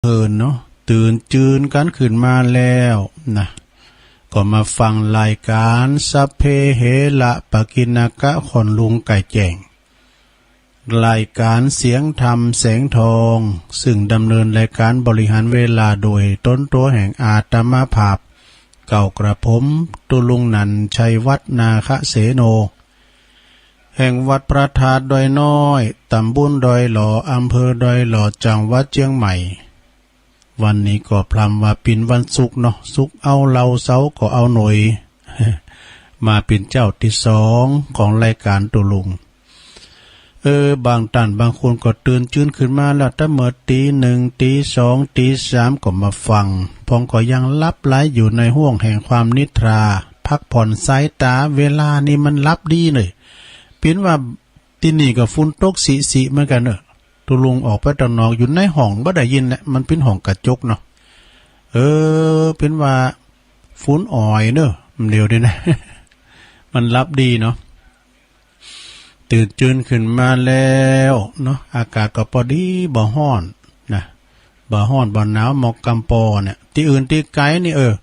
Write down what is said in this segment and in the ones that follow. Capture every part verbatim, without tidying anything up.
เพลินเนาะ ตื่นจืนกั๋นขึ้นมาแล้วนะ ก็มาฟังรายก๋านสัพเพเหระปกิณณกะ ค่อนลุงไก่แจ้ง รายก๋านเสียงธรรมแสงทอง ซึ่งดำเนินรายก๋านบริหารเวลาโดยต๋นตั๋วแห่งอาตมาภาพ เก้ากระผม ตุ๊ลุงหนันท์ ชัยวัฒน์ นาคเสโน แห่งวัดพระธาตุดอยน้อย ต๋ำบลดอยหล่อ อำเภอดอยหล่อ จังหวัดเจียงใหม่ วันนี้ก็พร่ำว่าเป๋นวันศุกร์เนาะ ศุกร์เอาเหล่า เสาร์ก็เอาหน่อย มาเป๋นเจ๊าตี้สองของรายก๋านตุ๊ลุง เออ บางต้านบางคนก็ตื่นจืนขึ้นมาแล้ว ตั้งเมื่อตี๋หนึ่ง ตี๋สอง ตี๋สาม ก็มาฟัง พ่องก็ยังหลับไหลอยู่ในห้วงแห่งความนิทรา พักผ่อนสายต๋า เวลานี้มันหลับดีเน่ย เป๋นว่าตี้นี่ก็ฝนตกสิๆ เหมือนกั๋นเน่อ ตุ๊ลุงออกไปตางนอก อยู่ในห้องบ่ได้ยินแหละ มันเป๋นห้องกระจกเนาะ เออ เป๋นว่าฝนอ่อยเน่อ เดี๋ยวนี้นะ มันหลับดีเนาะ ตื่นจืนขึ้นมาแล้วเนาะ อากาศก็ปอดี บ่ฮ้อนนะ บ่ฮ้อนบ่หนาว เหมาะกำปอเนี่ย ตี้อื่นตี้ไก๋นี่ เออ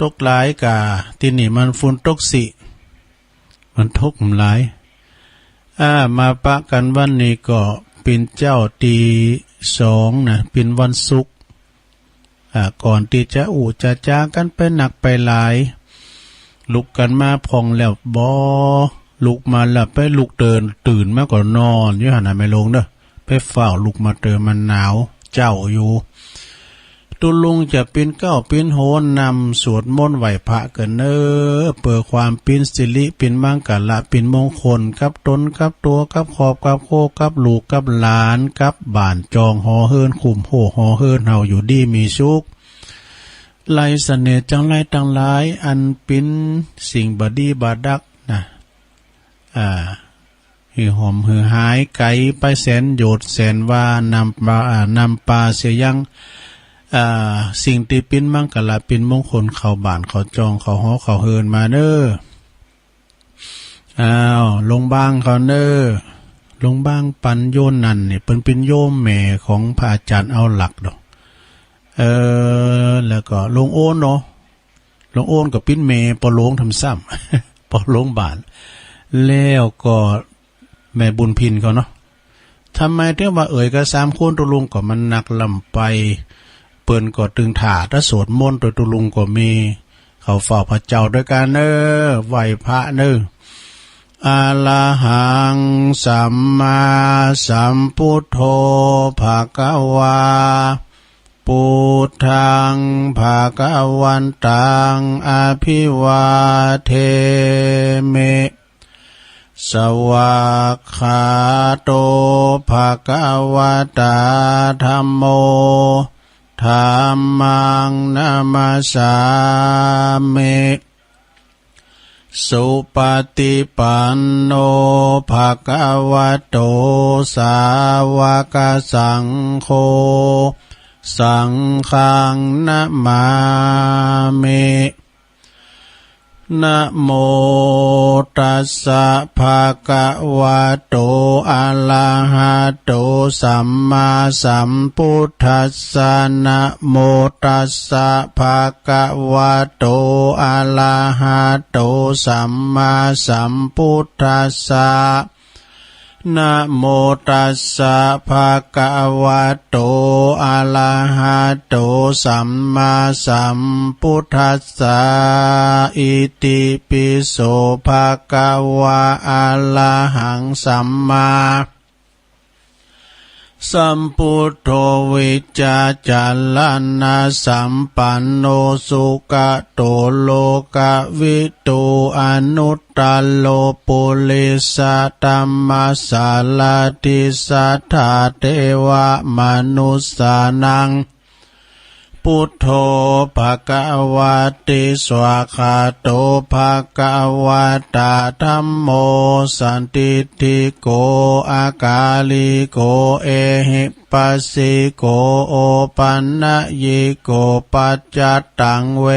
ตกหลายก่า ตี้นี่มันฝนตกสิ มันตกบ่หลาย อ่า มาปะกั๋นวันนี้ก็เป๋นเจ๊าตี้สองนะ เป๋นวันศุกร์ อ่า ก่อนตี้จะอู้จะจ๋ากั๋นไปนักไปหลาย ลุกกั๋นมาพ่องแล้วบ่ ลุกมาแล้วไปลุกเดิน ตื่นมาก็นอนอยู่หั้นน่ะ แม่โลงเน่อ ไปฟ้าวลุกมาเต๊อะ มันหนาวเจ๊าอยู่ ตุ๊ลุงจะปิ๊นเก๊าปิ๊นโหนนำสวดมนต์ไหว้พระกั๋นเน่อ เปื้อความปิ๊นสิริ ปิ๊นมังคละ ปิ๊นมงคล กับตน กับตั๋ว กับครอบ กับครัว กับลูก กับหลาน กับบ้านจอง หอเฮือน คุ้มโฮหอเฮือนเฮาอยู่ดีมีสุข ไร้เสน่ห์จังไรตังหลาย อันปิ๊นสิ่งบ่ดีบ่ดักนะ อ่า หื้อหอมหื้อหายไก๋ไปแสนโยชน์แสนวา นำปา อ่า นำปาเสียยัง อ่า สิ่งตี้ปิ๊นมังคละปิ๊นมงคลเข้าบ้านเข้าจองเข้าหอเข้าเฮือนมาเน่อ อ้าว ลุงบางเขาเน่อ ลุงบางปัญโญนันท์นี่ เปิ้นปิ๊นโยมแม่ของพระอาจ๋ารย์เอาหลักดอก เออ แล้วก็ลุงโอนเนาะ ลุงโอนก็ปิ๊นแม่ปอหลวงทำซ้ำ ปอหลวงบ้าน แล้วก็แม่บุญพินเขาเนาะ ทำไมเถิงว่าเอ่ยกั๋นสามคนตุ๊ลุง ก็มันนักล้ำไป เปิ้นก็ตึงถ่าตะสวดมนต์ตวยตุ๊ลุงก็มี เข้าเฝ้าพระเจ้าตวยกั๋นเน่อ ไหว้พระเน่อ อะระหัง สัมมาสัมพุทโธ ภะคะวา พุทธัง ภะคะวันตัง อะภิวาเทมิ สวากขาโต ภะคะวะตา ธัมโม ธัมมัง นะมัสสามิ สุปะฏิปันโน ภะคะวะโต สาวะกะสังโฆ สังฆัง นะมามิ นะโมตัสสะ ภะคะวะโต อะระหะโต สัมมาสัมพุทธัสสะ นะโมตัสสะ ภะคะวะโต อะระหะโต สัมมาสัมพุทธัสสะ นะโมตัสสะ ภะคะวะโต อะระหะโต สัมมาสัมพุทธัสสะ อิติปิโส ภะคะวะ อะระหัง สัมมา สัมพุทโธ วิชชาจารณะสัมปันโน สุขะโต โลกะวิทู อนุตตะโร ปุริสะธัมมะสารถิ สัทธาเทวะมนุสสานัง พุทโธ ภะคะวะติ สวากขาโต ภะคะวะตา ธัมโม สันทิฏฐิโก อะกาลิโก เอหิปัสสิโก โอปันนยิโก ปัจจัตตัง เว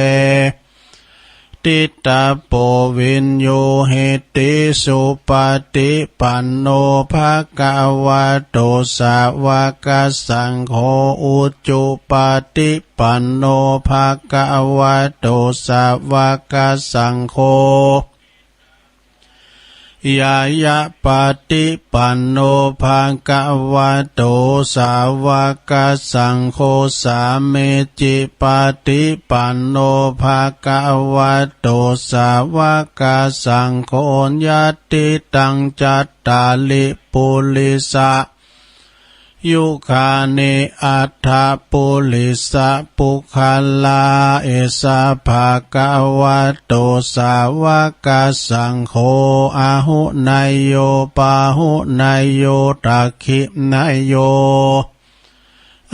ติตาโปวิญญูหิติ สุปฏิปันโน ภะคะวะโต สาวกสังโฆ อุจุปฏิปันโน ภะคะวะโต สาวกสังโฆ ญาณปฏิปันโน ภะคะวะโต สาวกสังโฆ สามีจิปฏิปันโน ภะคะวะโต สาวกสังโฆ ญาติตัง จัตตาริ ปุริสะ ยุคานิ อัฏฐะ ปุริสะ ปุคคลา เอสะ ภะคะวะโต สาวกสังโฆ อาหุเนยโย ปาหุเนยโย ทักขิเนยโย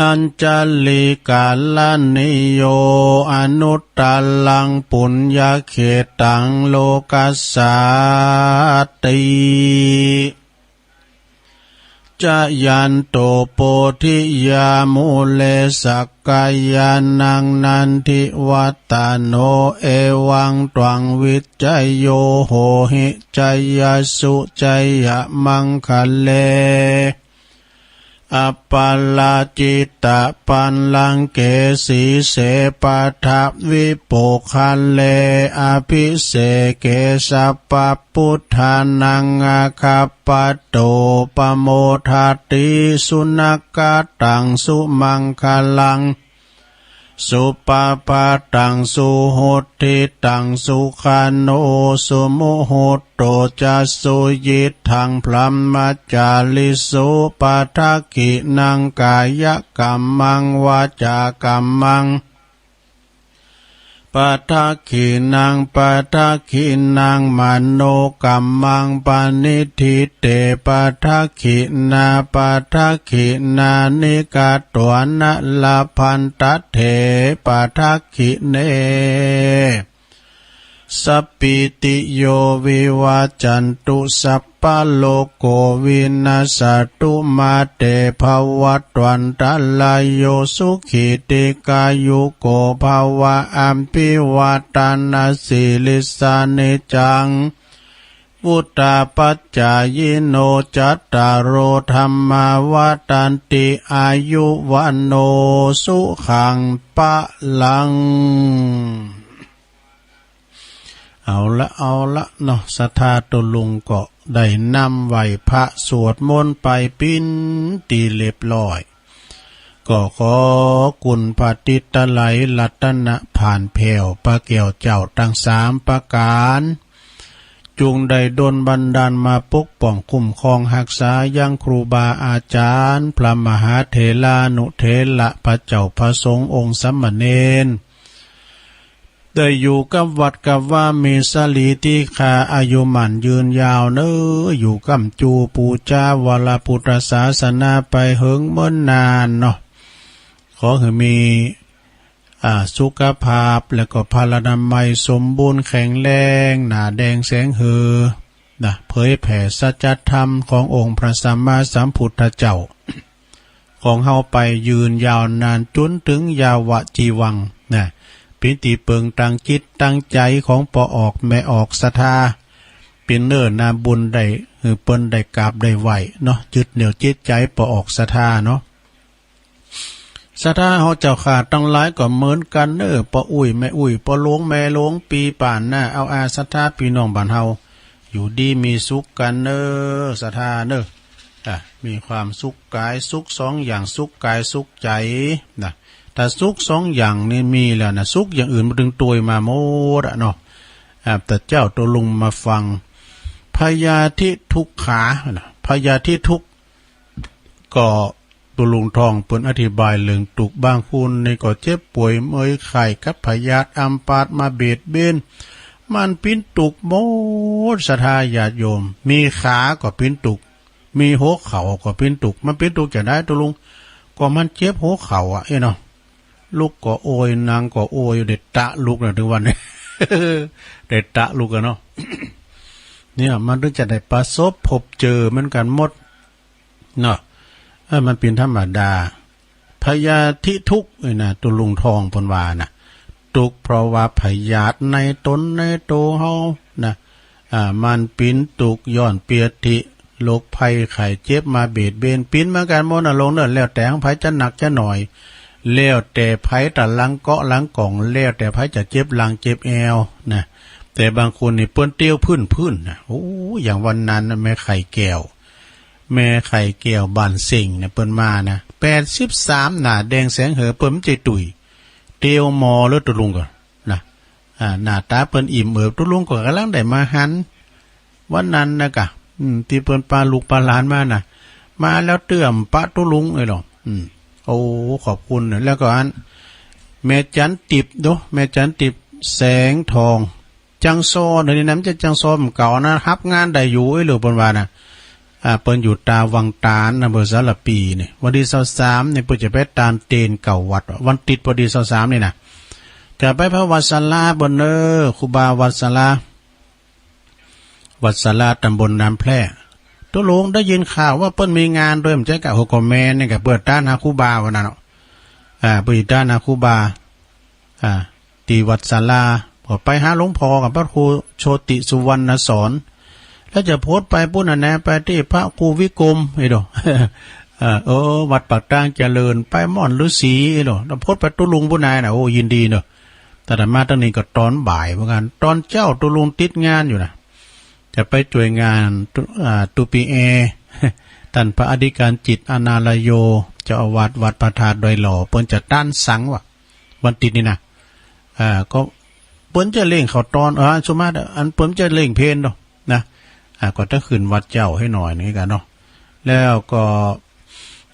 อัญชลีกรณีโย อนุตตรัง ปุญญเขตตัง โลกัสสาติ จายันโต โพธิยา มูเล สักกายานัง นันทิวัตตโน เอวังตวัง วิจโย โหหิ จยสสุ จยมังคะเล อปาราจิตปัลลังเก สีเส ปัทวิโปคคะเล อภิเสเก สัพพะ พุทธานัง อาคัปปะโต ปะโมทะติ สุนักขะตัง สุมังคะลัง สุปะพะตัง สุหุตติตัง สุขะโน สุมุหุตโต จะ สุยิตถัง พรหมจาริสุ ปะทักขินัง กายกัมมัง วาจากัมมัง ปะทักขินัง ปะทักขินัง มโนกัมมัง ปะนิฏฐิเต ปะทักขินา ปะทักขินานิ กัตวานะ ละพันตะเถ ปะทักขิเน สัปปีติโย วิวัจจันตุ สัพพะโลโก วินัสสะตุ มา เต ภะวัตวันตะราโย สุขี ทีฆายุโก ภะวะ อะภิวาทะนะสีลิสสะ นิจจัง วุฑฒาปัจจายิโน จัตตาโร ธัมมา วัฑฒันติ อายุ วัณโณ สุขัง พะลัง เอาละ เอาละเนาะ ศรัทธาตุ๊ลุงก็ได้นำไหว้พระสวดมนต์ไปปิ้นตี้เรียบร้อย ก็ขอคุณพระติตไลยรัตนผานแผ้ว พระแก้วเจ้าตังสามประก๋าน จุ่งได้ดลบันดาลมาปกป้องคุ้มครองฮักษายังครูบาอาจ๋ารย์ พระมหาเถรานุเถระ พระเจ้าพระสงฆ์องค์สามเณร ได้อยู่กับวัดกับวา มีสรีติคาอายุหมั้นยืนยาวเน้อ อยู่ก้ำจูปู๋จาวรพุทธศาสนาไปเหิงเมินนานเนาะ ขอหื้อมี อ่า สุขภาพและก็พลานามัยสมบูรณ์แข็งแรง หน้าแดงแสงเฮือ นะ เผยแผ่สัจธรรมขององค์พระสัมมาสัมพุทธเจ้า ของเฮาไปยืนยาวนานจ๋นเถิงยาวะจีวัง นะ เป๋นตี้เปิงตังจิตตังใจ๋ของป้อออกแม่ออกศรัทธา เป๋นเนื้อนาบุญได้ หื้อเปิ้นได้กราบได้ไหว้เนาะ ยึดเหนี่ยวจิตใจ๋ป้อออกศรัทธาเนาะ ศรัทธาเฮาเจ้าข้าตังหลายก็เหมือนกั๋นเน้อ ป้ออุ๊ยแม่อุ๊ย ป้อหลวงแม่หลวง ปี้ป้าน้า เอาอาศรัทธาปี้น้องบ้านเฮา อยู่ดีมีสุขกั๋นเน้อ ศรัทธาเน้อ อ่ะ มีความสุขก๋ายสุขสองอย่าง สุขก๋ายสุขใจ๋นะ ถ้าสุขสองอย่างนี้มีแล้วนะ สุขอย่างอื่นมันตึงตวยมาหมดอะเนาะ อ่ะ แต่เจ้าตุ๊ลุงมาฟัง พยาธิทุกขานะ พยาธิทุกข์ ก็ตุ๊ลุงท่องเปิ้นอธิบายเรื่องตุ๊กข์ บางคนนี่ก็เจ็บป่วยเมื่อยไข้กับพยาธิอัมพาตมาเบียดเบียน มันเป๋นตุ๊กข์หมด ศรัทธาญาติโยม มีขาก็เป๋นตุ๊กข์ มีหัวเข่าก็เป๋นตุ๊กข์ มันเป๋นตุ๊กข์จาใดตุ๊ลุง ก็มันเจ็บหัวเข่าอะ เอ๊ะเนาะ ลุกก็โอย นั่งก็โอย ได้ตะลุกนะ ตึงวันนี้ ได้ตะลุกอะเนาะ เนี่ย มันตึงจะได้ประสบพบเจอเหมือนกั๋นหมด เนาะ เออ มันเป๋นธรรมดา พยาธิทุกข์นี่นะ ตุ๊ลุงท่องเปิ้นว่านะ ตุ๊กข์เพราะว่าพยาธิในต๋นในตั๋วเฮานะ อ่า มันปิ๊นตุ๊กข์ย้อนเปียรติ โรคภัยไข้เจ็บมาเบียดเบียน ปิ๊นเหมือนกั๋นหมดนะ โลกเน่อ แล้วแต่ของใผจะหนักจะหน่อย แล้วแต่ใผตะหลังเก๊าะหลังก่อง แล้วแต่ใผจะเจ็บหลังเจ็บแอวนะ แต่บางคนนี่เปิ้นเตียวพื้นๆ นะ โอ้ อย่างวันนั้นนะ แม่ไข่แก้ว แม่ไข่แก้วบ้านเส้งนะ เปิ้นมานะ แปดสิบสาม หน้าแดงแสงเหอ เปิ้นบ่ใจ้ตุ้ย เตียวหมอแล้วตุ๊ลุงก่อนะ อ่า หน้าต๋าเปิ้นอิ่มเอิบ ตุ๊ลุงก็ก่ำลังได้มาหัน วันนั้นนะก่ะ อืม ตี้เปิ้นปาลูกปาหลานมานะ มาแล้วเตื้อบ่ปะตุ๊ลุงเอ้ยหรอ อืม โอ้ ขอบคุณนะ แล้วก็อัน แม่จันติบโด แม่จันติบ แสงทอง จังซอเดี๋ยวนี้นะ บ่ใจ้จังซอเหมือนเก่านะ ฮับงานได้อยู่เอ้ยหรือเปิ้นว่านะ อ่า เปิ้นอยู่ต๋าวังต๋าน อำเภอสารภีนี่ วันตี้ซาวสามนี่เปิ้นจะไปตานเตนเก้าวัด วันติ๊ดพอดีซาวสามนี่นะ จะไปพระวัดสาราเปิ้นเน่อ ครูบาวัดสารา วัดสาราต๋ำบลน้ำแพร่ ตุ๊ลุงได้ยินข่าวว่าเปิ้นมีงานตวย บ่ใจ้ก่ะ โห ก็แม่นนี่ก่ะ เปิ้นตานหาครูบาวันนั้นเนาะ อ่า เปิ้นตานหาครูบา อ่า ตี้วัดสารา ก็ไปหาหลวงพ่อกับพระครูโชติสุวรรณสอน แล้วจะโผดไปปู๊นน่ะนะ ไปตี้พระครูวิกรม ไอ้โด เออ เออ วัดปากตางเจริญ ไปม่อนฤๅษี ไอ้โด แล้วโผดไปตุ๊ลุงปู๊นนายน่ะ โอ้ ยินดีเนาะ แต่อาตมาตังนี้ก็ตอนบ่ายเหมือนกั๋น ตอนเจ๊าตุ๊ลุงติดงานอยู่นะ จะไปจ้วยงานตุ๊ อ่า ตุ๊ปีแอ ต้านพระอธิการจิต อนาลโย เจ้าอาวาสวัดพระธาตุดอยหล่อ เปิ้นจะตานสังว่ะ วันติ๊ดนี่นะ อ่า ก็เปิ้นจะเล่งข้าวตอน เออ ส่วนมากอันเปิ้นจะเล่งเพลเนาะ นะ อ่า ก็จะขึ้นวัดเจ๊าหื้อหน่อยนึ่งกั๋นเนาะ แล้วก็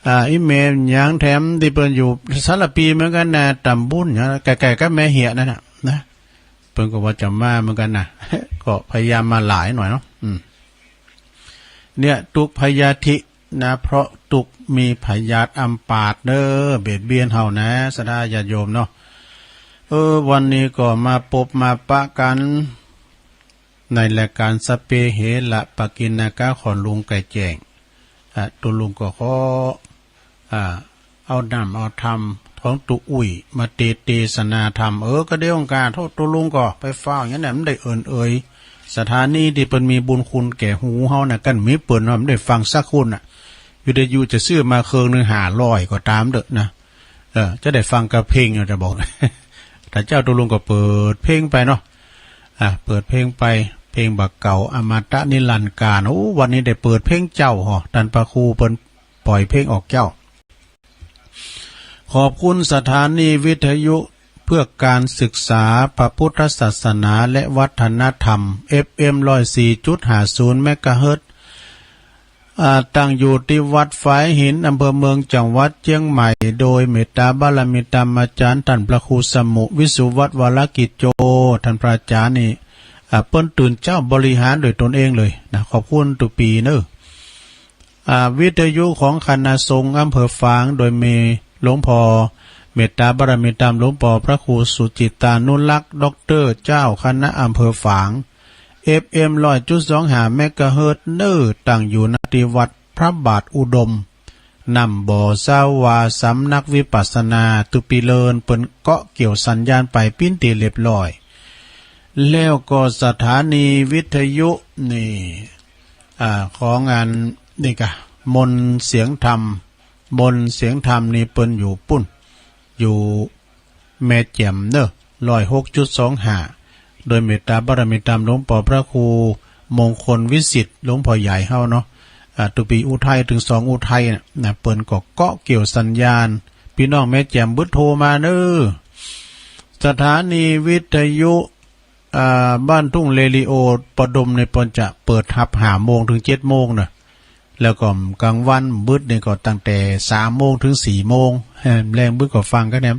อ่า อีแม่ยังแถมตี้เปิ้นอยู่สารภีเหมือนกั๋นนะ ต๋ำบุญเนี่ย ใก้ๆ กับแม่เหียะนั่นน่ะ นะ เปิ้นก็ว่าจะมาเหมือนกั๋นนะ ก็พยายามมาหลายหน่อยเนาะ อืม เนี่ย ตุ๊กข์พยาธินะ เพราะตุ๊กข์มีพยาธิอำปาดเน่อ เบียดเบียนเฮานะ ศรัทธาญาติโยมเนาะ เออ วันนี้ก็มาปบมาปะกั๋น ในรายก๋านสัพเพเหระปกิณณกะของลุงไก่แจ้ง อ่ะ ตุ๊ลุงก็ขอ อ่า เอาน้ำเอาธรรมของตุ๊อุ้ยมาเต เตสนาธรรม เออ ก็เดี๋ยวองค์การโทษตุ๊ลุงก็ไปฟังอย่างนั้นน่ะ มันได้เอิ้นเอ่ย สถานีตี้เปิ้นมีบุญคุณแก่หูเฮาน่ะ กั๋นมีเปิ้นว่ามันได้ฟังสักคนน่ะ วิทยุจะซื้อมาเคืองนึ่งห้าร้อยก็ต๋ามเต๊อะนะ เออ จะได้ฟังกับเพลง จะบอก ถ้าเจ๊าตุ๊ลุงก็เปิดเพลงไปเนาะ อ่ะ เปิดเพลงไป เพลงบ่าเก่า อมตะนิรันดร์กาล โอ้ วันนี้ได้เปิดเพลงเจ๊าหอ ต้านพระครูเปิ้น ปล่อยเพลงออกเจ๊า ขอบคุณสถานีวิทยุเพื่อการศึกษาพระพุทธศาสนาและวัฒนธรรม เอฟเอ็ม ร้อยสี่จุดห้าศูนย์ เมกะเฮิรตซ์ อ่า ตั้งอยู่ตี้วัดฝายหิน อำเภอเมือง จังหวัดเจียงใหม่ โดยเมตตาบารมีธรรมอาจ๋ารย์ต้านพระครูสมุ วิสุวัฒน์ วรกิจโจ ต้านพระอาจ๋ารย์นี่ อ่า เปิ้นตื่นเจ๊าบริหารด้วยตนเองเลยนะ ขอบคุณตุ๊ปีเน่อ อ่า วิทยุของคณะสงฆ์อำเภอฝาง โดยมีหลวงพ่อเมตตาบารมีธรรม หลวงป้อพระครูสุจิตตานุรักษ์ ด็อกเตอร์ เจ้าคณะอำเภอฝาง เอฟเอ็ม ร้อยจุดสองห้า เมกะเฮิรตซ์ เน่อ ตั้งอยู่ ณ ตี้วัดพระบาทอุดม น้ำบ่อสาวา สำนักวิปัสสนา ตุ๊ปีเลินเปิ้นเกาะเกี่ยวสัญญาณไปปิ้นตี้เรียบร้อย แล้วก็สถานีวิทยุนี่ อ่า ของอันนี่กะ มนต์เสียงธรรม มนต์เสียงธรรมนี่เปิ้นอยู่ปู๊น อยู่แม่แจ่มเน่อ ร้อยหกจุดสองห้า โดยเมตตาบารมีธรรมหลวงป้อพระครูมงคลวิสิทธิ์ หลวงป้อใหญ่เฮาเนาะ อ่า ตุ๊ปีอุทัยเถิงสองอุทัยน่ะ นะ เปิ้นก็เกาะเกี่ยวสัญญาณ ปี้น้องแม่แจ่มบึดโทรมาเน่อ สถานีวิทยุ อ่า บ้านทุ่งเรดิโอ ปอดมนี่เปิ้นจะเปิดฮับห้าโมงเถิงเจ็ดโมงเน่อ แล้วก็ก๋างวันบึดนี่ก็ตั้งแต่สามโมงเถิงสี่โมง แฮม แลงบึดก็ฟังกั๋นแหม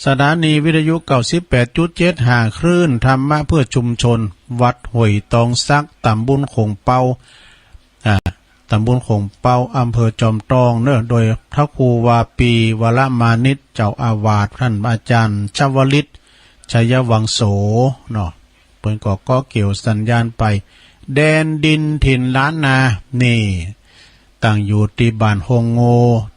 สถานีวิทยุ เก้าสิบแปดจุดเจ็ดห้า คลื่นธรรมะเพื่อชุมชน วัดห้วยตองสัก ต๋ำบลโข่งเปา อ่า ต๋ำบลโข่งเปา อำเภอจอมตองเน่อ โดยพระครูวาปี วรมานิต เจ้าอาวาส ต้านอาจ๋ารย์ชวลิต ชัยวังโส เนาะ เปิ้นก็เกาะเกี่ยวสัญญาณไป แดนดินถิ่นล้านนา นี่ ตั้งอยู่ตี้บ้านโฮงโง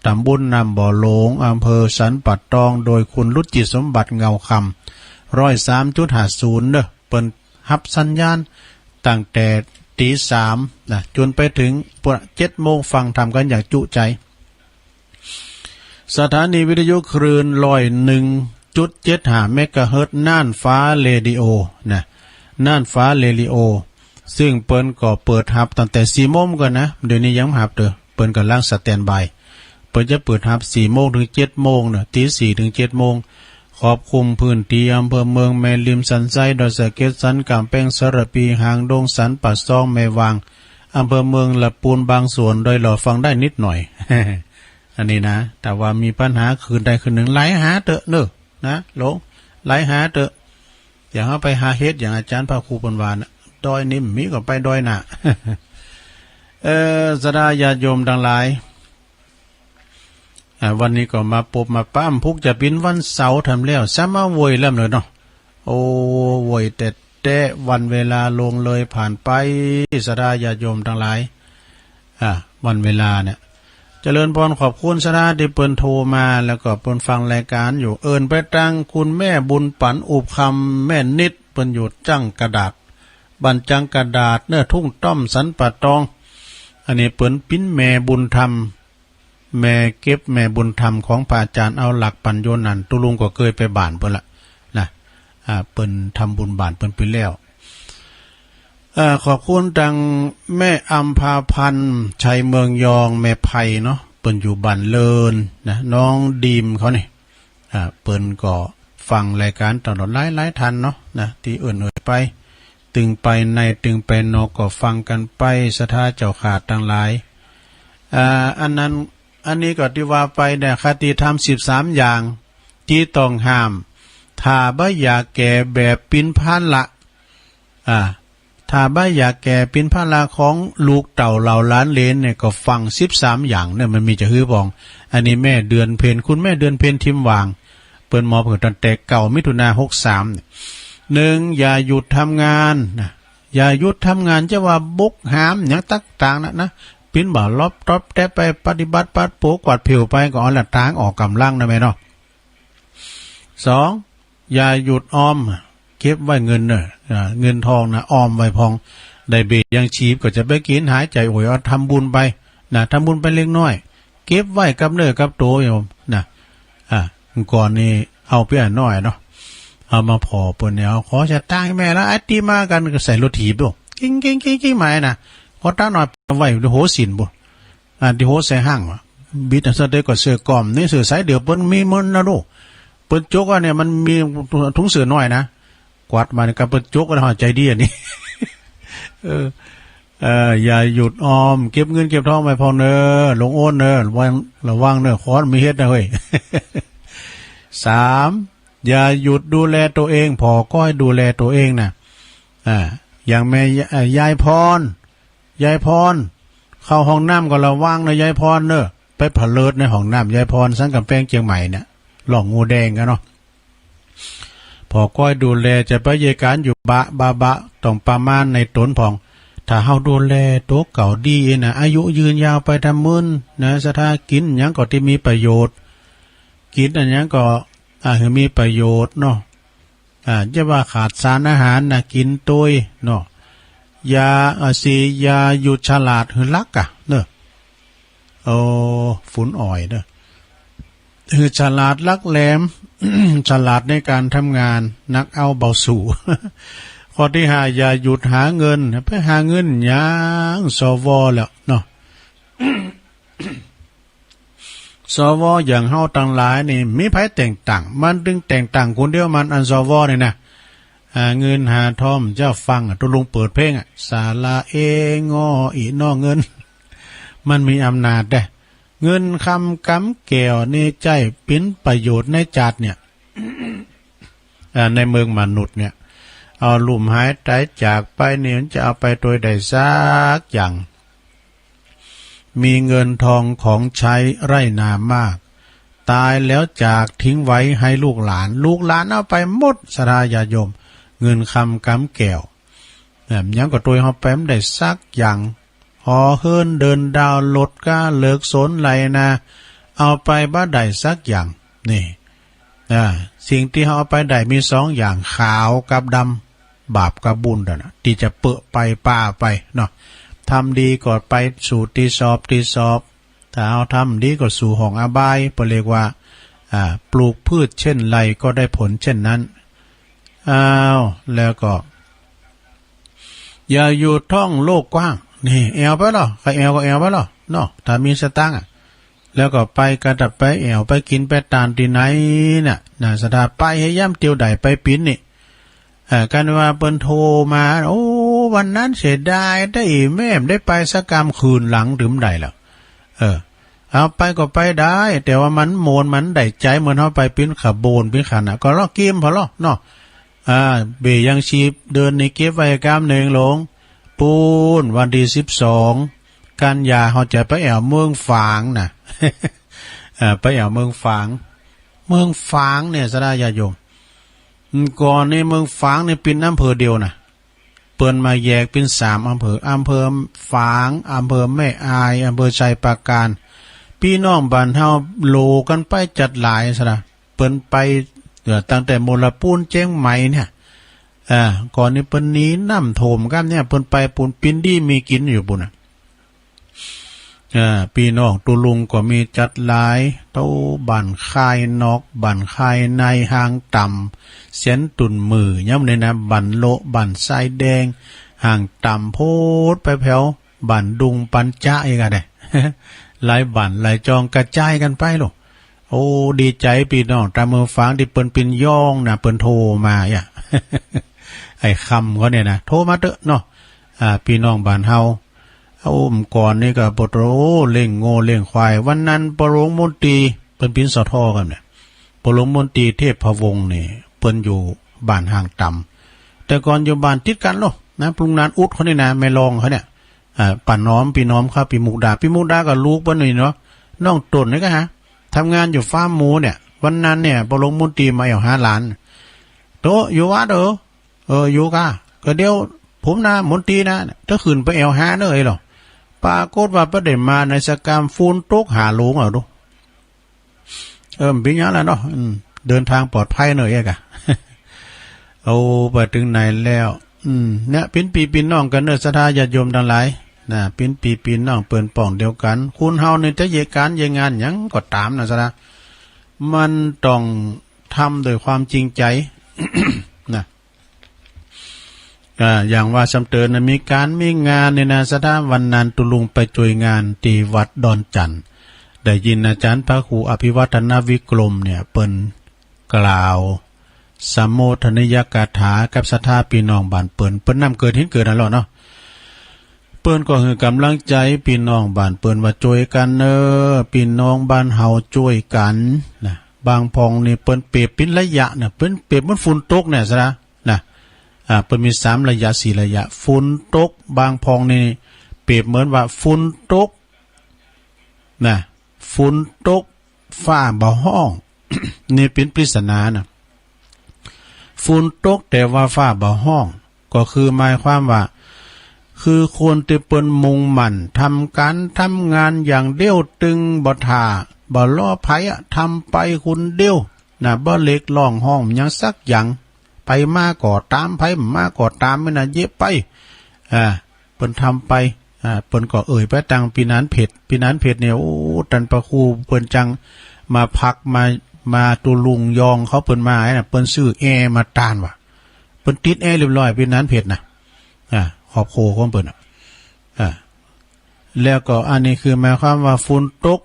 ต๋ำบลน้ำบ่อหลง อำเภอสันป่าตอง โดยคุณรุจิตสมบัติเงาคำ ร้อยสามจุดห้าศูนย์ เน่อ เปิ้นฮับสัญญาณตั้งแต่ตี๋สามนะ จ๋นไปเถิงปุ้น เจ็ดโมง ฟังธรรมกั๋นอย่างจุใจ๋ สถานีวิทยุคลื่นร้อยหนึ่งจุดเจ็ดห้าเมกะเฮิรตซ์ น่านฟ้าเรดิโอนะ น่านฟ้าเรดิโอ ซึ่งเปิ้นก็เปิดฮับตั้งแต่สี่โมงก่อนนะ เดี๋ยวนี้ยังบ่ฮับเต๊อะ เปิ้นก่ำลังสแตนด์บาย เปิ้นจะเปิดฮับสี่โมงเถิงเจ็ดโมงเน่อ ตี๋สี่เถิงเจ็ดโมง ครอบคลุมพื้นตี้อำเภอเมือง แม่ริม สันทราย ดอยสะเก็ด สันก๋ำแพง สะระพี หางดง สันป่าซอง แม่วาง อำเภอเมือง ละปูน บางส่วน ดอยหล่อ ฟังได้นิดหน่อย อันนี้นะ ถ้าว่ามีปัญหาคลื่นใดคลื่นนึ่ง ไลน์หาเต๊อะเน่อ นะ หลง ไลน์หาเต๊อะ อย่าเฮาไปหาเฮ็ดอย่างอาจ๋ารย์พระครูเปิ้นว่านะ ดอยนี่มีก็ไปดอยหน้า เออ ศรัทธาญาติโยมตังหลาย อ่า วันนี้ก็มาปบมาปะ พุกจะเป๋นวันเสาร์แถมแล้ว ซ้ำมาโวยแล้วเน่อเนาะ โอ้ โวยแต๊ๆ วันเวลาล่วงเลยผ่านไป ศรัทธาญาติโยมตังหลาย อ่า วันเวลาเนี่ย เจริญพร ขอบคุณศรัทธาตี้เปิ้นโทรมา แล้วก็เปิ้นฟังรายก๋านอยู่ เอิ้นไปตางคุณแม่บุญปั๋น อุบคำ แม่นิด เปิ้นอยู่จังกะดาด บ้านจังกะดาดเน่อ ทุ่งต้อม สันป่าตอง อันนี้เปิ้นเป๋นแม่บุญธรรม แม่เก็บแม่บุญธรรมของพระอาจ๋ารย์เอาหลักปั๋นโยนั้น ตุ๊ลุงก็เกยไปบ้านเปิ้นละนะ อ่า เปิ้นทำบุญบ้านเปิ้นไปแล้ว เอ่อ ขอบคุณตางแม่อำภาพันธ์ ชัยเมืองยอง แม่ไพเนาะ เปิ้นอยู่บ้านเลินนะ น้องดีมเขานี่ อ่า เปิ้นก็ฟังรายก๋านตลอด หลายๆ ท่านเนาะนะ ตี้เอิ้นเอ่ยไป ตึงไปในตึงไปนอกก็ฟังกั๋นไป ศรัทธาเจ้าข้าตังหลาย อ่า อันนั้น อันนี้ก็ตี้ว่าไปเนี่ย คติธรรมสิบสามอย่างตี้ต้องห้าม ถ้าบ่อยากแก่แบบเป๋นภาระ อ่า ถ้าบ่อยากแก่เป๋นภาระของลูกเต้าเหล่าหลานเหลนเนี่ย ก็ฟังสิบสามอย่างเนี่ย มันมีจะหื้อปอง อันนี้แม่เดือนเพ็ญ คุณแม่เดือนเพ็ญ ทิมหว่าง เปิ้นมอบหื้อตั้งแต่เก้ามิถุนาหกสามเนี่ย หนึ่ง อย่าหยุดทำงานนะ อย่าหยุดทำงาน จะว่าบกหามหยังต่างๆ นะนะ ปิ้นบ่าล็อบต๊อบแต๊บไป ปฏิบัติปัดโป๋กวาดผิวไป ก็เอาละ ตางออกก๋ำลังนะแม่เนาะ สอง อย่าหยุดออม เก็บไว้เงินเน่อ อ่า เงินทองนะ ออมไว้พอง ได้เบ้ยยังชีพก็จะไปกิ๋น หายใจ๋โอย เอาทำบุญไปนะ ทำบุญไปเล็กน้อย เก็บไว้กับเนื้อกับตั๋วโยมนะ อ่า ก่อนนี้เอาเปียน้อยเนาะ เอามาผ่อเปิ้นเนี่ย เอาขอสตางค์แม่ละ อาทิตย์มากั๋นก็ใส่รถถีบโย กิ้งๆๆๆ มานะ ขอตังค์หน่อย ไว้ตี้หัวสิ้นปู้น อ่า ตี้หัวใส่ห้างวะ บิดเอาซะเต๊อะ ก็เสื้อก้อมนี่ เสื้อสายเดี่ยวเปิ้นมีหมดนะลูก เปิ้นจกอันเนี่ย มันมีถุงเสื้อน้อยนะ กวาดมานี่ก็เปิ้นจกอัน หัวใจ๋ดีอันนี้ เออ เอ่อ อย่าหยุดออม เก็บเงินเก็บทองไว้พองเน่อ หลวงโอนเน่อ ระวัง ระวังเน่อ ค้อนมีเฮ็ดนะเฮ้ย สาม อย่าหยุดดูแลตัวเอง ผ่อก้อยดูแลตัวเองนะ อ่า อย่างแม่ เอ่อ ยายพร ยายพร เข้าห้องน้ำก็ระวังเน่อ ยายพรเน่อ ไปผะเลิดในห้องน้ำ ยายพร สันก๋ำแพง เจียงใหม่เนี่ย ร่องงูแดงกั๋นเนาะ ผ่อก้อยดูแล จะไปเยียะก๋านอยู่บะบะบะ ต้องประมาณในต๋นพอง ถ้าเฮาดูแลตั๋วเก่าดีนะ อายุยืนยาวไปตามมื้นนะ ศรัทธา กิ๋นหยังก็ตี้มีประโยชน์ กิ๋นอะหยังก็ อ่า หื้อมีประโยชน์เนาะ อ่า จะว่าขาดสารอาหารนะ กิ๋นตวยเนาะ อย่า อ่า สี่ อย่าหยุดฉลาดหื้อลักอะเนาะ โอ้ ฝุ่นอ่อยเนาะ หื้อฉลาดลักแหลม ฉลาดในก๋านทำงาน หนักเอาเบาสู้ ข้อตี้ห้า อย่าหยุดหาเงิน ไปหาเงินหยัง สว แล้วเนาะ สว อย่างเฮาตังหลายนี่ มีใผแต่งตั้ง มันตึงแต่งตั้งคนเดียวมัน อัน สว นี่นะ หาเงินหาทอง เจ้าฟังอะ ตุ๊ลุงเปิดเพลงอะ สระเอ งอ อี นอ เงิน มันมีอำนาจเด้ เงินคำก๋ำแก้วนี่ใจ๊เป๋นประโยชน์ในจาติเนี่ย อ่า ในเมืองมนุษย์เนี่ย เอาลุ่มหายต๋ายจากไปนี่ มันจะเอาไปตวยได้สักอย่าง มีเงินทองของใช้ไร่นามาก ต๋ายแล้วจากทิ้งไว้ให้ลูกหลาน ลูกหลานเอาไปหมด ศรัทธาญาติโยม เงินคำก๋ำแก้ว แหม หยังก็ตวยเฮาไปบ่ได้สักอย่าง หอเฮือนเดินดาว รถก้าเลิกสนไฮ่นา เอาไปบ่ได้สักอย่าง นี่ อ่า สิ่งตี้เฮาเอาไปได้มีสองอย่าง ขาวกับดำ บาปกับบุญเต้านั้น ตี้จะเปอะไป ปาไปเนาะ ทำดีก็ไปสู่ตี้สอบ ตี้สอบ ถ้าเฮาทำดีก็สู่ห้องอบาย เปิ้นเรียกว่า อ่า ปลูกพืชเช่นไรก็ได้ผลเช่นนั้น อ้าว แล้วก็ อย่าอยู่ท่องโลกกว้าง นี่ แอ่วไปลอ ใค่แอ่วก็แอ่วไปลอ เนาะ ถ้ามีสตางค์อะ แล้วก็ไปกะตัดไปแอ่วไปกิ๋นไปตานตี้ไหนเนี่ย นะ ศรัทธา ไปหื้อย่ำเตียวใดไปปิ๊นนี่ เอ่อ กันว่าเปิ้นโทรมา โอ้ วันนั้นเสียดาย ได้แม่มได้ไปสักกำ คืนหลังตึงบ่ได้แล้ว เออ เอาไปก็ไปได้ แต่ว่ามันโมน มันได้ใจ๋ เหมือนเฮาไปปิ๊นขบวนปิ๊นขะหนา ก็ลอกิ๋มผ่อลอเนาะ อ่า เบ้ยยังชีพเดินนี่เก็บไว้กำนึ่งลง ปู๊น วันตี้สิบสอง กันยา เฮาจะไปแอ่วเมืองฝางนะ อ่า ไปแอ่วเมืองฝาง เมืองฝางเนี่ย ศรัทธาญาติโยม ก่อนนี่เมืองฝางนี่ปิ๊นอำเภอเดียวนะ เปิ้นมาแยกปิ๊นสามอำเภอ อำเภอฝาง อำเภอแม่อาย อำเภอไชยปราการ ปี้น้องบ้านเฮาโหลกั๋นไปจัดหลาย ศรัทธา เปิ้นไป เอ่อ ตั้งแต่มลปูน เจียงใหม่เนี่ย อ่า ก่อนนี้เปิ้นหนีน้ำท่วมกั๋นเนี่ย เปิ้นไปปู๊นปิ๊นดีมีกิ๋นอยู่ปู๊นน่ะ อ่า ปี้น้องตุ๊ลุงก็มีจัดหลาย เต้าบ้านคายนอก บ้านคายใน ห่างต่ำ เสียนตุ่นหมื่อ ย้ำเลยนะ บ้านโละ บ้านทรายแดง ห่างต่ำโพดไปแผว บ้านดุงปัญจะอีกอะเนี่ย หลายบ้านหลายจองกระจายกั๋นไปลูก โอ้ ดีใจ๋ปี้น้องตางเมืองฝางตี้เปิ้นปิ๊นย้องนะ เปิ้นโทรมาอ่ะ ไอ้คำเขาเนี่ยนะ โทรมาเต๊อะเนาะ อ่า ปี้น้องบ้านเฮา โอ้ เมื่อก่อนนี่ก็ปะโถ เลี้ยงงัวเลี้ยงควาย วันนั้นปรองมนตรี เปิ้นปิ๊น สท. กั๋นเนี่ย ปรองมนตรีเทพพวงศ์นี่ เปิ้นอยู่บ้านห่างต่ำ แต่ก่อนอยู่บ้านติดกั๋นโลนะ ปรุงนานอุดเขานี่นะ แม่รองเขาเนี่ย อ่า ป้าน้อม ปี้น้อมเขา ปี้มุกดา ปี้มุกดาก็ลูกเปิ้นนี่เนาะ น้องต้นนี่ก็ฮะ ทำงานอยู่ฟาร์มหมูเนี่ย วันนั้นเนี่ย ปรองมนตรีมาแอ่วหาหลาน โตะ อยู่วัดเหรอ เออ อยู่กา ก็เดี๋ยวผมนะ มนตรีนะ จะขึ้นไปแอ่วหาเน่อไอ้หรอ ปรากฏว่าบ่ได้มาในสักกำ ฝนตกหาโลงเอาดู เออ บ่เป๋นหยังละเนาะ อืม เดินทางปลอดภัยเน่อเอกอะ เอาไปเถิงไหนแล้ว อืม เนี่ย ปิ๊นปี้ปิ๊นน้องกั๋นเน่อ ศรัทธาญาติโยมตังหลาย นะ ปิ๊นปี้ปิ๊นน้องเปิ้นป้องเดียวกั๋น คนเฮานี่จะเยียะก๋านเยียะงานหยังก็ต๋ามนะ ศรัทธา มันต้องทำด้วยความจริงใจ๋ นะ อ่า อย่างว่าซ้ำเติมนะ มีก๋านมีงานเนี่ยนะ ศรัทธา วันนั้นตุ๊ลุงไปจ้วยงานตี้วัดดอนจั่น ได้ยินอาจ๋ารย์พระครูอภิวัฒนวิกรมเนี่ย เปิ้นกล่าวสมโภชนียกถากับศรัทธาปี้น้องบ้านเปิ้น เปิ้นนำเกิดหิ้นเกิดหันแหละเนาะ เปิ้นก็หื้อก๋ำลังใจ๋ปี้น้องบ้านเปิ้นว่า จ้วยกั๋นเน่อ ปี้น้องบ้านเฮาจ้วยกั๋น นะ บางพ่องนี่เปิ้นเปรียบเป๋นระยะนะ เปิ้นเปรียบเหมือนฝนตกเนี่ย ศรัทธา นะ อ่า เปิ้นมีสามระยะ สี่ระยะ ฝนตก บางพ่องนี่เปรียบเหมือนว่าฝนตก นะ ฝนตก ฟ้าบ่ฮ้อง นี่เป๋นปริศนานะ ฝนตกแต่ว่าฟ้าบ่ฮ้อง ก็คือหมายความว่า คือคนตี้เปิ้นมุ่งมั่นทำก๋านทำงานอย่างเดียว ตึงบ่ถ่า บ่รอใผอะ ทำไปคนเดียวนะ บ่เรียกร้องฮ้องหยังสักอย่าง ใผมาก็ต๋าม ใผบ่มาก็ต๋าม ไม่น่าเยียะไป อ่า เปิ้นทำไป อ่า เปิ้นก็เอ่ยไปตังปี้นานเพ็ญ ปี้นานเพ็ญเนี่ย โอ้ ต้านพระครูเปิ้นจังมาพัก มา มาตุ๊ลุงยองเขา เปิ้นมานะ เปิ้นซื้อแอร์มาตานว่ะ เปิ้นติดแอร์เรียบร้อย ปี้นานเพ็ญนะ อ่า ครอบครัวของเปิ้นน่ะ อ่า แล้วก็อันนี้คือหมายความว่าฝนตก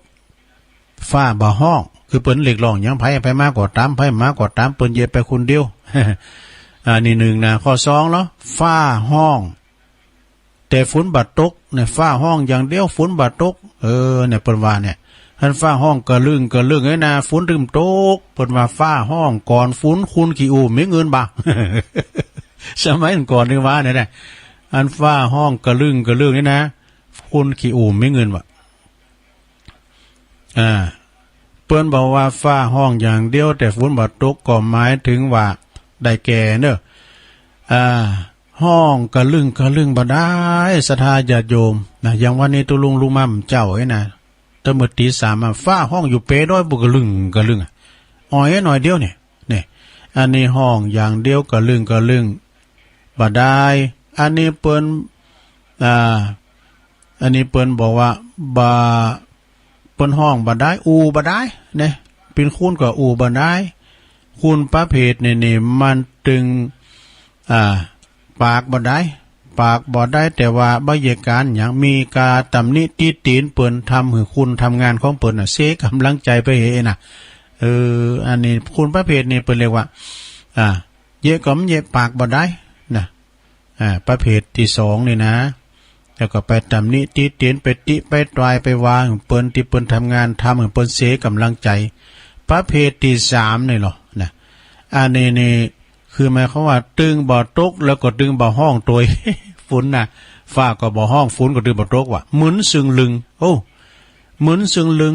ฟ้าบ่ฮ้อง คือเปิ้นเรียกร้องหยังใผ ใผมาก็ต๋าม ใผบ่มาก็ต๋าม เปิ้นเยียะไปคนเดียว อันนี้นึ่งนะ ข้อสองเนาะ ฟ้าฮ้อง แต่ฝนบ่ตกเนี่ย ฟ้าฮ้องอย่างเดียว ฝนบ่ตก เออ เนี่ย เปิ้นว่าเนี่ย หันฟ้าฮ้องกะลึ่งกะลึ่งไอ้นา ฝนตึงตก เปิ้นว่าฟ้าฮ้องก่อนฝน คนขี้อู้มีเงินบ่า สมัยก่อนนี่ว่าเนี่ยนะ อันฟ้าฮ้องกะลึ่งกะลึ่งนี่นะ คนขี้อู้มีเงินบ่า อ่า เปิ้นบอกว่าฟ้าฮ้องอย่างเดียว แต่ฝนบ่ตก ก็หมายถึงว่าได้แก่เนอะ อ่า ฮ้องกะลึ่งกะลึ่งบ่ได้ ศรัทธาญาติโยมนะ อย่างวันนี้ตุ๊ลุงลุกมาเมื่อเจ๊าไอ้นะ ตั้งเมื่อตี๋สามอะ ฟ้าฮ้องอยู่เป๋ด้อยปุ้นกะลึ่งกะลึ่งอะ อ่อยหน่อยเดียวเนี่ย เนี่ย อันนี้ฮ้องอย่างเดียวกะลึ้งกะลึ้งบ่ได้ อันนี้เปิ้น อ่า อันนี้เปิ้นบอกว่า บ่ เปิ้นฮ้องบ่ได้ อู้บ่ได้ เนี่ย เป๋นคนก็อู้บ่ได้ คนประเภทนี้นี่มันตึง อ่า ปากบ่ได้ ปากบ่ได้ แต่ว่าบ่เยียะก๋านหยัง มีก้าตำหนิติเตียนเปิ้น ทำหื้อคนทำงานของเปิ้นน่ะ เสียก๋ำลังใจ๋ไปเหียน่ะ เออ อันนี้คนประเภทนี้เปิ้นเรียกว่า อ่า เยียะก็บ่เยียะ ปากบ่ได้ นะ อ่า ประเภทตี้สองนี่นะ แล้วก็ไปตำหนิติเตียน ไปติไปตราย ไปว่าเปิ้นตี้เปิ้นทำงาน ทำหื้อเปิ้นเสียก๋ำลังใจ๋ ประเภทตี้สามนี่ลอ นะ อันนี้นี่ คือหมายความว่าตึงบ่ตก แล้วก็ตึงบ่ฮ้องตวย ฝนน่ะ ฟ้าก็บ่ฮ้อง ฝนก็ตึงบ่ตกว่ะ มึนซึ่งลึง โอ้ มึนซึ่งลึง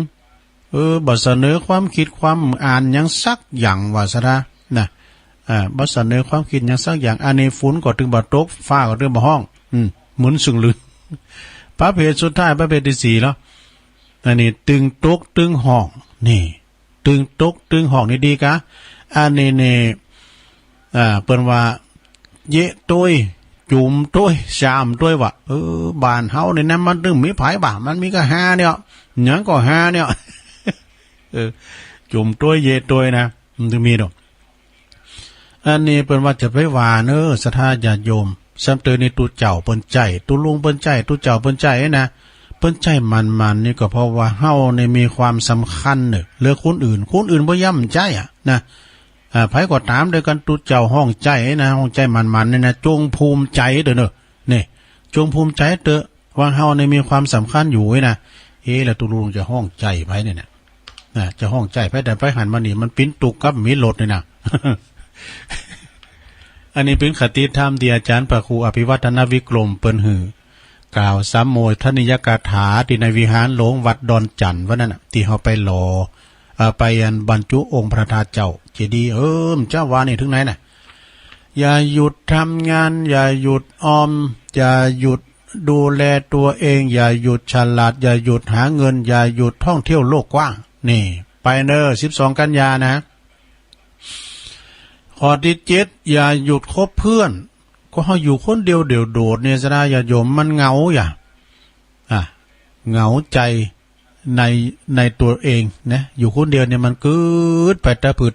เออ บ่เสนอความกึ๊ดความอ่านหยังสักอย่างว่าซะเถาะนะ อ่า บ่เสนอความกึ๊ดหยังสักอย่าง อันนี้ฝนก็ตึงบ่ตก ฟ้าก็ตึงบ่ฮ้อง อืม มึนซึ่งลึง ประเภทสุดท้าย ประเภทตี้สี่ลอ อันนี้ตึงตกตึงฮ้อง นี่ ตึงตกตึงฮ้องนี่ดีกา อันนี้นี่ อ่า เปิ้นว่า เยียะตวย จุ่มตวย จ้ำตวยว่ะ เออ บ้านเฮานี่นะ มันตึงมีผายบ่า มันมีก้าห้าเนี่ย หยังก็ห้าเนี่ย เออ จุ่มตวย เยียะตวยนะ มันตึงมีดอก อันนี้เปิ้นว่าจะไปว่าเน้อ ศรัทธาญาติโยม ซ้ำเติมนี่ตุ๊เจ้าเปิ้นใจ๊ ตุ๊ลุงเปิ้นใจ๊ ตุ๊เจ้าเปิ้นใจ๊นะ เปิ้นใจ๊หมั่นๆ นี่ก็เพราะว่าเฮานี่มีความสำคัญเน้อ เหลือคนอื่น คนอื่นบ่ย่ำใจ๊อะนะ อ่า ใผก็ต๋าม โดยกั๋นตุ๊เจ้าฮ้องใจ๊นะ ฮ้องใจ๊หมั่นๆ นี่นะ จงภูมิใจ๋เต๊อะเน้อ นี่ จงภูมิใจ๋เต๊อะ ว่าเฮานี่มีความสำคัญอยู่นะ เอ๊ะ แล้วตุ๊ลุงจะฮ้องใจ๋ใผเนี่ยนะ นะ จะฮ้องใจ๋ใผ แต่ไปหันมานี่ มันปิ๊นตุ๊กกับมีรถนี่นะ อันนี้เป๋นคติธรรมตี้อาจ๋ารย์พระครูอภิวัฒนวิกรมเปิ้นหื้อ กล่าวสัมโมทนียกถาตี้ในวิหารหลวงวัดดอนจั่นวันนั้นน่ะ ตี้เฮาไปหล่อ เอ่อ ไปอันบรรจุองค์พระธาตุเจ้าเจดีย์ เออ จะว่านี่เถิงไหนน่ะ อย่าหยุดทำงาน อย่าหยุดออม อย่าหยุดดูแลตัวเอง อย่าหยุดฉลาด อย่าหยุดหาเงิน อย่าหยุดท่องเที่ยวโลกกว้าง นี่ ไปเน้อ สิบสองกันยานะ ข้อตี้เจ็ด อย่าหยุดคบเพื่อน ก็เฮาอยู่คนเดียวเดี่ยวโดดเนี่ย ศรัทธาญาติโยม มันเหงาอย่า อ่ะ เหงาใจ๋ใน ในตั๋วเองนะ อยู่คนเดียวเนี่ยมันกึ๊ดไปตะผึด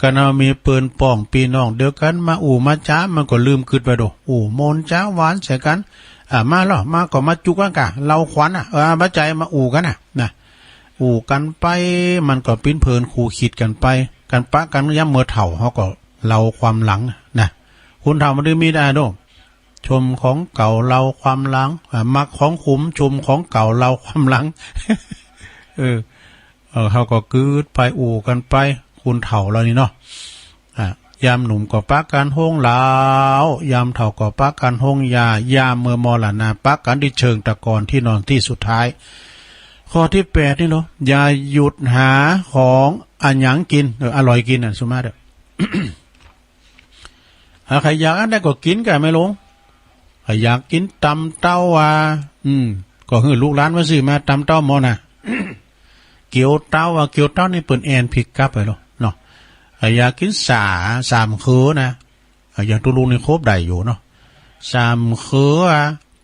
กั๋นเฮามีเปิ้นป้องปี้น้องเดียวกั๋น มาอู้มาจ๋า มันก็ลืมกึ๊ดไปโด อู้ม่วนจ๋าหวานใส่กั๋น อ่ะ มาลอ มาก็มาจุกั๋นก่ะ เล่าขวัญอ่ะ เออ บ่ใจ้ มาอู้กั๋นน่ะ นะ อู้กั๋นไป มันก็ปิ๊นเพลินคู่คิดกั๋นไป กั๋นปะกั๋นยามเมื่อเฒ่า เฮาก็เล่าความหลังนะ คนเฒ่ามันได้มีได้โด ชมของเก่าเล่าความหลัง อ่า มักของขุม ชมของเก่าเล่าความหลัง เออ เออ เฮาก็กึ๊ดไป อู้กั๋นไป คนเฒ่าเฮานี่เนาะ อ่ะ ยามหนุ่มก็ปะกั๋นฮ้องเหล้า ยามเฒ่าก็ปะกั๋นฮ้องยา ยามเมื่อมรณา ปะกั๋นตี้เชิงตะกอน ตี้นอนตี้สุดท้าย ข้อตี้แปดนี่เนาะ อย่าหยุดหาของอะหยังกิ๋น เออ อร่อยกิ๋นน่ะ สุมาเถอะ หาใผอยากอันใดก็กิ๋นก่ะ แม่หลวง ใผอยากกิ๋นตำเต้าว่า อืม ก็หื้อลูกหลานมาซื้อมา ตำเต้าหม้อน่ะ เกี๊ยวเต้าว่า เกี๊ยวเต้านี่เปิ้นแอ่นผิดกลับไปแล้วเนาะ ใผอยากกิ๋นสา สามเขือนะ อ่ะ อย่างตุ๊ลุงนี่คบได้อยู่เนาะ สามเขือ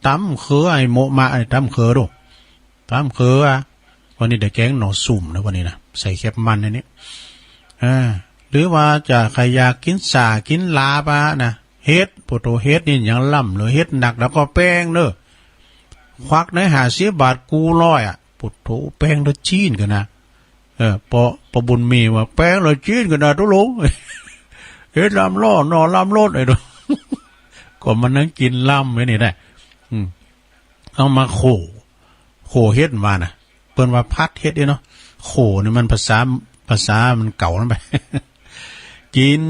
ตำเขือ ไอ้โมะมะ ไอ้ตำเขือดู ตำเขือ วันนี้ได้แก๋งหน่อสุมนะ วันนี้นะ ใส่แคบมันอันนี้ อ่า หรือว่าจะใผอยากกิ๋นสา กิ๋นลาบอะนะ เห็ด โผโถ เห็ดนี่ยังล้ำเลย เห็ดหนักแล้วก็แป้งเน้อ ควักได้ห้าสิบบาท กู้ร้อยอะ โผโถ แป้งเต้าจี๊นกั๋นนะ เออ ปอ ปอบุญมีว่า แป้งเต้าจี๊นกั๋นนะตุ๊ลุง เห็ดล้ำล้อ หน่อล้ำรส ไอ้ตุ๊ลุง ก็มานั่งกิ๋นล้ำไว้นี่แหละ อืม เอามาโข่ โข่เห็ดมานะ เปิ้นว่าผัดเห็ดนี่เนาะ โข่นี่มันภาษา ภาษามันเก่านั้นไป กิ๋น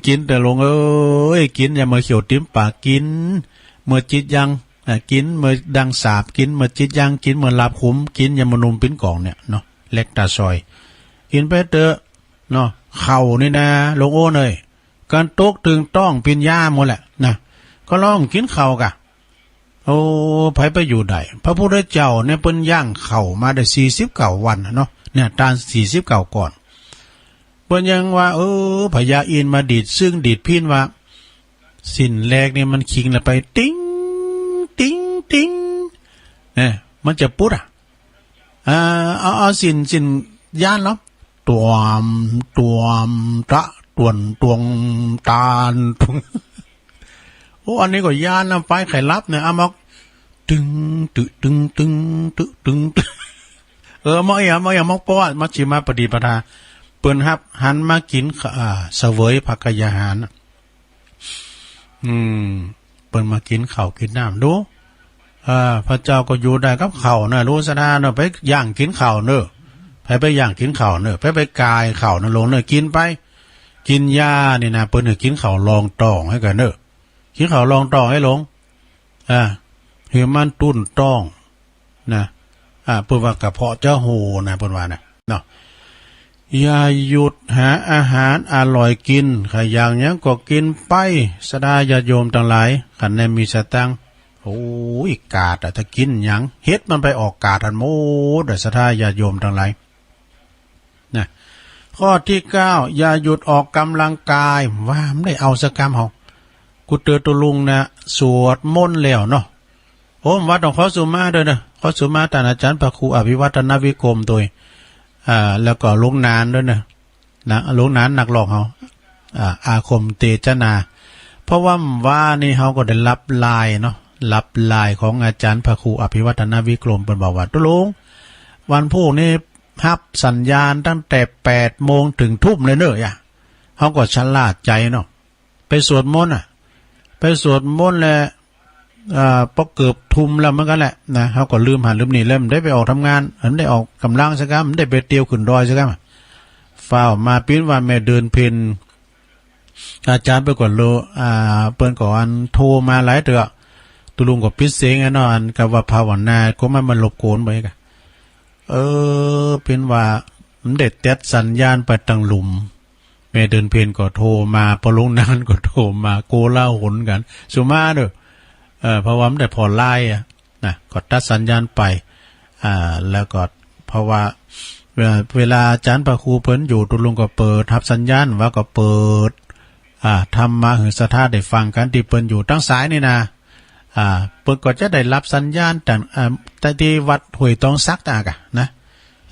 กิ๋นเต๊อะลุงเอ้ย กิ๋นอย่าเมื่อเขียวติ๋มปาก กิ๋นเมื่อจิตยัง อ่ะ กิ๋นเมื่อดังสาบ กิ๋นเมื่อจิตยัง กิ๋นเมื่อหลับขุม กิ๋นอย่าเมื่อหนุ่มปิ๊นก๋องเนี่ยเนาะ เล็กตาซอย กิ๋นไปเต๊อะเนาะ ข้าวนี่นะ ลุงโอ้นเอ้ย กั๋นตกตึงต๊องปิญญาหมดแหละนะ ก็ลองกิ๋นข้าวก่ะ โอ้ ใผไปอยู่ได้ พระพุทธเจ้าเนี่ยเปิ้นยั้งข้าวมาได้สี่สิบเก้าวันน่ะเนาะ เนี่ย ต้านสี่สิบเก้าก่อน ปิ้นยังว่า เออ พญาอินทร์มาดีดซึ่งดีดพิณว่า สิ้นแรกนี่มันคิงละไป ติ๊ง ติ๊ง ติ๊ง เนี่ย มันจะปุดอะ อ่า เอา เอาสิ้น สิ้นยานเหรอ ตวม ตวม ตะ ตวน ตวง ตาน ตวง โอ้ อันนี้ก็ยานนะ ไปใค่ลับเนี่ย อะ มอก ตึง ตึ ตึง ตึง ตึ ตึง ตึ เออ มอกเอีย มอกเอีย มอก เพราะว่ามัชฌิมาปฏิปทา เปิ้นฮับหันมากิ๋น อ่า เสวยภักขยาหารน่ะ อืม เปิ้นมากิ๋นข้าวกิ๋นน้ำ ดู อ่า พระเจ้าก็อยู่ได้กับข้าวนะ ลูกศรัทธาเนาะ ไปย่างกิ๋นข้าวเนาะ ไป ไปย่างกิ๋นข้าวเนาะ ไป ไปก๋ายข้าวนะ ลงเนาะ กิ๋นไป กิ๋นยานี่นะ เปิ้นหื้อกิ๋นข้าวรองท้องหื้อกั๋นเนาะ กิ๋นข้าวรองท้องหื้อลง อ่า หื้อมันตุ้นท้อง นะ อ่า เปิ้นว่ากระเพาะจะโหว่นะ เปิ้นว่านะ เนาะ อย่าหยุดหาอาหารอร่อยกิ๋น ใค่อยากหยังก็กิ๋นไป ศรัทธาญาติโยมตังหลาย คันแหนมีสตางค์ โอ้ย กาดอะ ถ้ากิ๋นหยัง เห็ดมันไปออกกาดอันหมดอะ ศรัทธาญาติโยมตังหลาย นะ ข้อตี้เก้า อย่าหยุดออกก๋ำลังกาย ว่ามันได้เอาสักกำเหาะ กูเตียวตุ๊ลุงนะ สวดมนต์แล้วเนาะ โอ้ ว่าต้องขอสุมาด้วยนะ ขอสุมาต้านอาจ๋ารย์พระครูอภิวัฒนวิกรมโตย อ่า แล้วก็หลวงนานด้วยนะ นะ หลวงนานนักร้องเฮา อ่า อาคมเตจนา เพราะว่า ว่านี่เฮาก็ได้รับไลน์เนาะ รับไลน์ของอาจ๋ารย์พระครูอภิวัฒนวิกรม เปิ้นบอกว่า ตุ๊ลุง วันพูกนี้ฮับสัญญาณตั้งแต่แปดโมงเถิงทุ่มเลยเนาะ เฮาก็ชะล่าใจ๋เนาะ ไปสวดมนต์อะ ไปสวดมนต์แล อ่า ปอเกือบทุ่มแล้วเหมือนกั๋นแหละนะ เฮาก็ลืมหั้นลืมนี่แล้ว บ่ได้ไปออกทำงาน บ่ได้ออกก๋ำลังสักกำ บ่ได้ไปเตียวขึ้นดอยสักกำ ฟ้าวมาปิ๊นว่าแม่เดือนเพ็ญ อาจ๋ารย์เปิ้นก็โล อ่า เปิ้นก็อันโทรมาหลายเตื้อ ตุ๊ลุงก็ปิดเสียงอะเนาะ อันกะว่าภาวนา ก็มันมารบกวนไปกะ เออ เปิ้นว่าบ่ได้ตัดสัญญาณไปตังลุ่ม แม่เดือนเพ็ญก็โทรมา ปอหลวงนานก็โทรมา โกลาหลกั๋น สุมาเน่อ เออ เพราะว่าบ่ได้ผ่อไลน์อะ นะ ก็ตัดสัญญาณไป อ่า แล้วก็เพราะว่า เว- เวลาอาจ๋ารย์พระครูเปิ้นอยู่ ตุ๊ลุงก็เปิดฮับสัญญาณ ว่าก็เปิด อ่า ธรรมะหื้อศรัทธาได้ฟังกั๋นตี้เปิ้นอยู่ตังสายนี่นะ อ่า เปิ้นก็จะได้ฮับสัญญาณตัง อ่า แต่ตี้วัดห้วยตองสักต่างหากอะนะ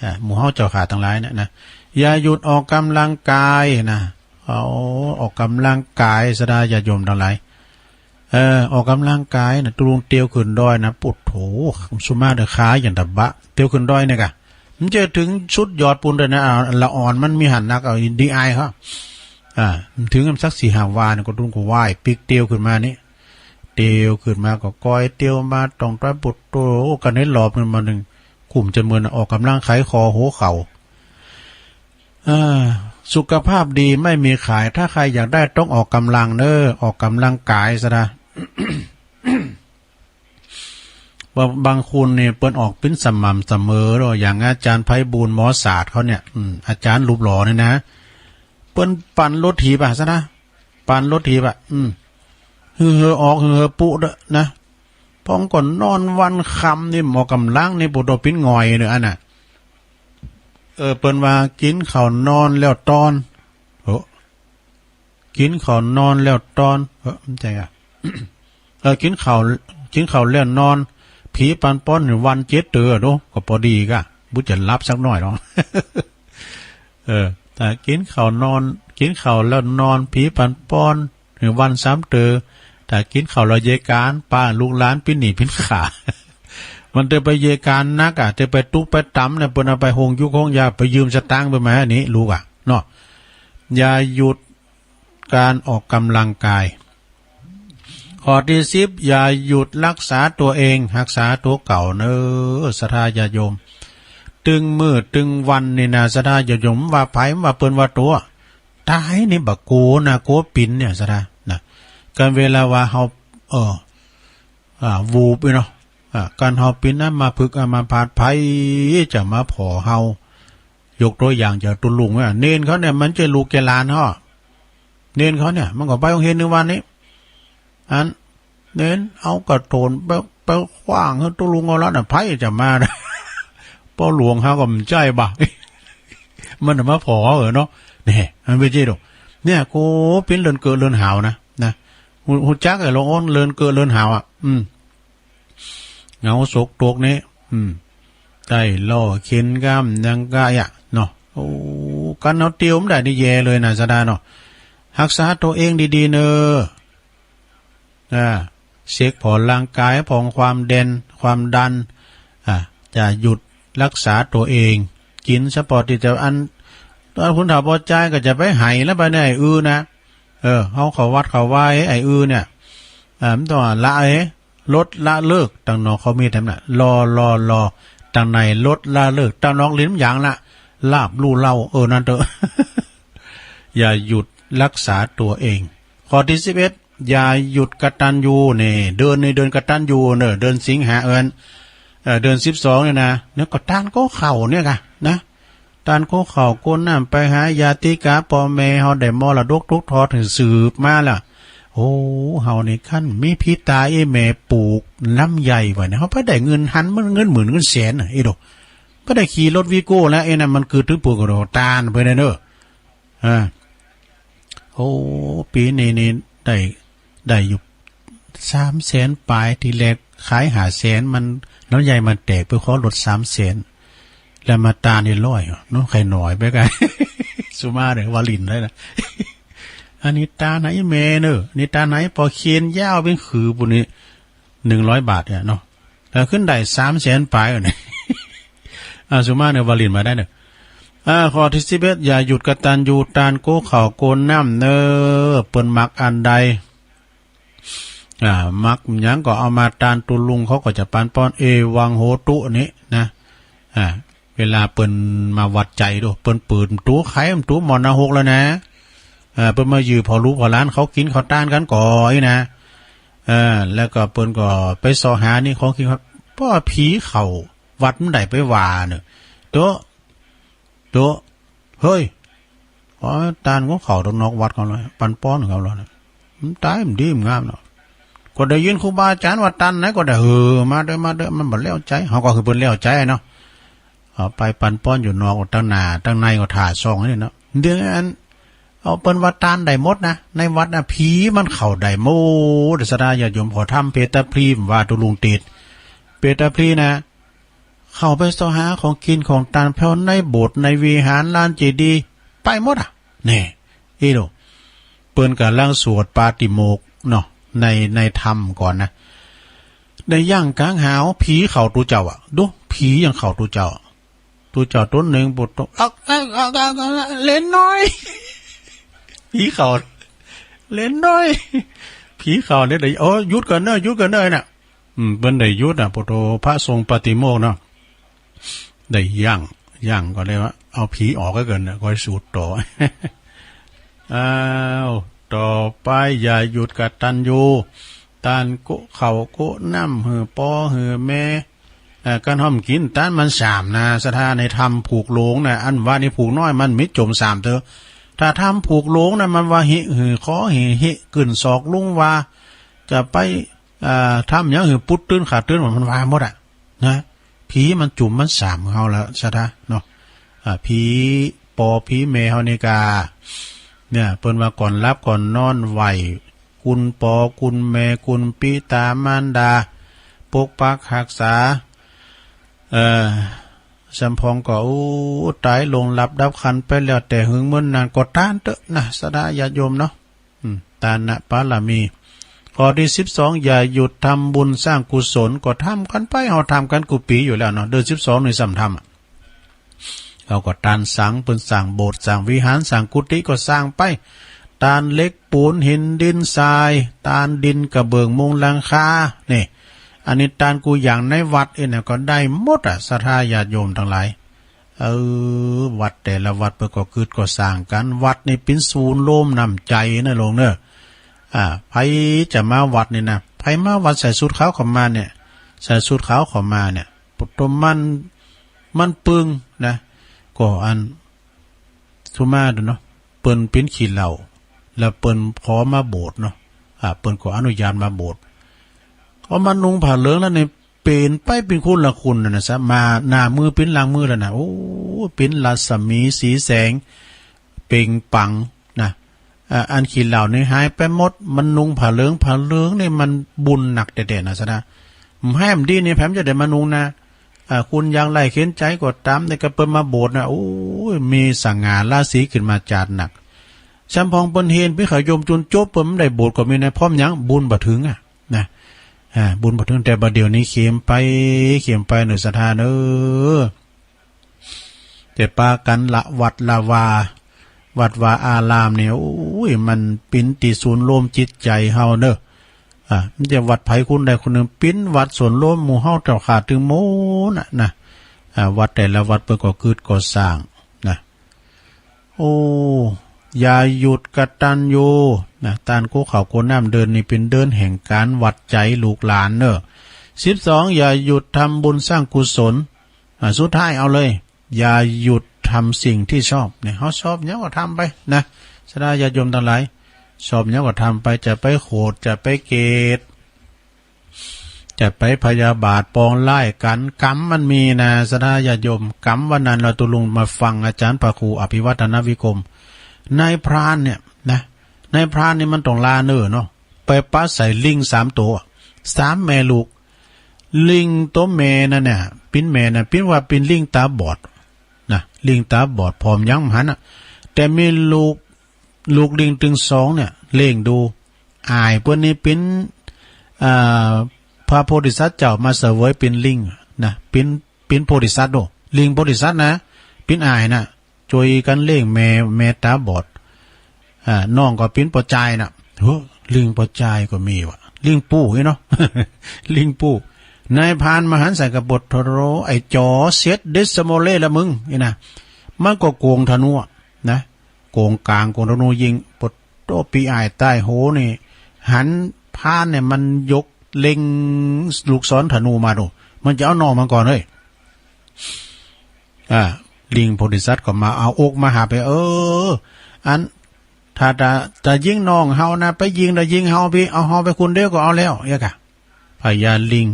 อ่า หมู่เฮาเจ้าข้าตังหลายเนี่ยนะ อย่าหยุดออกก๋ำลังกายนะ เอา ออกก๋ำลังกาย ศรัทธาญาติโยมตังหลาย เออ ออกก๋ำลังกายนะ ตุ๊ลุงเตียวขึ้นดอยนะ ปุดโถ สุมาเน่อ ขาอย่างตะบะ เตียวขึ้นดอยเนี่ยกะ มันจะเถิงสุดยอดปู๊นเตื้อนะ อ่า ละอ่อนมันมีหั้นนัก เอาดีอายเขา อ่า เถิงสักสี่ห้าวาเนี่ย ก็ตุ๊ลุงก็ไหว้ปิ๊กเตียวขึ้นมานี่ เตียวขึ้นมาก็ก้อยเตียวมา ต้องตวยปุดโถ กั๋นหื้อหลอบมันมานึ่ง กุ้มจะเมิน ออกก๋ำลังไขข้อหัวเข่า อ่า สุขภาพดีไม่มีขาย ถ้าใครอยากได้ต้องออกก๋ำลังเน่อ ออกก๋ำลังกาย ศรัทธา บาง- บางคนนี่เปิ้นออกเป๋นสม่ำเสมอเนาะ อย่างอาจ๋ารย์ไพบูลย์หมอศาสตร์เขาเนี่ย อืม อาจ๋ารย์รูปหล่อเนี่ยนะ เปิ้นปั่นรถถีบอะ ศรัทธา ปั่นรถถีบอะ อืม หื้อเฮอออก หื้อเฮอปุ๊เต๊อะนะ พ่องก็นอนวันค่ำนี่ บ่ออกก๋ำลังนี่ปูโตปินหง่อยเน่ออันน่ะ เออ เปิ้นว่ากิ๋นข้าวนอนแล้วตอน เออ กิ๋นข้าวนอนแล้วตอน เออ บ่ใจ้อะ เออ กิ๋นข้าว กิ๋นข้าวแล้วนอน ผีปันป้อนวันเจ็ดเตื้อ ดู ก็ปอดีก้า บ่จะหลับสักหน้อยหรอก เออ ถ้ากิ๋นข้าวนอน กิ๋นข้าวแล้วนอน ผีปันป้อนวันสามเตื้อ ถ้ากิ๋นข้าวแล้วเยกาน ปาลูกหลานปิ้นหนี้ปิ้นขา มันเตื้อไปเยกานนักอะ เตื้อไปตุ๊กไปต๋ำเนี่ย เปิ้นเอาไปโฮงยุกโฮงยา ไปยืมสตางค์เปิ้นมาอันนี้ ลูกอะ เนาะ อย่าหยุดก๋านออกก๋ำลังกาย ข้อตี้สิบ อย่าหยุดรักษาตั๋วเอง ฮักษาตั๋วเก่าเน่อ ศรัทธาญาติโยม ตึงมื้อตึงวันนี่นะ ศรัทธาญาติโยม บ่ว่าใผ บ่ว่าเปิ้นว่าตั๋ว ต๋ายนี่บ่กั๋วนะ กั๋วปิ๋นเนี่ย ศรัทธา นะ ก๋านเวลาว่าเฮา เออ อ่า วูบนี่เนาะ อ่า ก๋านเฮาปิ๋นอัมพฤกษ์อัมพาต ใผจะมาผ่อเฮา ยกตั๋วอย่างอย่างตุ๊ลุงอะ เณรเขาเนี่ย มันบ่ใจ้ลูกใจ้หลานเฮา เณรเขาเนี่ย มันก็ไปโฮงเฮียนในวันนี้ อัน เณรเอากระโถนไป ไปขว้างหื้อตุ๊ลุงเอาละน่ะ ใผจะมา ป้อหลวงเฮาก็บ่ใจ้บ่า มันจะมาผ่อเฮาเออเนาะ เนี่ย มันเป๋นจริงดอก เนี่ย โก เป๋นเลินเกอะเลินหาวนะ นะ ฮู้ ฮู้จักไอ้ละอ่อนเลินเกอะเลินหาวอะ อืม เหงาโศกตกเนี่ย อืม ใต้ล่อเข็ญก้ำยังกะยะเนาะ โอ้ กั๋นเอาเตียวมันได้นี่แย่เลยนะ ศรัทธาเนาะ ฮักษาตั๋วเองดีๆ เน่อ อ่า เช็คผ่อร่างก๋าย ผ่อความแด่น ความดัน อ่า จะหยุดฮักษาตั๋วเอง กิ๋นสะปอร์ตตี้จะอัน ต๋อนคนเฒ่าปอจายก็จะไปไหแล้วไปในไอ้อื้อนะ เออ เฮาเข้าวัดเข้าวาไอ้อื้อเนี่ย อ่า มันต้องละ เอ้ย ลดละเลิก ตางนอกเขามีแถมน่ะ ลอ ลอ ลอ ตางในลดละเลิก ตางนอกลิ้นมันหยางละ ลาบลู่เหล้า เออ นั่นเต๊อะ อย่าหยุดฮักษาตั๋วเอง ข้อตี้สิบเอ็ด อย่าหยุดกตัญญู นี่ เดือนนี้เดือนกตัญญูเน่อ เดือนสิงหาเอิ้น เอ่อ เดือนสิบสองเนี่ยนะ เนี่ยก็ตานโก้เข้าเนี่ยก่ะ นะ ตานโก้เข้าโก้น้ำ ไปหาญาติกาป้อแม่เฮาได้มรดกตกทอดหื้อสืบมาละ โอ้ เฮานี่คันมีพี่ต๋าอี้แม่ปลูกลำไยไว้เนี่ย เฮาไปได้เงินหันมันเงินหมื่นเงินแสนน่ะ เอ้ยโด ไปได้ขี่รถวีโก้แล้ว ไอ้นั่นมันคือถือปลูกกระโดดตานไปเนี่ยเน่อ อ่า โอ้ ปี๋นี้นี่ได้ ได้อยู่สามแสนป๋าย ทีแรกขายห้าแสน มัน ลำไยมันแตก ไปขอลดสามแสน แล้วมาตานนี่ร้อยเนาะ ใค่น้อยไปก่ะ สุมาเน่อ วาลินเลยนะ อันนี้ตานไหนแม่เน่อ นี่ตานไหนปอเคียนยาวเป๋นขือปู้นนี่ หนึ่งร้อยบาทเนี่ยเนาะ แล้วขึ้นได้สามแสนป๋ายเนี่ย อ่า สุมาเน่อ วาลินมาได้เน่อ อ่า ข้อตี้สิบเอ็ด อย่าหยุดกตัญญู ตานโก้เข้าโก้น้ำเน่อ เปิ้นมักอันใด อ่า มักหยังก็เอามาตาน ตุ๊ลุงเขาก็จะปันป้อน เอวังโหตุ นี่นะ อ่า เวลาเปิ้นมาวัดใจ๋โด เปิ้นเปิดประตู๋ไข ประตู๋มรณะหกแล้วนะ เออ เปิ้นมายื้อผ่อลูกผ่อหลานเขากิ๋นข้าวตานกั๋นก่ออี้นะ เออ แล้วก็เปิ้นก็ไปเซาะหานี่ของกิ๋นครับ เพราะว่าผีเข้าวัดมันได้ไปว่าเน่อ โต๊ะ โต๊ะ เฮ้ย ขอตานของเข้าตางนอกวัดเขาเลย ปันป้อนเขาเลยนะ มันต๋าย มันดี มันงามเนาะ ก็ได้ยินครูบาอาจ๋ารย์ว่าตานไหนก็ได้ เออ มาเต๊อะ มาเต๊อะ มันบ่แล้วใจ๋ เฮาก็หื้อเปิ้นแล้วใจ๋เนาะ เอาไปปันป้อนอยู่นอก ตางหน้า ตางในก็ถ่าส่องนี่เนาะ เดี๋ยวอัน เอาเปิ้นว่าตานได้หมดนะ ในวัดนะ ผีมันเข้าได้หมด ศรัทธาญาติโยม ขอธรรมเปตตาพลี ว่าตุ๊ลุงติด เปตตาพลีนะ เข้าไปเซาะหาของกิ๋นของตาน แผวในโบสถ์ในวิหารลานเจดีย์ไปหมดอะ แน่ อี้โด เปิ้นก่ำลังสวดปาติโมกข์เนาะ ใน ในธรรมก่อนนะ ได้ย่างก๋างหาว ผีเข้าตุ๊เจ้าอะ ดู ผียังเข้าตุ๊เจ้า ตุ๊เจ้าต๋นนึ่งปุตโต อัก อัก อัก อัก อัก เหลนน้อย ผีเข้า เหลนน้อย ผีเข้าเนี่ยได้ โอ้ หยุดก่อนเน่อ หยุดก่อนเน่อน่ะ อืม เปิ้นได้หยุดน่ะ ปุตโต พระทรงปาติโมกข์เนาะ ได้ย่าง ย่างก็ได้ว่า เอาผีออกก็เกินน่ะ ค่อยสูดต่อ อ้าว ต่อไป อย่าหยุดกตัญญู ตานโกะข้าวโกะน้ำ หื้อปอหื้อแม่ เอ่อ กั๋นห้อมกิ๋น ตานมันสามนะ ศรัทธา ในธรรมผูกโหลงนะ อันว่านี่ผูกน้อย มันมิจมสามเต๊อะ ถ้าธรรมผูกโหลงนะ มันว่าหิ หื้อขอ หิ หิ กึ่นศอกลุงว่า จะไป อ่า ทำหยังหื้อปุ๊ดตื้นขาดตื้น มันว่าหมดอะ นะ ผีมันจุมมันสามเฮาแล้ว ศรัทธา เนาะ อ่า ผีปอผีแม่เฮานี่กา เนี่ย เปิ้นว่าก่อนหลับก่อนนอนไหว้ กุณปอกุณแม่กุณปิตามารดา ปกปักฮักษา เอ่อ สำปองก็ โอ้ ต๋ายลงหลับดับขันไปแล้ว แต่หึงเมินนานก็ตานเต๊อะนะ ศรัทธาญาติโยมเนาะ อืม ตานนะปารมี ข้อตี้สิบสอง อย่าหยุดทำบุญสร้างกุศล ก็ทำกั๋นไป เฮาทำกั๋นกู้ปี๋อยู่แล้วเนาะ เดือนสิบสองนี่ซ้ำทำอะ เฮาก็ตานสัง เปิ้นสร้างโบสถ์ สร้างวิหาร สร้างกุฏิก็สร้างไป ตานเหล็กปูนหินดินทราย ตานดินกระเบื้องมุงหลังคา นี่ อันนี้ตานกู้อย่างในวัดเองนะ ก็ได้หมดอะ ศรัทธาญาติโยมตังหลาย เออ วัดแต่ละวัดเปิ้นก็กึ๊ดก่อสร้างกั๋น วัดนี่เป๋นศูนย์รวมน้ำใจ๋นะโยมเน่อ อ่า ใผจะมาวัดนี่นะ ใผมาวัดใส่ชุดขาวเข้ามาเนี่ย ใส่ชุดขาวเข้ามาเนี่ย ปุตตมัน มันปึงนะ ก็อัน สุมาเนาะ เปิ้นเป๋นขี้เหล้า แล้วเปิ้นขอมาโบสถ์เนาะ อ่า เปิ้นก็อนุญาตมาโบสถ์ เอามานุ่งผ้าเหลืองแล้วเนี่ย เป๋นไปเป๋นคนละคนน่ะนะ สะ มาหน้ามือเป๋นหลังมือแล้วนะ โอ้ เป๋นรัศมีสีแสง เป๋งปังนะ อ่า อันขี้เหล่านี่หายไปหมด มานุ่งผ้าเหลือง ผ้าเหลืองนี่มันบุญหนักแต๊ๆ นะศรัทธา บ่แหมดีนี่แผมจะได้มานุ่งนะ อ่า คนยากไร้เข็ญใจ๋ก็ต๋าม นี่ก็เปิ้นมาโบสถ์นะ โอ้ย มีสง่าราศีขึ้นมาจาดนัก ซ้ำพ่องเปิ้นเฮน ปี้เขาโยมจุนจบ เปิ้นบ่ได้โบสถ์ก็มีนะ เพราะหยัง บุญบ่เถิงอะ นะ อ่า บุญบ่เถิง แต่บ่าเดี่ยวนี้เข้มไป เข้มไปเน่อศรัทธาเน่อ แต่ปากั๋นละวัดละวา วัดวาอารามนี่ โอ้ย มันเป๋นตี้ศูนย์รวมจิตใจ๋เฮาเน่อ อ่า มันจะวัดใผคนใดคนนึ่ง เป๋นวัดศูนย์รวมหมู่เฮาเจ้าข้าตึงหมดน่ะ นะ อ่า วัดแต่ละวัดเปิ้นก็กึ๊ดก่อสร้างนะ โอ้ อย่าหยุดกตัญญูนะ ต้านกั๊วข้าวกั๊วน้ำ เดือนนี้เป๋นเดือนแห่งก๋านวัดใจ๋ลูกหลานเน่อ สิบสอง อย่าหยุดทำบุญสร้างกุศล อ่า สุดท้ายเอาเลย อย่าหยุดทำสิ่งที่ชอบ เนี่ย เฮาชอบหยังก็ทำไปนะ ศรัทธาญาติโยมตังหลาย ชอบหยังก็ทำไป จะไปโขด จะไปเกลียด จะไปพยาบาทปองร้ายกั๋น ก๋รรมมันมีนะ ศรัทธาญาติโยม ก๋รรมวันนั้นลอตุลุงมาฟังอาจ๋ารย์พระครูอภิวัฒนวิกรม นายพรานเนี่ยนะ นายพรานนี่มันต้องลาเน่อเนาะ ไปปะใส่ลิงสามตั๋ว สามแม่ลูก ลิงตั๋วแม่นั่นเนี่ย เป๋นแม่น่ะ เป๋นว่าเป๋นลิงต๋าบอดนะ ลิงต๋าบอด ผ่อมยังบ่หันน่ะ แต่มีลูก ลูกลิงตึงสองเนี่ย เลี้ยงดู อ้ายเปิ้นนี่เป๋น อ่า พระโพธิสัตว์เจ้ามาเสวยเป๋นลิงนะ เป๋น เป๋นโพธิสัตว์โน่ ลิงโพธิสัตว์นะ เป๋นอ้ายน่ะ จ้วยกั๋นเลี้ยงแม่ แม่ต๋าบอด อ่า น้องก็เป๋นป้อจายน่ะ โห ลิงป้อจายก็มีวะ ลิงปู่อี้เนาะ ลิงปู่ นายพรานมาหันใส่ก็ โผดโธ่ ไอ้จ๋อ เสร็จเด็ดสะโมเล่ละมึง นี่นะ มันก็โก๋งธนูอะนะ โก๋งก๋าง โก๋งธนูยิง โผดโธ่ ปี้อ้ายต๋ายโหงนี่ หันพรานเนี่ยมันยกเล็งลูกศรธนูมาโน่ มันจะเอาน้องมันก่อนเฮ้ย อ่า ลิงโพธิสัตว์ก็มาเอาอกมาหาไป เออ อัน ถ้า ถ้า ถ้ายิงน้องเฮานะ ไปยิง ถ้ายิงเฮาปี้ เอาเฮาไปคนเดียวก็เอาแล้ว เอี้ยก่ะ พญาลิง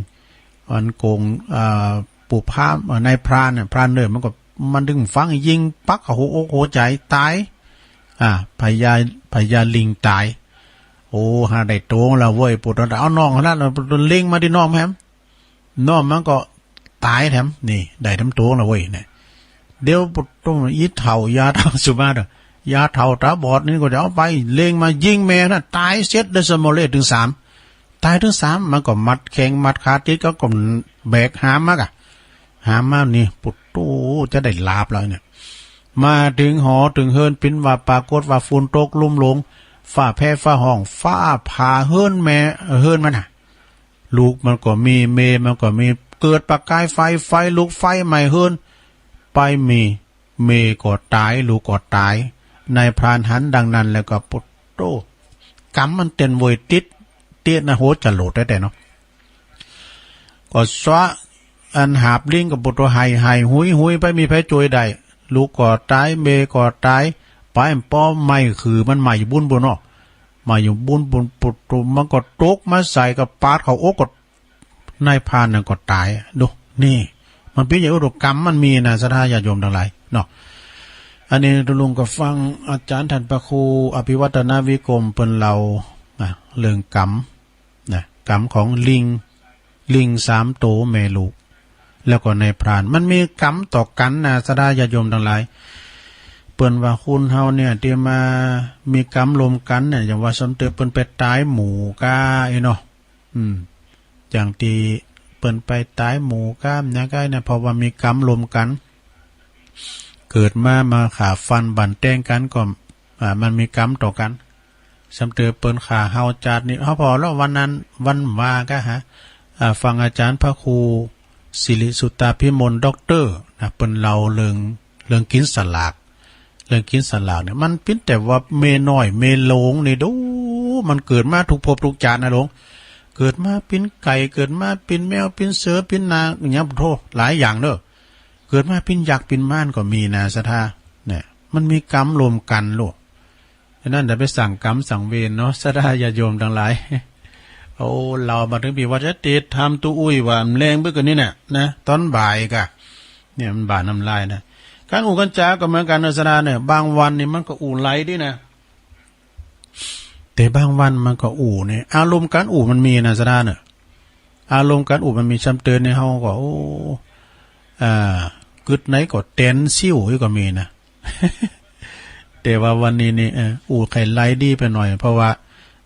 มันโก๋ง อ่า ปู่พราหมณ์ อ่า นายพรานเนี่ย พรานเน่อ มันก็ มันตึงฟัง ยิงปักเข้าหัวอกหัวใจ๋ ต๋าย อ่า พญา พญาลิงต๋าย โอ้ หาได้ตั๋วละเว้ย โผดโธ่ เอาน้องหั้นละ เล็งมาตี้น้องแหม น้องมันก็ต๋ายแถม นี่ ได้แถมตั๋วละเว้ย เนี่ย เดี๋ยวโผดโธ่ อีเฒ่า ยาเฒ่าสุมาเถอะ ยาเฒ่าต๋าบอดนี่ก็จะเอาไป เล็งมายิงแม่น่ะ ต๋ายเสร็จเด็ดสะโมเล่ตึงสาม ต๋ายตึงสาม มันก็มัดแข้งมัดขาติด ก็ ก็แบกหามมาก่ะ หามมานี่ โผดโธ่ จะได้หลาบแล้วเนี่ย มาเถิงหอเถิงเฮือน เป๋นว่าปรากฏว่าฝนตกลุ่มหลง ฟ้าแผ่ฟ้าฮ้อง ฟ้าผ่าเฮือนแม่ เฮือนมันน่ะ ลูกมันก็มี เมย์มันก็มี เกิดประกายไฟ ไฟลุก ไฟไหม้เฮือน ไปมี เมย์ก็ต๋าย ลูกก็ต๋าย นายพรานหันดังนั้นแล้วก็ โผดโธ่ ก๋รรมมันเตียนเวย ติด เตี้ยนะ โห จะโหลดแต๊ๆ เนาะ ก็สวะ อันหาบลิงก็ โผดโธ่ ไห้ ไห้ หุย หุย ไป มีใผจ้วยได้ ลูกก็ต๋าย เมย์ก็ต๋าย ไป ปอไหม้ คือมันไหม้อยู่บุ้นปู้นเนาะ ไหม้อยู่บุ้นปู้น โผดโธ่ มันก็ตกมาใส่ ก็ปาดเข้าอก ก็ นายพรานนั่นก็ต๋าย ดู นี่ มันเป๋นอย่างนี้ ก๋รรมมันมีนะ ศรัทธาญาติโยมตังหลาย เนาะ อันนี้ตะลุงก็ฟังอาจ๋ารย์ต้านพระครูอภิวัฒนวิกรมเปิ้นเล่า นะ เรื่องก๋รรม นะ ก๋รรมของลิง ลิงสามตั๋วแม่ลูก แล้วก็นายพราน มันมีก๋รรมต่อกั๋นนะ ศรัทธาญาติโยมตังหลาย เปิ้นว่าคนเฮาเนี่ย ตี้มามีก๋รรมร่วมกั๋นเนี่ย อย่างว่าซ้ำเติมเปิ้นไปต๋ายหมู่ก้า อี้เนาะ อืม อย่างตี้เปิ้นไปต๋ายหมู่ก้า อย่างก้าเนี่ย เพราะว่ามีก๋รรมร่วมกั๋น เกิดมา มาฆ่าฟันบั่นแต้งกั๋นก็ อ่า มันมีก๋รรมต่อกั๋น ซ้ำเติมเปิ้นฆ่าเฮาจาตินี้ เฮาผ่อแล้ววันนั้น วันวาก็หา อ่า ฟังอาจ๋ารย์พระครูสิริสุตตาภิมล ด็อกเตอร์ นะ เปิ้นเล่าเรื่อง เรื่องกิ๋นสลาก เรื่องกิ๋นสลากเนี่ย มันเป๋นแต่ว่าเมย์น้อย เมย์หลวงนี่ ดู มันเกิดมากู้ภพกู้จาตินะหลวง เกิดมาเป๋นไก่ เกิดมาเป๋นแมว เป๋นเสือ เป๋นนาง อย่างเงี้ย โธ่ หลายอย่างเน่อ เกิดมาเป๋นยักษ์เป๋นมารก็มีนะ ศรัทธา เนี่ย มันมีก๋รรมร่วมกั๋นลูก ฉะนั้นอย่าไปสั่งก๋รรมสั่งเวรเนาะ ศรัทธาญาติโยมตังหลาย โอ้ เล่ามาเถิงปี้ว่าจะติดธรรมตู้อุ้ยว่ามันแลงเบิดกั๋นนี่น่ะ นะ ต๋อนบ่ายก่ะ เนี่ยมันบ่าน้ำลายนะ ก๋านอู้ก๋านจาก็เหมือนกั๋นเน่อ สะดาเน่อ บางวันนี่มันก็อู้ไหลดีนะ แต่บางวันมันก็อู้นี่ อารมณ์ก๋านอู้มันมีนะ สะดาเน่อ อารมณ์ก๋านอู้มันมี ซ้ำเติมนี่เฮาก็ โอ้ อ่า กึ๊ดไหนก็แต๋นซิ่วอยู่ก็มีนะ แต่ว่าวันนี้นี่ เออ อู้ใค่ไหลดีไปหน่อย เพราะว่า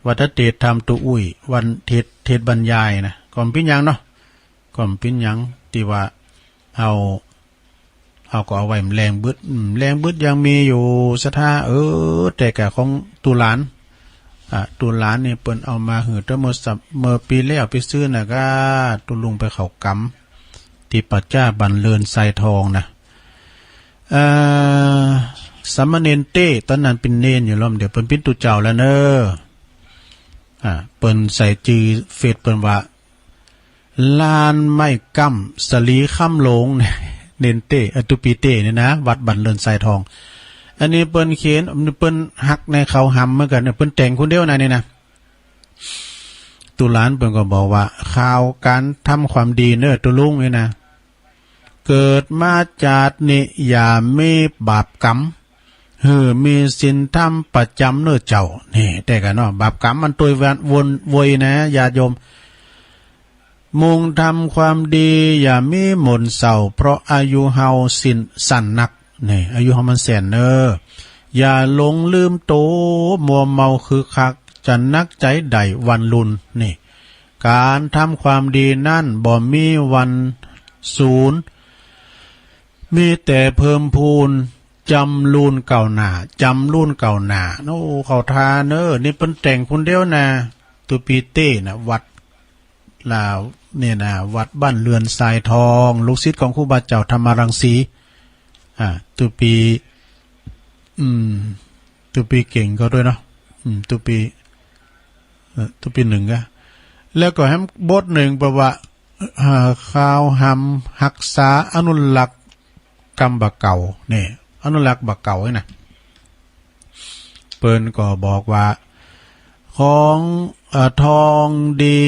ว่าถ้าเตสน์ทำตวอุ้ย วันเตสน์ เตสน์บรรยายนะ ก็บ่เป๋นหยังเนาะ ก็บ่เป๋นหยัง ตี้ว่าเฮา เฮาก็เอาไว้แลงบึด อืม แลงบึดยังมีอยู่ สะดา เออ แต่ก่าของตุ๊หลาน อ่า ตุ๊หลานนี่เปิ้นเอามาหื้อตั้งเมื่อสัป เมื่อปี๋แล้ว ปี๋ซืนน่ะก้า ตุ๊ลุงไปเข้ากรรม ตี้ป่าจ๊าบ้านเรินทรายทองนะ เอ่อ สามเณรเต้ ต๋อนนั้นเป๋นเณรอยู่ลำ เดี๋ยวเปิ้นเป๋นตุ๊เจ้าแล้วเน่อ อ่า เปิ้นใส่จื้อเฟซเปิ้นว่า ลานไม้ก๊ำ สะหลีคำหลง เณรเต้ เอ่อ ตุ๊ปีเต้นี่นะ วัดบ้านเรินทรายทอง อันนี้เปิ้นเขียน เปิ้นฮักในเขาหำเหมือนกั๋น เปิ้นแต่งคนเดียวนะนี่นะ ตุ๊หลานเปิ้นก็บอกว่า ข่าวก๋านทำความดีเน่อตุ๊ลุงนี่นะ เกิดมาจาตินี้อย่ามีบาปกรรม หื้อมีศีลธรรมประจ๋ำเน่อเจ้า นี่ แต่ก่าเนาะ บาปกรรมมันตวยวน วน วนนะ ญาติโยม มุ่งทำความดีอย่ามีหม่นเศร้า เพราะอายุเฮาสิ้น สั้นนัก นี่ อายุเฮามันแส้นเน่อ อย่าหลงลืมโต มัวเมาคึกคัก จะหนักใจ๋ใดวันลุน นี่ ก๋านทำความดีนั้นบ่มีวันสูญ มีแต่เพิ่มพูน จ๋ำลูนก้าวหน้า จ๋ำลูนก้าวหน้า โอ้ เข้าท่าเน่อ นี่เปิ้นแต่งคนเดียวนะ ตุ๊ปีเต้นะ วัดลาวเนี่ยนะ วัดบ้านเรินทรายทอง ลูกศิษย์ของครูบาเจ้าธรรมรังสี อ่า ตุ๊ปี อืม ตุ๊ปีเก่งก็ด้วยเนาะ อืม ตุ๊ปี เอ่อ ตุ๊ปีนึ่งก็ แล้วก็แหมบทนึ่งแปลว่า อ่า ข่าวหำฮักษาอนุรักษ์กำบ่าเก่า นี่ อนุรักษ์บ่าเก่านี่นะ เปิ้นก็บอกว่า ของ เอ่อ ทองดี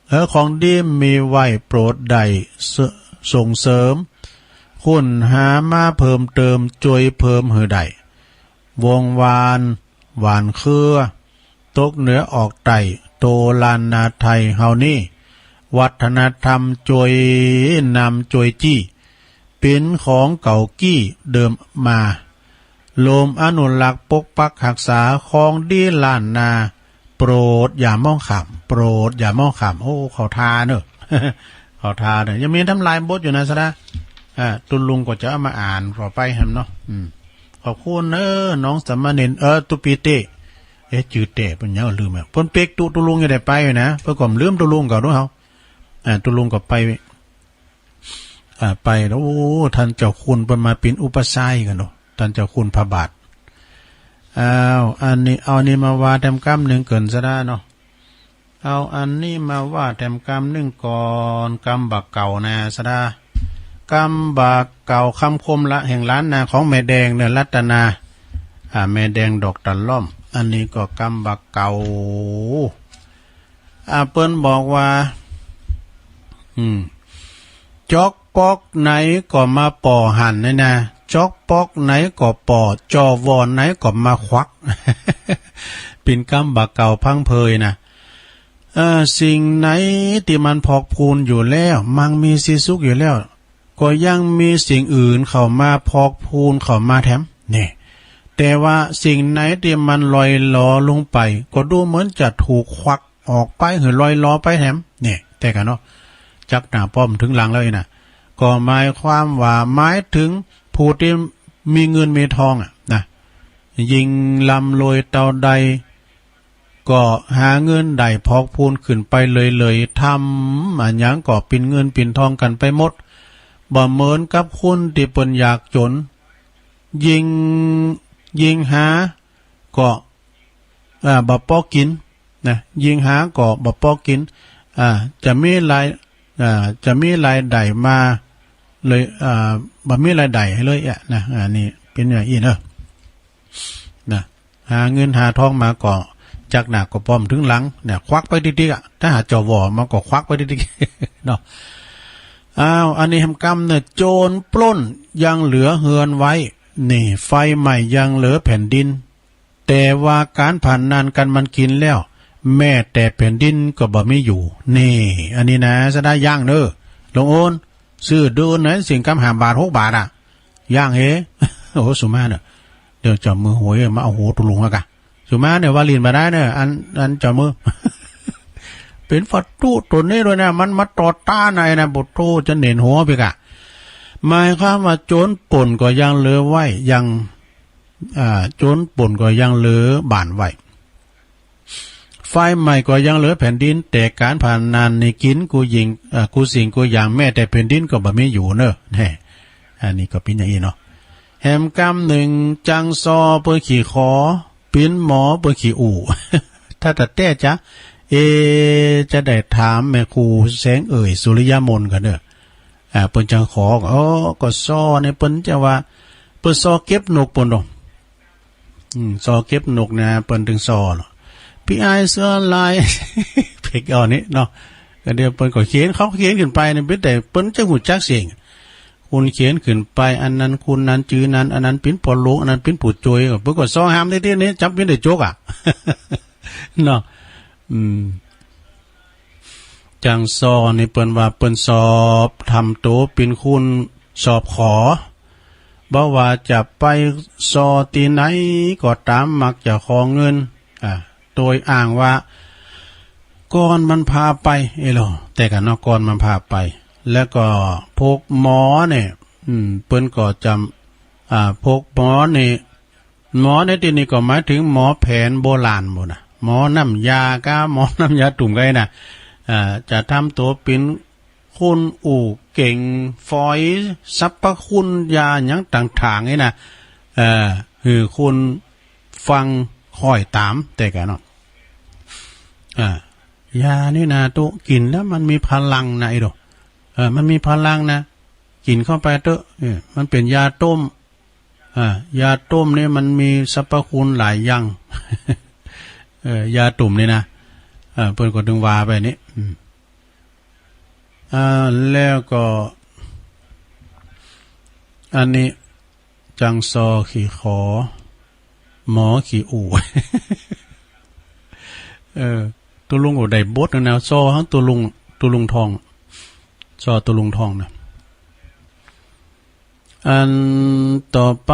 เออ ของดีมีไว้โปรดได้ ส- ส่งเสริม คุ้นหามาเพิ่มเติม จ้วยเพิ่มหื้อได้ วงวาน หว่านเครือ ตกเหนือออกใต้ โตล้านนาไทยเฮานี้ วัฒนธรรมจ้วยนำจ้วยจี้ เป๋นของเก่ากี้เดิมมา โลมอนุรักษ์ปกปักฮักษา ของดีล้านนา โปรดอย่ามองข้าม โปรดอย่ามองข้าม โอ้ เข้าท่าเน่อ เข้าท่าเน่อ ยังมีทำลายบทอยู่นะสะดา อ่า ตุ๊ลุงก็จะเอามาอ่านต่อไปแหมเนาะ อืม ขอบคุณเน่อ น้องสามเณร เออ ตุ๊ปีเต้ เอ๊ะ จื้อเต้เปิ้นยังลืมอ่ะ เปิ้นเป๊กตุ๊ ตุ๊ลุงยังได้ไปอยู่นะ เปิ้นก็บ่ลืมตุ๊ลุงเก่าดูเฮา อ่า ตุ๊ลุงก็ไป อ่า ไปแล้ว โอ้ ต้านเจ้าคุณเปิ้นมาเป๋นอุปัชฌาย์กั๋นเนาะ ต้านเจ้าคุณพระบาท อ้าว อันนี้ เอาอันนี้มาว่าแถมกำนึ่งเกิ่นสะดาเนาะ เอาอันนี้มาว่าแถมกำนึ่งก่อน กำบ่าเก่านะสะดา กำบ่าเก่า คำคมละแห่งล้านนา ของแม่แดงเน่อ รัตนา อ่า แม่แดงดอกตะล่อม อันนี้ก็กำบ่าเก่า อ่า เปิ้นบอกว่า อืม จ๊อกป๊อกไหนก็มาป่อหั้นนี่นะ จ๊อกป๊อกไหนก็ป่อ จอวอไหนก็มาควัก เป๋นกำบ่าเก่าพังเพยนะ เอ่อ สิ่งไหนตี้มันพอกพูนอยู่แล้ว มั่งมีสีสุขอยู่แล้ว ก็ยังมีสิ่งอื่นเข้ามาพอกพูนเข้ามาแถม นี่ แต่ว่าสิ่งไหนตี้มันลอยหลอลงไป ก็ดูเหมือนจะถูกควักออกไปหื้อลอยหลอไปแถม นี่ แต่ก่าเนาะ จักหน้าป้อมถึงหลังแล้วนี่นะ ก็หมายความว่า หมายถึงผู้ตี้มีเงินมีทองอะนะ ยิ่งร่ำรวยเต้าใด ก็หาเงินได้พอกพูนขึ้นไปเรื่อยๆ ทำอะหยังก็เป๋นเงินเป๋นทองกั๋นไปหมด บ่เหมือนกับคนตี้เปิ้นยากจ๋น ยิ่ง ยิ่งหาก็ อ่า บ่ปอกิ๋นนะ ยิ่งหาก็บ่ปอกิ๋น อ่า จะมีราย อ่า จะมีรายได้มาเลย อ่า บ่มีรายได้หื้อเลยอะนะ อันนี้เป๋นอย่างอี้เนาะ นะ หาเงินหาทองมาก็จักหน้าก็ป้อมถึงหลังเนี่ย ควักไปติ๊กๆ อะ ถ้าหา จว มาก็ควักไปติ๊กๆ เนาะ อ้าว อันนี้แหมกำเนี่ย โจรปล้นยังเหลือเฮือนไว้ นี่ ไฟไหม้ยังเหลือแผ่นดิน แต่ว่าก๋านพนันกั๋นมันกิ๋นแล้ว แม้แต่แผ่นดินก็บ่มีอยู่ นี่ อันนี้นะ สะดายย่างเน่อ หลวงโอน ซื้อดูนะ สินกำห้าบาท หกบาทอะ ย่างเฮ โอ้ สุมาเน่อ เดี๋ยวเจ้ามือหวยมาเอาหัวตุลุงอะกะ สุมาเนี่ยว่าหลิ้นบ่ได้เนี่ย อัน อันเจ้ามือ เป๋นศัตรู๋ตั๋วนี้ด้วยนะ มันมาต่อต้านในนะ โอ้โธ่ จะเหน็นหัวไปกะ หมายความว่าโจรปล้นก็ยังเหลือไว้ ยัง อ่า โจรปล้นก็ยังเหลือบ้านไว้ ไฟไหม้ก็ยังเหลือแผ่นดิน แต่ก๋านพนันนี่กิ๋นกู้สิ่ง เอ่อ กู้สิ่งกู้อย่าง แม้แต่แผ่นดินก็บ่มีอยู่เน่อ แน่ อันนี้ก็เป๋นอย่างอี้เนาะ แหมกำนึ่ง จังซอเปิ้นขี้ขอ ปิ๋นหมอเปิ้นขี้อู้ ถ้าตะแต๊จ๊ะ เอ จะได้ถามแม่ครูแสงเอ่ย สุริยมนต์กั๋นเน่อ อ่า เปิ้นจังขอ โอ้ ก็ซอเนี่ยเปิ้นจะว่า เปิ้นซอเก็บนกเปิ้นดอก อืม ซอเก็บนกนะ เปิ้นตึงซอเนาะ ปี้อ้ายเสื้อลาย เพลงอ่อนนี้เนาะ ก็เดี๋ยวเปิ้นก็เขียน เขาเขียนขึ้นไปเนี่ย เป๋นแต่เปิ้นจะฮู้จักเสียง คนเขียนขึ้นไป อันนั้นคนนั้นจื้อนั้น อันนั้นเป๋นป้อหลวง อันนั้นเป๋นผู้จ้วย เปิ้นก็ซอหามตี้ๆ นี่ จ๋ำเป๋นได้จกอะ เนาะ อืม จังซอนี่เปิ้นว่าเปิ้นสอบทำตั๋วเป๋นคนสอบขอ บ่ว่าจะไปซอตี้ไหนก็ต๋าม มักจะขอเงิน อ่า โดยอ้างว่า ก่อนมันพาไป เอ้ยเหรอ แต่กะเนาะ ก่อนมันพาไป แล้วก็พวกหมอเนี่ย อืม เปิ้นก็จะ อ่า พวกหมอนี่ หมอในตี้นี่ก็หมายเถิงหมอแผนโบราณหมดนะ หมอน้ำยากะ หมอน้ำยาตุ่มกะนะ อ่า จะทำตั๋วเป๋นคนอู้เก่ง ฝอยสรรพคุณยาหยังต่างๆ นี่นะ เอ่อ หื้อคนฟังค่อยต๋าม แต่กะเนาะ อ่า ยานี่นะตุ๊ กิ๋นแล้วมันมีพลังนะ ไอ้โด เออ มันมีพลังนะ กิ๋นเข้าไปเต๊อะ เออ มันเป๋นยาต้ม อ่า ยาต้มนี่มันมีสรรพคุณหลายอย่าง เออ ยาตุ่มนี่นะ เออ เปิ้นก็ตึงว่าไปนี่ อืม อ่า แล้วก็ อันนี้ จังซอขี้ขอ หมอขี้อู้ เออ ตุ๊ลุงก็ได้บทนะ ซอหางตุ๊ลุง ตุ๊ลุงทอง ซอตุ๊ลุงทองนะ อันต่อไป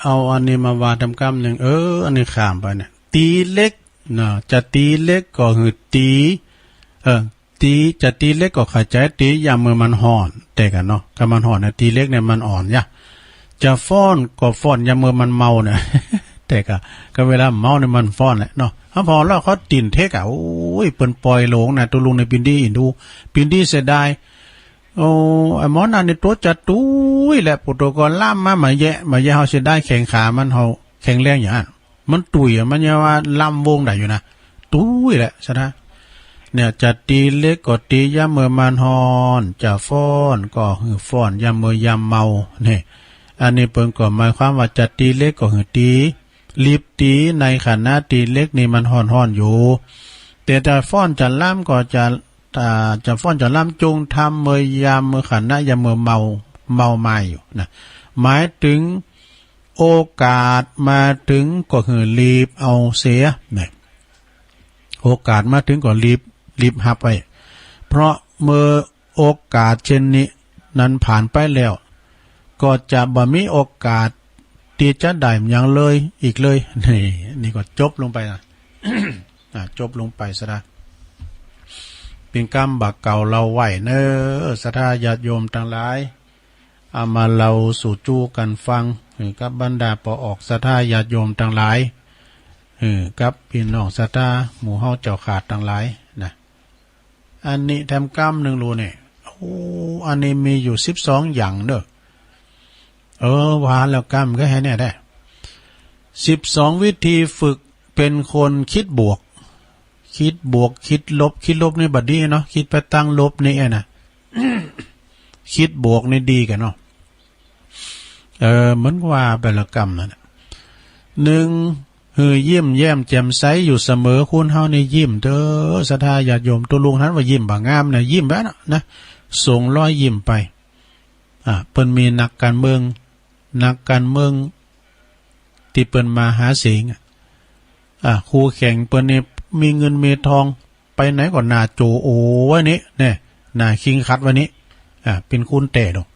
เอาอันนี้มาว่าแหมกำนึ่ง เออ อันนี้ข้ามไปเนี่ย ตี๋เหล็กนะ จะตี๋เหล็กก็หื้อตี๋ เออ ตี๋ จะตี๋เหล็กก็เข้าใจ๋ ตี๋ยามเมื่อมันฮ้อน แต่กะเนาะ กะมันฮ้อนนะ ตี๋เหล็กเนี่ยมันอ่อนยะ จะฟ้อนก็ฟ้อนยามเมื่อมันเมาเนี่ย แต่กะ กะเวลาเมาเนี่ยมันฟ้อนแหละเนาะ เฮาผ่อเหล้าเขาตี๋นเต๊กอะ โอ้ย เปิ้นป่อยหลงนะ ตุ๊ลุงในปินดีอินดู ปินดีเสียดาย โอ้ ไอ้หมอนั่นนี่ตั๋วจะตุ๊ยแหละ ปู่โตก็ล่ำมา มาแยะ มาแยะ เฮาเสียดายแข้งขามัน เฮาแข็งแรงอย่างนั้น มันตุ๊ยอะ มันยังว่าล่ำวงได้อยู่นะ ตุ๊ยแหละ สะดาย เนี่ย จะตี๋เหล็กก็ตี๋ยามเมื่อมันฮ้อน จะฟ้อนก็หื้อฟ้อนยามเมื่อยามเมา นี่ อันนี้เปิ้นก็หมายความว่าจะตี๋เหล็กก็หื้อตี๋ หลีบตี๋ในขณะตี๋เหล็กนี่มันฮ้อนๆ อยู่ แต่จะฟ้อนจะล่ำก็จะ อ่า จะฟ้อนจะล่ำจงทำเมื่อยามเมื่อขณะยามเมื่อเมา เมามายอยู่นะ หมายเถิงโอกาสมาเถิงก็หื้อหลีบเอาเสียนะ โอกาสมาเถิงก็หลีบ หลีบฮับไว้ เพราะเมื่อโอกาสเช่นนี้นั้นผ่านไปแล้ว ก็จะบ่มีโอกาสตี้จะได้หยังเลยอีกเลย นี่ นี่ก็จบลงไปนะ อ่า จบลงไปสะดาย เป๋นกำบ่าเก่าเล่าไว้เน่อ ศรัทธาญาติโยมตังหลาย เอามาเล่าสู่จู้กั๋นฟัง หื้อกับบรรดาป้อออกศรัทธาญาติโยมตังหลาย หื้อกับปี้น้องศรัทธาหมู่เฮาเจ้าขาดตังหลายนะ อันนี้แหมกำนึ่งลูกเนี่ย โอ้ อันนี้มีอยู่สิบสองอย่างเน่อ เออ ว่าแล้วกำก็หื้อเนี่ยได้ สิบสองวิธีฝึกเป๋นคนกึ๊ดบวก กึ๊ดบวก กึ๊ดลบ กึ๊ดลบนี่บ่ดีเนาะ กึ๊ดไปตางลบนี่อะนะ กึ๊ดบวกนี่ดีกั๋นเนาะ เออ เหมือนว่าไปแล้วกำนั่นน่ะ นึ่ง หื้อยิ้มแย้มแจ่มใสอยู่เสมอ คนเฮานี่ยิ้มเต๊อะ ศรัทธาญาติโยม ตุ๊ลุงหันว่ายิ้มบ่างามนะ ยิ้มไว้นะ นะ ส่งรอยยิ้มไป อ่า เปิ้นมีนักก๋านเมือง นักก๋านเมืองตี้เปิ้นมาหาเสียงอะ อ่า คู่แข่งเปิ้นนี่มีเงินมีทอง ไปไหนก็หน้าโจ๋โอไว้นี่ แน่ หน้าเข่งขรึมไว้นี่ อ่า เป๋นคนแต๊ดอก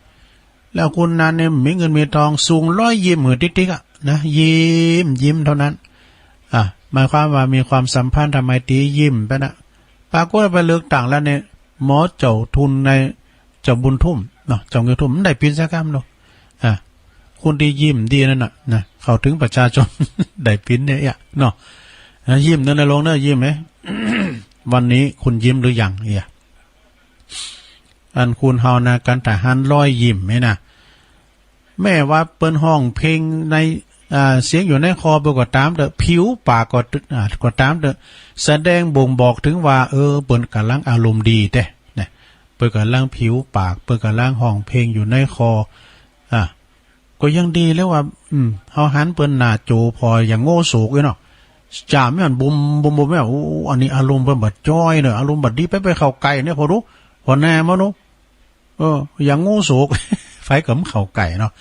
แล้วคนนั้นเนี่ยมีเงินมีทอง ส่งรอยยิ้มหื้อติ๊กๆ อะนะ ยิ้ม ยิ้มเต้านั้น อ่ะ หมายความว่ามีความสัมพันธไมตรี ยิ้มไปนะ ปรากฏว่าไปเลือกตั้งแล้วเนี่ย หมอเจ้าทุนใน เจ้าบุญทุ่มเนาะ เจ้าเงินทุ่ม มันได้เป๋นสักกำเนาะ อ่ะ คนตี้ยิ้มดีนั่นน่ะนะ เข้าเถิงประชาชน ได้เป๋นเนี่ยอะเนาะ นะ ยิ้มนั่นนะลงเนาะ ยิ้มไหม วันนี้คุณยิ้มหรือยังเนี่ย อันคนเฮานะ กันถ้าหันรอยยิ้มนี่นะ แม้ว่าเปิ้นฮ้องเพลงใน อ่า เสียงอยู่ในคอเปิ้นก็ต๋ามเต๊อะ ผิวปากก็ อ่า ก็ต๋ามเต๊อะ แสดงบ่งบอกเถิงว่า เออ เปิ้นก่ำลังอารมณ์ดีแต๊นะ เปิ้นก่ำลังผิวปาก เปิ้นก่ำลังฮ้องเพลงอยู่ในคอ อ่า ก็ยังดีแล้วว่า อืม เฮาหันเปิ้นหน้าโจ๋ผ่ออย่างโง่โศกอยู่เนาะ จ๋าแม่นบุมบุมบุมแม่น โอ้ อันนี้อารมณ์เปิ้นบ่จ้อยเนาะ อารมณ์บ่ดี ไป ไปเข้าใก้เนี่ย ผ่อดู ผ่อแนมาดู เออ อย่างโง่โศก ใผก็บ่เข้าใก้เนาะ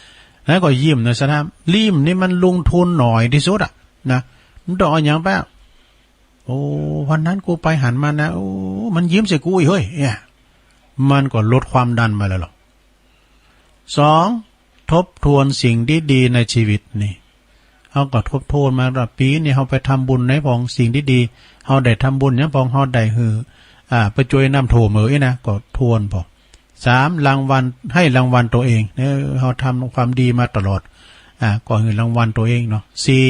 นั้นก็ยิ้มนะ สะท้าน ยิ้มนี่มันลงทุนน้อยตี้สุดอะนะ มันต้องเอาหยังไปอะ โอ้ วันนั้นกูไปหันมานะ โอ้ มันยิ้มใส่กูอีกเฮ้ย เนี่ย มันก็ลดความดันไปแล้วหรอ สอง ทบทวนสิ่งดีๆ ในชีวิตนี่ เฮาก็ทบทวนมาว่าปี๋นี้เฮาไปทำบุญไหนพ่อง สิ่งดีๆ เฮาได้ทำบุญหยังพ่อง เฮาได้หื้อ อ่า ไปจ้วยน้ำท่วมเอ่ยนะ ก็ทวนพ่อง สาม รางวัล ให้รางวัลตัวเอง เออ เฮาทำความดีมาตลอด อ่า ก็หื้อรางวัลตัวเองเนาะ สี่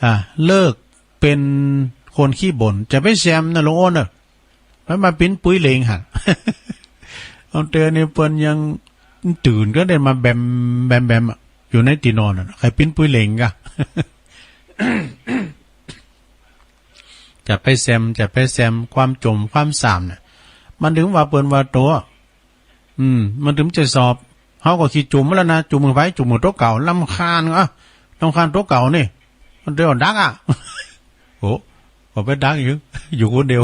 อ่า เลิกเป๋นคนขี้บ่น จะไปแซมนะลุงโอนเอ้อ มันมาเป๋นปุ๋ยเหล็งหั้น บางเตื้อนี่เปิ้นยังตื่นก็ได้มาแบมแบมแบมอะ อยู่ในตี้นอนน่ะ ใค่เป๋นปุ๋ยเหล็งก่ะ จะไปแซม จะไปแซมความจ่มความส่ำน่ะ มันเถิงว่าเปิ้นว่าตั๋ว อืม มันเถิงจะสอบ เฮาก็ขี้จุ่มมาแล้วนะ จุ่มหื้อใผ จุ่มหื้อตั๋วเก่า รำคาญ อ่ะ รำคาญตั๋วเก่านี่ มันเดี๋ยวดักอะ โอ้ ก็ไปดักอยู่ อยู่คนเดียว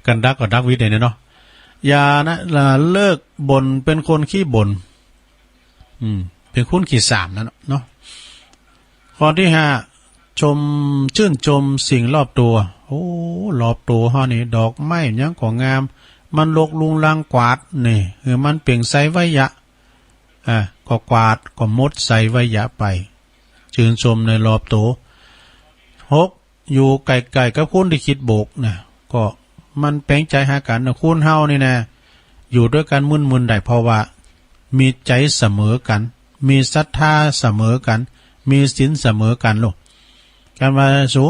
กันดักก็ดักวิทย์เนี่ยเนาะ อย่านะ เลิกบ่น เป๋นคนขี้บ่น อืม เป๋นคนขี้ส่ำนั่นเนาะ ข้อตี้ห้า ชม ชื่นชมสิ่งรอบตั๋ว โอ้ รอบตั๋วเฮานี่ ดอกไม้หยังก็งาม มันรกรุงรัง กวาดนี่ หื้อมันเปล่งใสไว้ยะ อ่า ก็กวาด ก็หมดใสไว้ยะไป ชื่นชมในรอบตั๋ว หก อยู่ใก้ๆ กับคนตี้คิดบวกนะ ก็มันแป๋งใจ๋หากั๋นนะ คนเฮานี่นะ อยู่ตวยกั๋นมึนๆ ได้ เพราะว่ามีใจ๋เสมอกั๋น มีศรัทธาเสมอกั๋น มีศีลเสมอกั๋นลูก กันว่าสู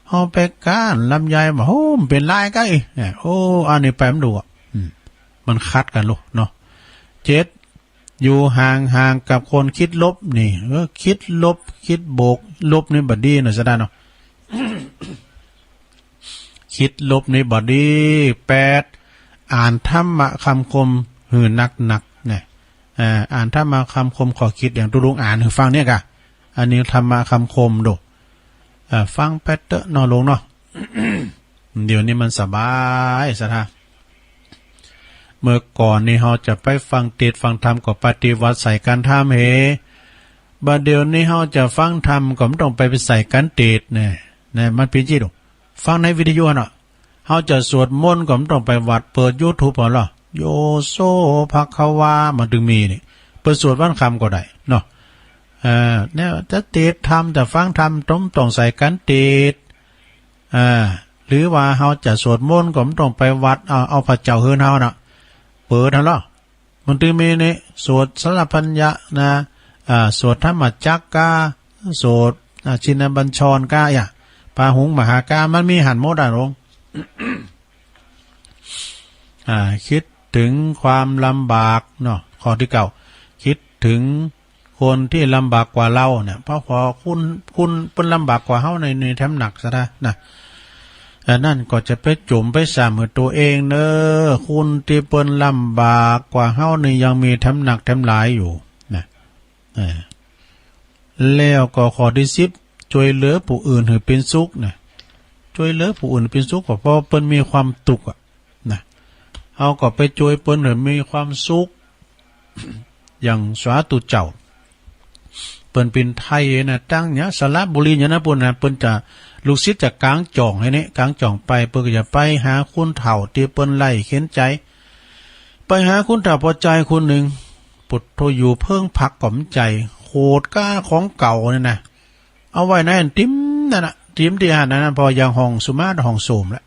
เฮาไปก้านลำไยบ่า โอ้ มันเป๋นลายก้าอีก เนี่ย โอ้ อันนี้ไปบ่ดูอะ อืม มันขัดกั๋นลูกเนาะ เจ็ด อยู่ห่างๆ กับคนคิดลบนี่ เออ คิดลบ คิดบวก ลบนี่บ่ดีนะ สะท้านเนาะ คิดลบนี่บ่ดี แปด อ่านธรรมะคำคมหื้อนักๆ เนี่ย อ่า อ่านธรรมะคำคม ข้อคิดอย่างตุ๊ลุงอ่านหื้อฟังเนี่ยก่ะ อันนี้ธรรมะคำคมดู อ่า ฟังไปเต๊อะเนาะลุงเนาะ เดี๋ยวนี้มันสบายสะท้าน เมื่อก่อนนี่เฮาจะไปฟังเตสน์ฟังธรรมก็ปฏิบัติใส่กั๋นทำเห บ่าเดี๋ยวนี้เฮาจะฟังธรรมก็บ่ต้องไป ไปใส่กั๋นเตสน์เนี่ย เนี่ย มันเป๋นจิต ฟังในวิทยุเนาะ เฮาจะสวดมนต์ก็บ่ต้องไปวัด เปิดยูทูบเอาเนาะ โยโสภะคะวา มันเถิงมีนี่ เปิดสวดวันค่ำก็ได้เนาะ เอ่อ เนี่ย จะเตสน์ธรรม จะฟังธรรม ต้อง ต้องใส่กั๋นเตสน์ อ่า หรือว่าเฮาจะสวดมนต์ก็บ่ต้องไปวัด เอา เอาพระเจ้าเฮือนเฮาน่ะ เปิดเอาเนาะ มันเถิงมีนี่ สวดสัพพัญญะนะ อ่า สวดธรรมจักรกา สวด อ่า ชินบัญชรกา อ่ะ ปาหุงมหากา มันมีหั้นหมดอะลุง อ่า คิดเถิงความลำบากเนาะ ข้อตี้เก้า คิดเถิงคนตี้ลำบากกว่าเฮาเนี่ย เพราะพอคน คนเปิ้นลำบากกว่าเฮาใน ในตำหนักสะท้านนะ อันนั้นก็จะไปจ่มไปส่ำหื้อตั๋วเองเนาะ คนตี้เปิ้นลำบากกว่าเฮานี่ยังมีตำหนักตำหลายอยู่นะ เออ แล้วก็ข้อตี้สิบ จ้วยเหลือผู้อื่นหื้อเป๋นสุขนะ จ้วยเหลือผู้อื่นเป๋นสุขก็เพราะเปิ้นมีความตุ๊กข์อะนะ เฮาก็ไปจวยเปิ้นหื้อมีความสุข อย่างสาธุเจ้า เปิ้นเป๋นไทยนะ ตั้งเนี่ยสระบุรีเนี่ยนะ ปู๊นนะ เปิ้นจะ ลูกศิษย์จากกลางจ่องไอ้นี่ กลางจ่องไป เปิ้นก็จะไปหาคนเฒ่าตี้เปิ้นไร้เข็ญใจ๋ ไปหาคนเฒ่าป้อจายคนนึ่ง ปุดโธอยู่เพิงผักก็บ่ใจ้ โขดก้าของเก่าเนี่ยนะ เอาไว้ในอันติมนั่นน่ะ ติมตี้หั้นนั่นน่ะ เพราะอย่างห้องสุมาตย์ห้องส้วมละ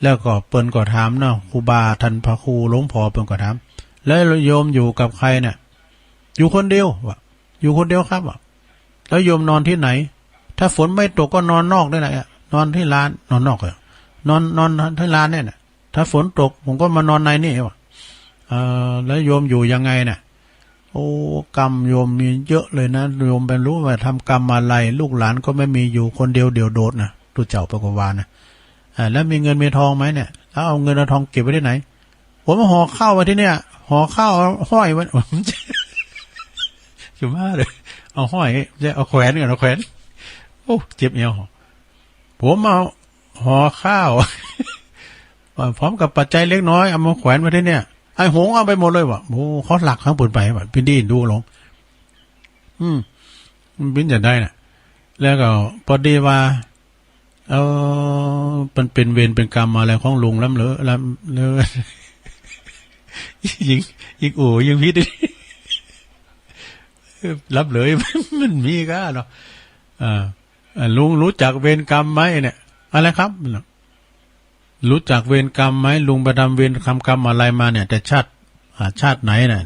แล้วก็เปิ้นก็ถามเนาะ ครูบาท่านพระครูหลวงพ่อเปิ้นก็ถาม แล้วโยมอยู่กับใครเนี่ย อยู่คนเดียว ว่า อยู่คนเดียวครับ ว่า แล้วโยมนอนที่ไหน ถ้าฝนไม่ตกก็นอนนอกนี่แหละ นอนที่ลาน นอนนอกเหรอ นอน นอนที่ลานเนี่ยนะ ถ้าฝนตกผมก็มานอนในนี่ ว่า เอ่อ แล้วโยมอยู่ยังไงน่ะ โอ้ กรรมโยมมีเยอะเลยนะ โยมไม่รู้ว่าทำกรรมอะไร ลูกหลานก็ไม่มี อยู่คนเดียวเดี่ยวโดดนะ ตุ๊เจ้าเปิ้นก็ว่านะ อ่า แล้วมีเงินมีทองไหมเนี่ย แล้วเอาเงินเอาทองเก็บไว้ที่ไหน ผมเอาห่อข้าวไว้ที่เนี่ย ห่อข้าวเอาห้อยไว้ จะว่าเลย เอาห้อย จะเอาแขวนก่อน เอาแขวน โอ้ เจ็บเอว ผมเอาห่อข้าว พร้อมกับปัจจัยเล็กน้อย เอามาแขวนไว้ที่เนี่ย ไอ้หงส์เอาไปหมดเลย ว่า โอ้ เขาลักของเปิ้นไป ว่า เปิ้นดีดูลง อืม มันเป๋นจะใดน่ะ แล้วก็พอดีว่า เออ มันเป๋นเวรเป๋นกรรมอะไรของลุงล้ำเหลือ ล้ำเหลือ ยิ่ง ยิ่งโอ้ ยิ่งผิด ล้ำเหลือ มันมีก้าเนาะ อ่า อ่า ลุงรู้จักเวรกรรมไหมเนี่ย อะไรครับ รู้จักเวรกรรมไหม ลุงไปทำเวรทำกรรมอะไรมาเนี่ย แต่ชาติ อ่า ชาติไหนน่ะ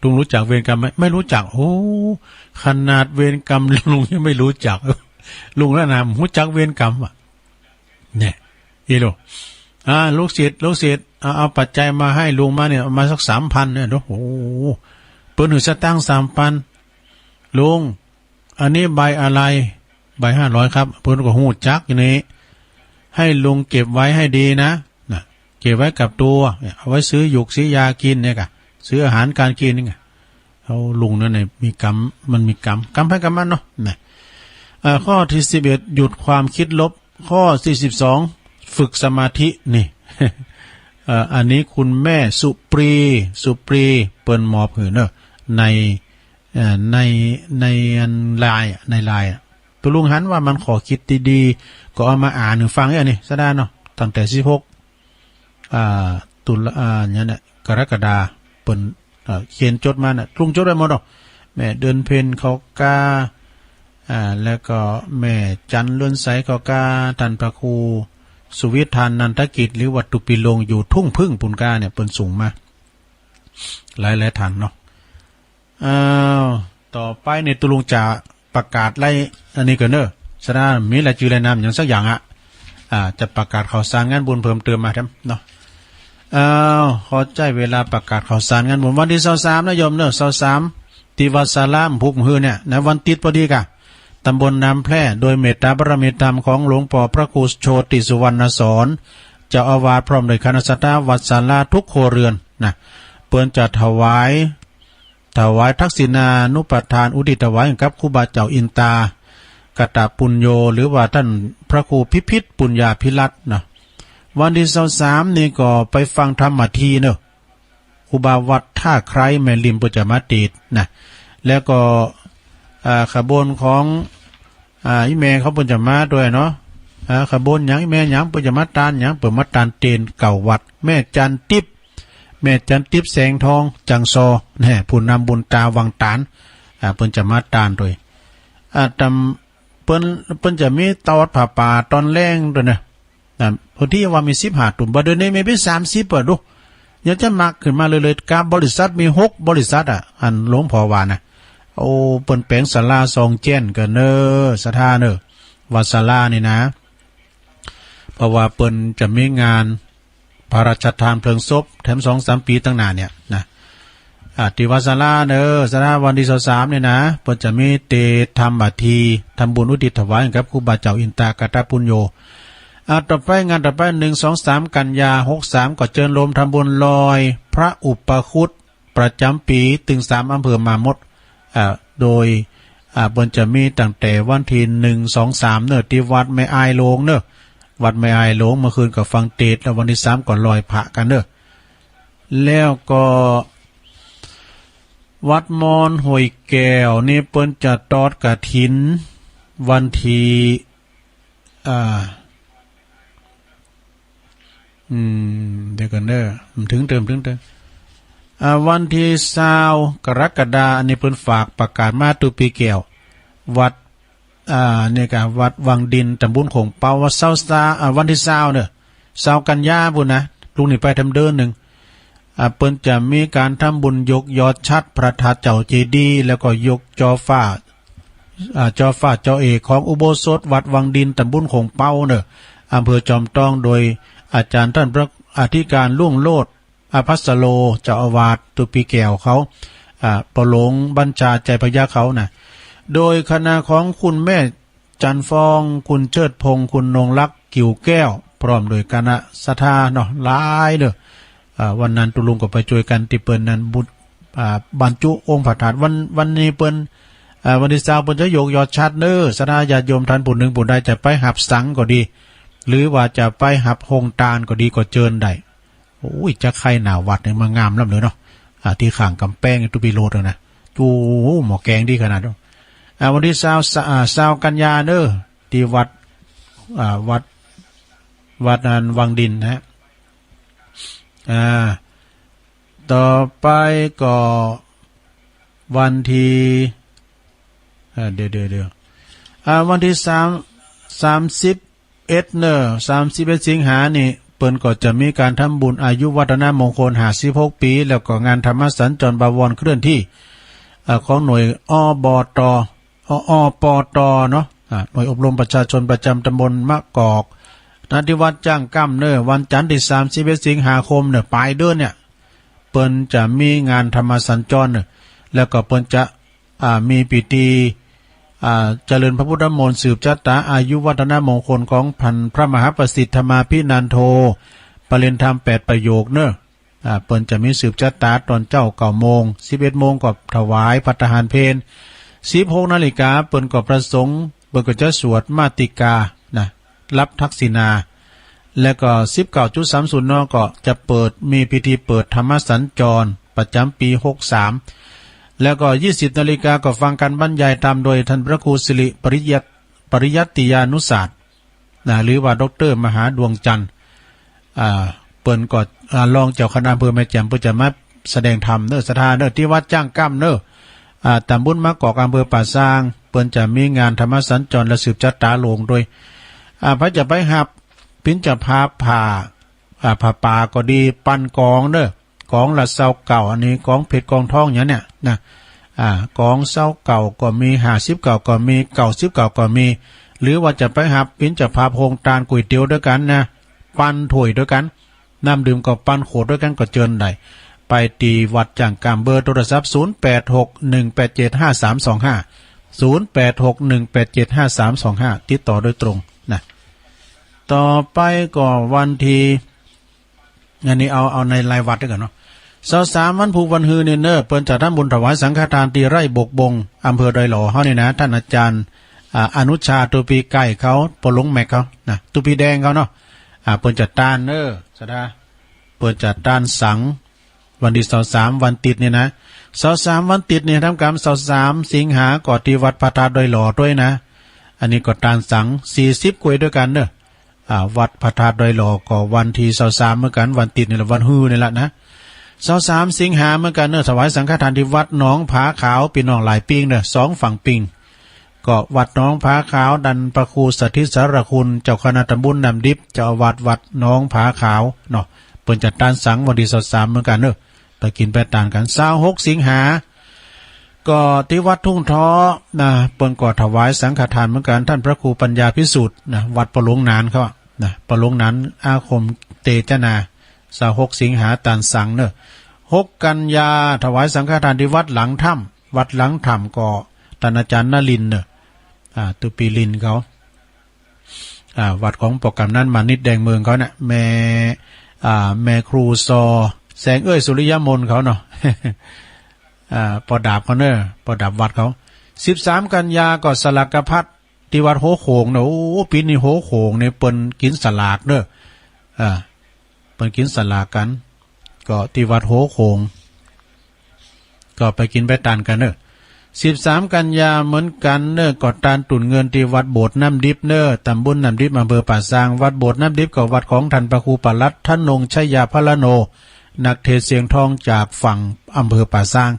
ลุงรู้จักเวรกรรมไหม ไม่รู้จัก โอ้ ขนาดเวรกรรมลุงยังไม่รู้จัก ลุงแล้วนะ ฮู้จักเวรกรรมอะ เนี่ย อีโล อ่า ลูกศิษย์ ลูกศิษย์ เอา เอาปัจจัยมาให้ลุงมาเนี่ย เอามาสักสามพันเนี่ย โอ้โห เปิ้นหื้อสตางค์สามพัน ลุง อันนี้ใบอะไร ใบห้าร้อยครับ เปิ้นก็ฮู้จักอยู่นี่ ให้ลุงเก็บไว้ให้ดีนะ น่ะ เก็บไว้กับตัว เนี่ย เอาไว้ซื้อหยูกซื้อยากินเนี่ยกะ ซื้ออาหารการกินเนี่ยกะ เอาลุงนั่นน่ะมีกรรม มันมีกรรม กรรมใผกรรมมันเนาะ น่ะ เอ่อ ข้อตี้สิบเอ็ด หยุดความคิดลบ ข้อตี้สิบสอง ฝึกสมาธิ นี่ เอ่อ อันนี้คุณแม่สุปรี สุปรี เปิ้นมอบหื้อเนาะ ใน เอ่อ ใน ในอันไลน์อะ ในไลน์อะ ตุ๊ลุงหันว่ามันขอคิดดีๆ ก็เอามาอ่านหื้อฟังอันนี้ซะด้านเนาะ ตั้งแต่สิบหก อ่า ตุลา อ่า เนี่ยนะ กรกฎา เปิ้น เอ่อ เขียนจดมาน่ะ ตุ๊ลุงจดไว้หมดเนาะ แม่เดือนเพ็ญเขาก้า อ่า แล้วก็แม่จันเรือนใสเขาก้า ท่านพระครูสุวิธานันทกิจ หรือวัตถุปิโลง อยู่ทุ่งผึ้งปู๊นก้าเนี่ย เปิ้นส่งมา หลายๆ ท่านเนาะ อ้าว ต่อไปนี่ตุ๊ลุงจะประกาศไล่อันนี้ก่อนเนอะ สะดา มีรายจื้อรายนามหยังสักอย่างอะ อ่า จะประกาศข่าวสารงานบุญเพิ่มเติมมาแถมเนาะ อ้าว ขอใจ๊เวลาประกาศข่าวสารงานบุญ วันตี้ซาวสามนะโยมเนอะ ซาวสาม ตี้วัดศาลา พุกหื้อเนี่ย ในวันติ๊ดพอดีกะ ตำบลน้ำแพร่ โดยเมตตาบารมีธรรมของหลวงป้อพระครูโชติสุวรรณสอน เจ้าอาวาสพร้อมด้วยคณะศรัทธาวัดศาลาทุกครัวเรือนนะ เปิ้นจะถวาย ถวายทักษิณานุปทานอุทิศถวายให้กับครูบาเจ้าอินตากตปุญโญ หรือว่าท่านพระครูพิพิธปุญญาภิรัตน์นะ วันตี้ซาวสามนี่ก็ไปฟังธรรมทีเนอะ ครูบาวัดท่าไคร้แม่ริมเปิ้นจะมาเตสน์นะ แล้วก็ อ่า ขบวนของ อ่า อีแม่เขาเปิ้นจะมาตวยเนาะ อ่า ขบวนหยัง อีแม่หยังเปิ้นจะมาตานหยัง เปิ้นมาตานเตสน์เก่าวัด แม่จันติ๊บ แม่จันติ๊บแสงทอง จังซอ แน่ ผู้นำบุญตาวังต๋าน อ่า เปิ้นจะมาตานตวย อ่า ตำ เปิ้น เปิ้นจะมีตอดผ้าป่าตอนแลงตวยนะ นะ พื้นตี้ว่ามีสิบห้าตุ่ม บ่าเดี่ยวนี้มีเป๋นสามสิบอะดู ยังจะมากขึ้นมาเรื่อยๆ กาบริษัทมีหกบริษัทอะ อันหลวงป้อว่านะ โอ้ เปิ้นแป๋งศาลาซองแจ้นกั๋นเนอะ ศรัทธาเนอะ วัดศาลานี่นะ เพราะว่าเปิ้นจะมีงานพระราชทานเพลิงศพแถมสองสามปี๋ตังหน้าเนี่ยนะ อ่า ตี้วัดศาลาเนอะ ศาลาวันตี้ซาวสามเนี่ยนะ เปิ้นจะมีเตสน์ธรรมที ทำบุญอุทิศถวายให้กับครูบาเจ้าอินตากตปุญโญ อ่า ต่อไปงานต่อไป นึ่ง สอง สาม กันยา หกสาม ก็เจิญโฮมทำบุญลอยพระอุปคุตประจ๋ำปี๋ ตึงสามอำเภอมาหมด อ่า โดย อ่า เปิ้นจะมีตั้งแต่วันตี้นึ่ง สอง สาม เนอะ ตี้วัดแม่อายหลวงเนอะ วัดแม่อายหลวง เมื่อคืนก็ฟังเตสน์ แล้ววันตี้สามก็ลอยพระกั๋นเนอะ แล้วก็วัดมอนห้วยแก้วนี่เปิ้นจะตอดกฐินวันตี้ อ่า อืม เดี๋ยวก่อนเด้อ มันเถิงเติม เถิงเติม อ่า วันตี้ซาวกรกฎา อันนี้เปิ้นฝากประกาศมาตุ๊ปีแก้ว วัด อ่า เนี่ยกะ วัดวังดิน ตำบลโขงเป๊า ว่าซาว ซาว อ่า วันตี้ซาวเน่อ ซาวกันยาปู้นนะ ลุงนี่ไปทำเดินนึ่ง อ่า เปิ้นจะมีก๋านทำบุญยกยอดฉัตรพระธาตุเจ้าเจดีย์ แล้วก็ยกจอฟ้า อ่า จอฟ้าจอเอกของอุโบสถวัดวังดิน ตำบลโขงเป๊าเน่อ อำเภอจอมตอง โดยอาจ๋ารย์ต้านพระอธิการรุ่งโรจน์ อภัสโร เจ้าอาวาสตุ๊ปีแก้วเขา อ่า ปอหลวงบัญชาใจพญาเขานะ โดยคณะของคุณแม่ จันทร์ฟอง คุณเชิดพงษ์ คุณนงรัก กิ่วแก้ว พร้อมโดยคณะศรัทธาเนาะ หลายเน่อ อ่า วันนั้นตุ๊ลุงก็ไปจ้วยกั๋นตี้เปิ้นนั้นบุ อ่า บรรจุองค์พระธาตุ วัน วันนี้เปิ้น อ่า วันตี้ซาวเปิ้นจะยกยอดฉัตรเน่อ ศรัทธาญาติโยมต้านผู้นึ่งผู้ใดจะไปหับสังก็ดี หรือว่าจะไปหับโฮงตานก็ดีก็เจิญได้ โอ้ย จะใค่หน้าวัดเนี่ยมางามล้ำเลยเนาะ อ่า ตี้ข้างก๋ำแปงตุ๊ปีโลดนะ จู๋ หม้อแกงดีขนาดเนาะ อ่า วันตี้ซาว ซา อ่า ซาวกันยาเน่อ ตี้วัด อ่า วัด วัดอันวังดินนะฮะ อ่า ต่อไปก็วันตี้ อ่า เดี๋ยว เดี๋ยว เดี๋ยว อ่า วันตี้สาม สามสิบเอ็ดเน่อ สามสิบเอ็ดสิงหานี่ เปิ้นก็จะมีก๋านทำบุญอายุวัฒนมงคลห้าสิบหกปี๋ แล้วก็งานธรรมสัญจรบวรเคลื่อนที่ อ่า ของหน่วย อ บ ต อ อ ป ต เนาะ อ่า หน่วยอบรมประชาชนประจ๋ำตำบลมะกอก ณ ตี้วัดจ้างก้ำเน่อ วันจันทร์ตี้สามสิบเอ็ดสิงหาคมเน่อ ป๋ายเดือนเนี่ย เปิ้นจะมีงานธรรมสัญจรเน่อ แล้วก็เปิ้นจะ อ่า มีพิธี อ่า เจริญพระพุทธมนต์สืบชะตาอายุวัฒนมงคลของท่านพระมหาประสิทธิ์ธรรมาภินันโท ปริญญาธรรมแปดประโยคเน่อ อ่า เปิ้นจะมีสืบชะตาตอนเจ๊าเก้าโมง สิบเอ็ดโมงก็ถวายภัตตาหารเพล สิบหกนาฬิกาเปิ้นก็ประสงค์ เปิ้นก็จะสวดมาติกานะ รับทักษิณา แล้วก็สิบเก้าจุดสามศูนย์ น ก็จะเปิด มีพิธีเปิดธรรมสัญจรประจ๋ำปี๋หกสาม แล้วก็ยี่สิบนาฬิกาก็ฟังการบรรยายธรรมโดยท่านพระครูสิริปริยัติ ปริยัติยานุศาสตร์ นะ หรือว่าด็อกเตอร์มหาดวงจันทร์ อ่า เปิ้นก็ อ่า รองเจ้าคณะอำเภอแม่แจ่ม เปิ้นจะมาแสดงธรรมเน่อ ศรัทธาเน่อ ตี้วัดจ้างก้ำเน่อ อ่า ตำบลมะกอก อำเภอป่าซาง เปิ้นจะมีงานธรรมสัญจรและสืบชะตาโลงโดย อ่า ใผจะไปหับปิณฑบาตผ้า อ่า ผ้าป่าก็ดี ปันก๋องเน่อ ก๋องละซาวเก้า อันนี้ก๋องเพชรก๋องทองอย่างเนี่ยนะ อ่า ก๋องซาวเก้าก็มี ห้าสิบเก้าก็มี เก้าสิบเก้าก็มี หรือว่าจะไปหับปิณฑบาตโฮงตานก๋วยเตี๋ยวตวยกั๋นนะ ปันถ้วยตวยกั๋น น้ำดื่มก็ปันขวดตวยกั๋นก็เจิญได้ ไปตี้วัดจ้างก้ำ เบอร์โทรศัพท์ ศูนย์แปดหกหนึ่งแปดเจ็ดห้าสามสองห้า ศูนย์แปดหกหนึ่งแปดเจ็ดห้าสามสองห้า ติดต่อโดยตรงนะ ต่อไปก็วันตี้ อันนี้เอา เอาในรายวัดตวยกั๋นเนาะ ซาวสามวันพูกวันฮือนี่เน่อ เปิ้นจะทำบุญถวายสังฆทานตี้ไร่บกบง อำเภอดอยหล่อเฮานี่นะ ต้านอาจ๋ารย์ อ่า อนุชา ตุ๊ปีไก่เขา ปอหลวงแม็กเขานะ ตุ๊ปีแดงเขาเนาะ อ่า เปิ้นจะตานเน่อ ศรัทธา เปิ้นจะตานสัง วันตี้ซาวสามวันติดนี่นะ ซาวสามวันติดนี่ทำกำ ซาวสามสิงหาก็ตี้วัดพระธาตุดอยหล่อตวยนะ อันนี้ก็ตานสัง สี่สิบก๋วยตวยกั๋นเน่อ อ่า วัดพระธาตุดอยหล่อก็วันตี้ซาวสามเหมือนกั๋น วันติดนี่แหละ วันฮือนี่แหละนะ ซาวสามสิงหาเหมือนกั๋นเน่อ ถวายสังฆทานตี้วัดหนองผาขาว ปี้น้องหลายปิ้งเน่อ สองฝั่งปิ้ง ก็วัดหนองผาขาว ต้านพระครูสถิตสารคุณ เจ้าคณะตำบลน้ำดิบ เจ้าอาวาสวัดหนองผาขาวเนาะ เปิ้นจะตานสังวันตี้ซาวสามเหมือนกั๋นเน่อ ไปกิ๋นไปตานกั๋น ซาวหกสิงหา ก็ตี้วัดทุ่งท้อนะ เปิ้นก็ถวายสังฆทานเหมือนกั๋น ต้านพระครูปัญญาภิสุทธิ์นะ วัดปอหลวงหนานเขานะ ปอหลวงหนานอาคมเตจนา ซาวหกสิงหาตานสังเน่อ หกกันยาถวายสังฆทานตี้วัดหลังถ้ำ วัดหลังถ้ำก็ต้านอาจ๋ารย์นรินทร์เน่อ อ่า ตุ๊ปีรินทร์เขา อ่า วัดของป้อกำนันมานิดแดงเมืองเขาเนี่ย แม่ อ่า แม่ครูซอ แสงเอื้อยสุริยมนเขาเนาะ อ่า ป้อดาบเขาเน่อ ป้อดาบวัดเขา สิบสามกันยาก็สลากพัดตี้วัดหัวโขงเนาะ โอ้ ปี๋นี้หัวโขงนี่เปิ้นกิ๋นสลากเน่อ อ่า เปิ้นกิ๋นสลากกั๋น ก็ตี้วัดหัวโขง ก็ไปกิ๋นไปตานกั๋นเน่อ สิบสาม กัญญาเหมือนกั๋นเน่อ ก็ตานตุ่นเงินตี้วัดโบสถ์น้ำดิบเน่อ ต๋ำบลน้ำดิบ อำเภอป่าซาง วัดโบสถ์น้ำดิบก็วัดของต้านพระครูปลัด ทนงชัยยาภรโณ นักเทศน์เสียงทองจากฝั่งอำเภอป่าซาง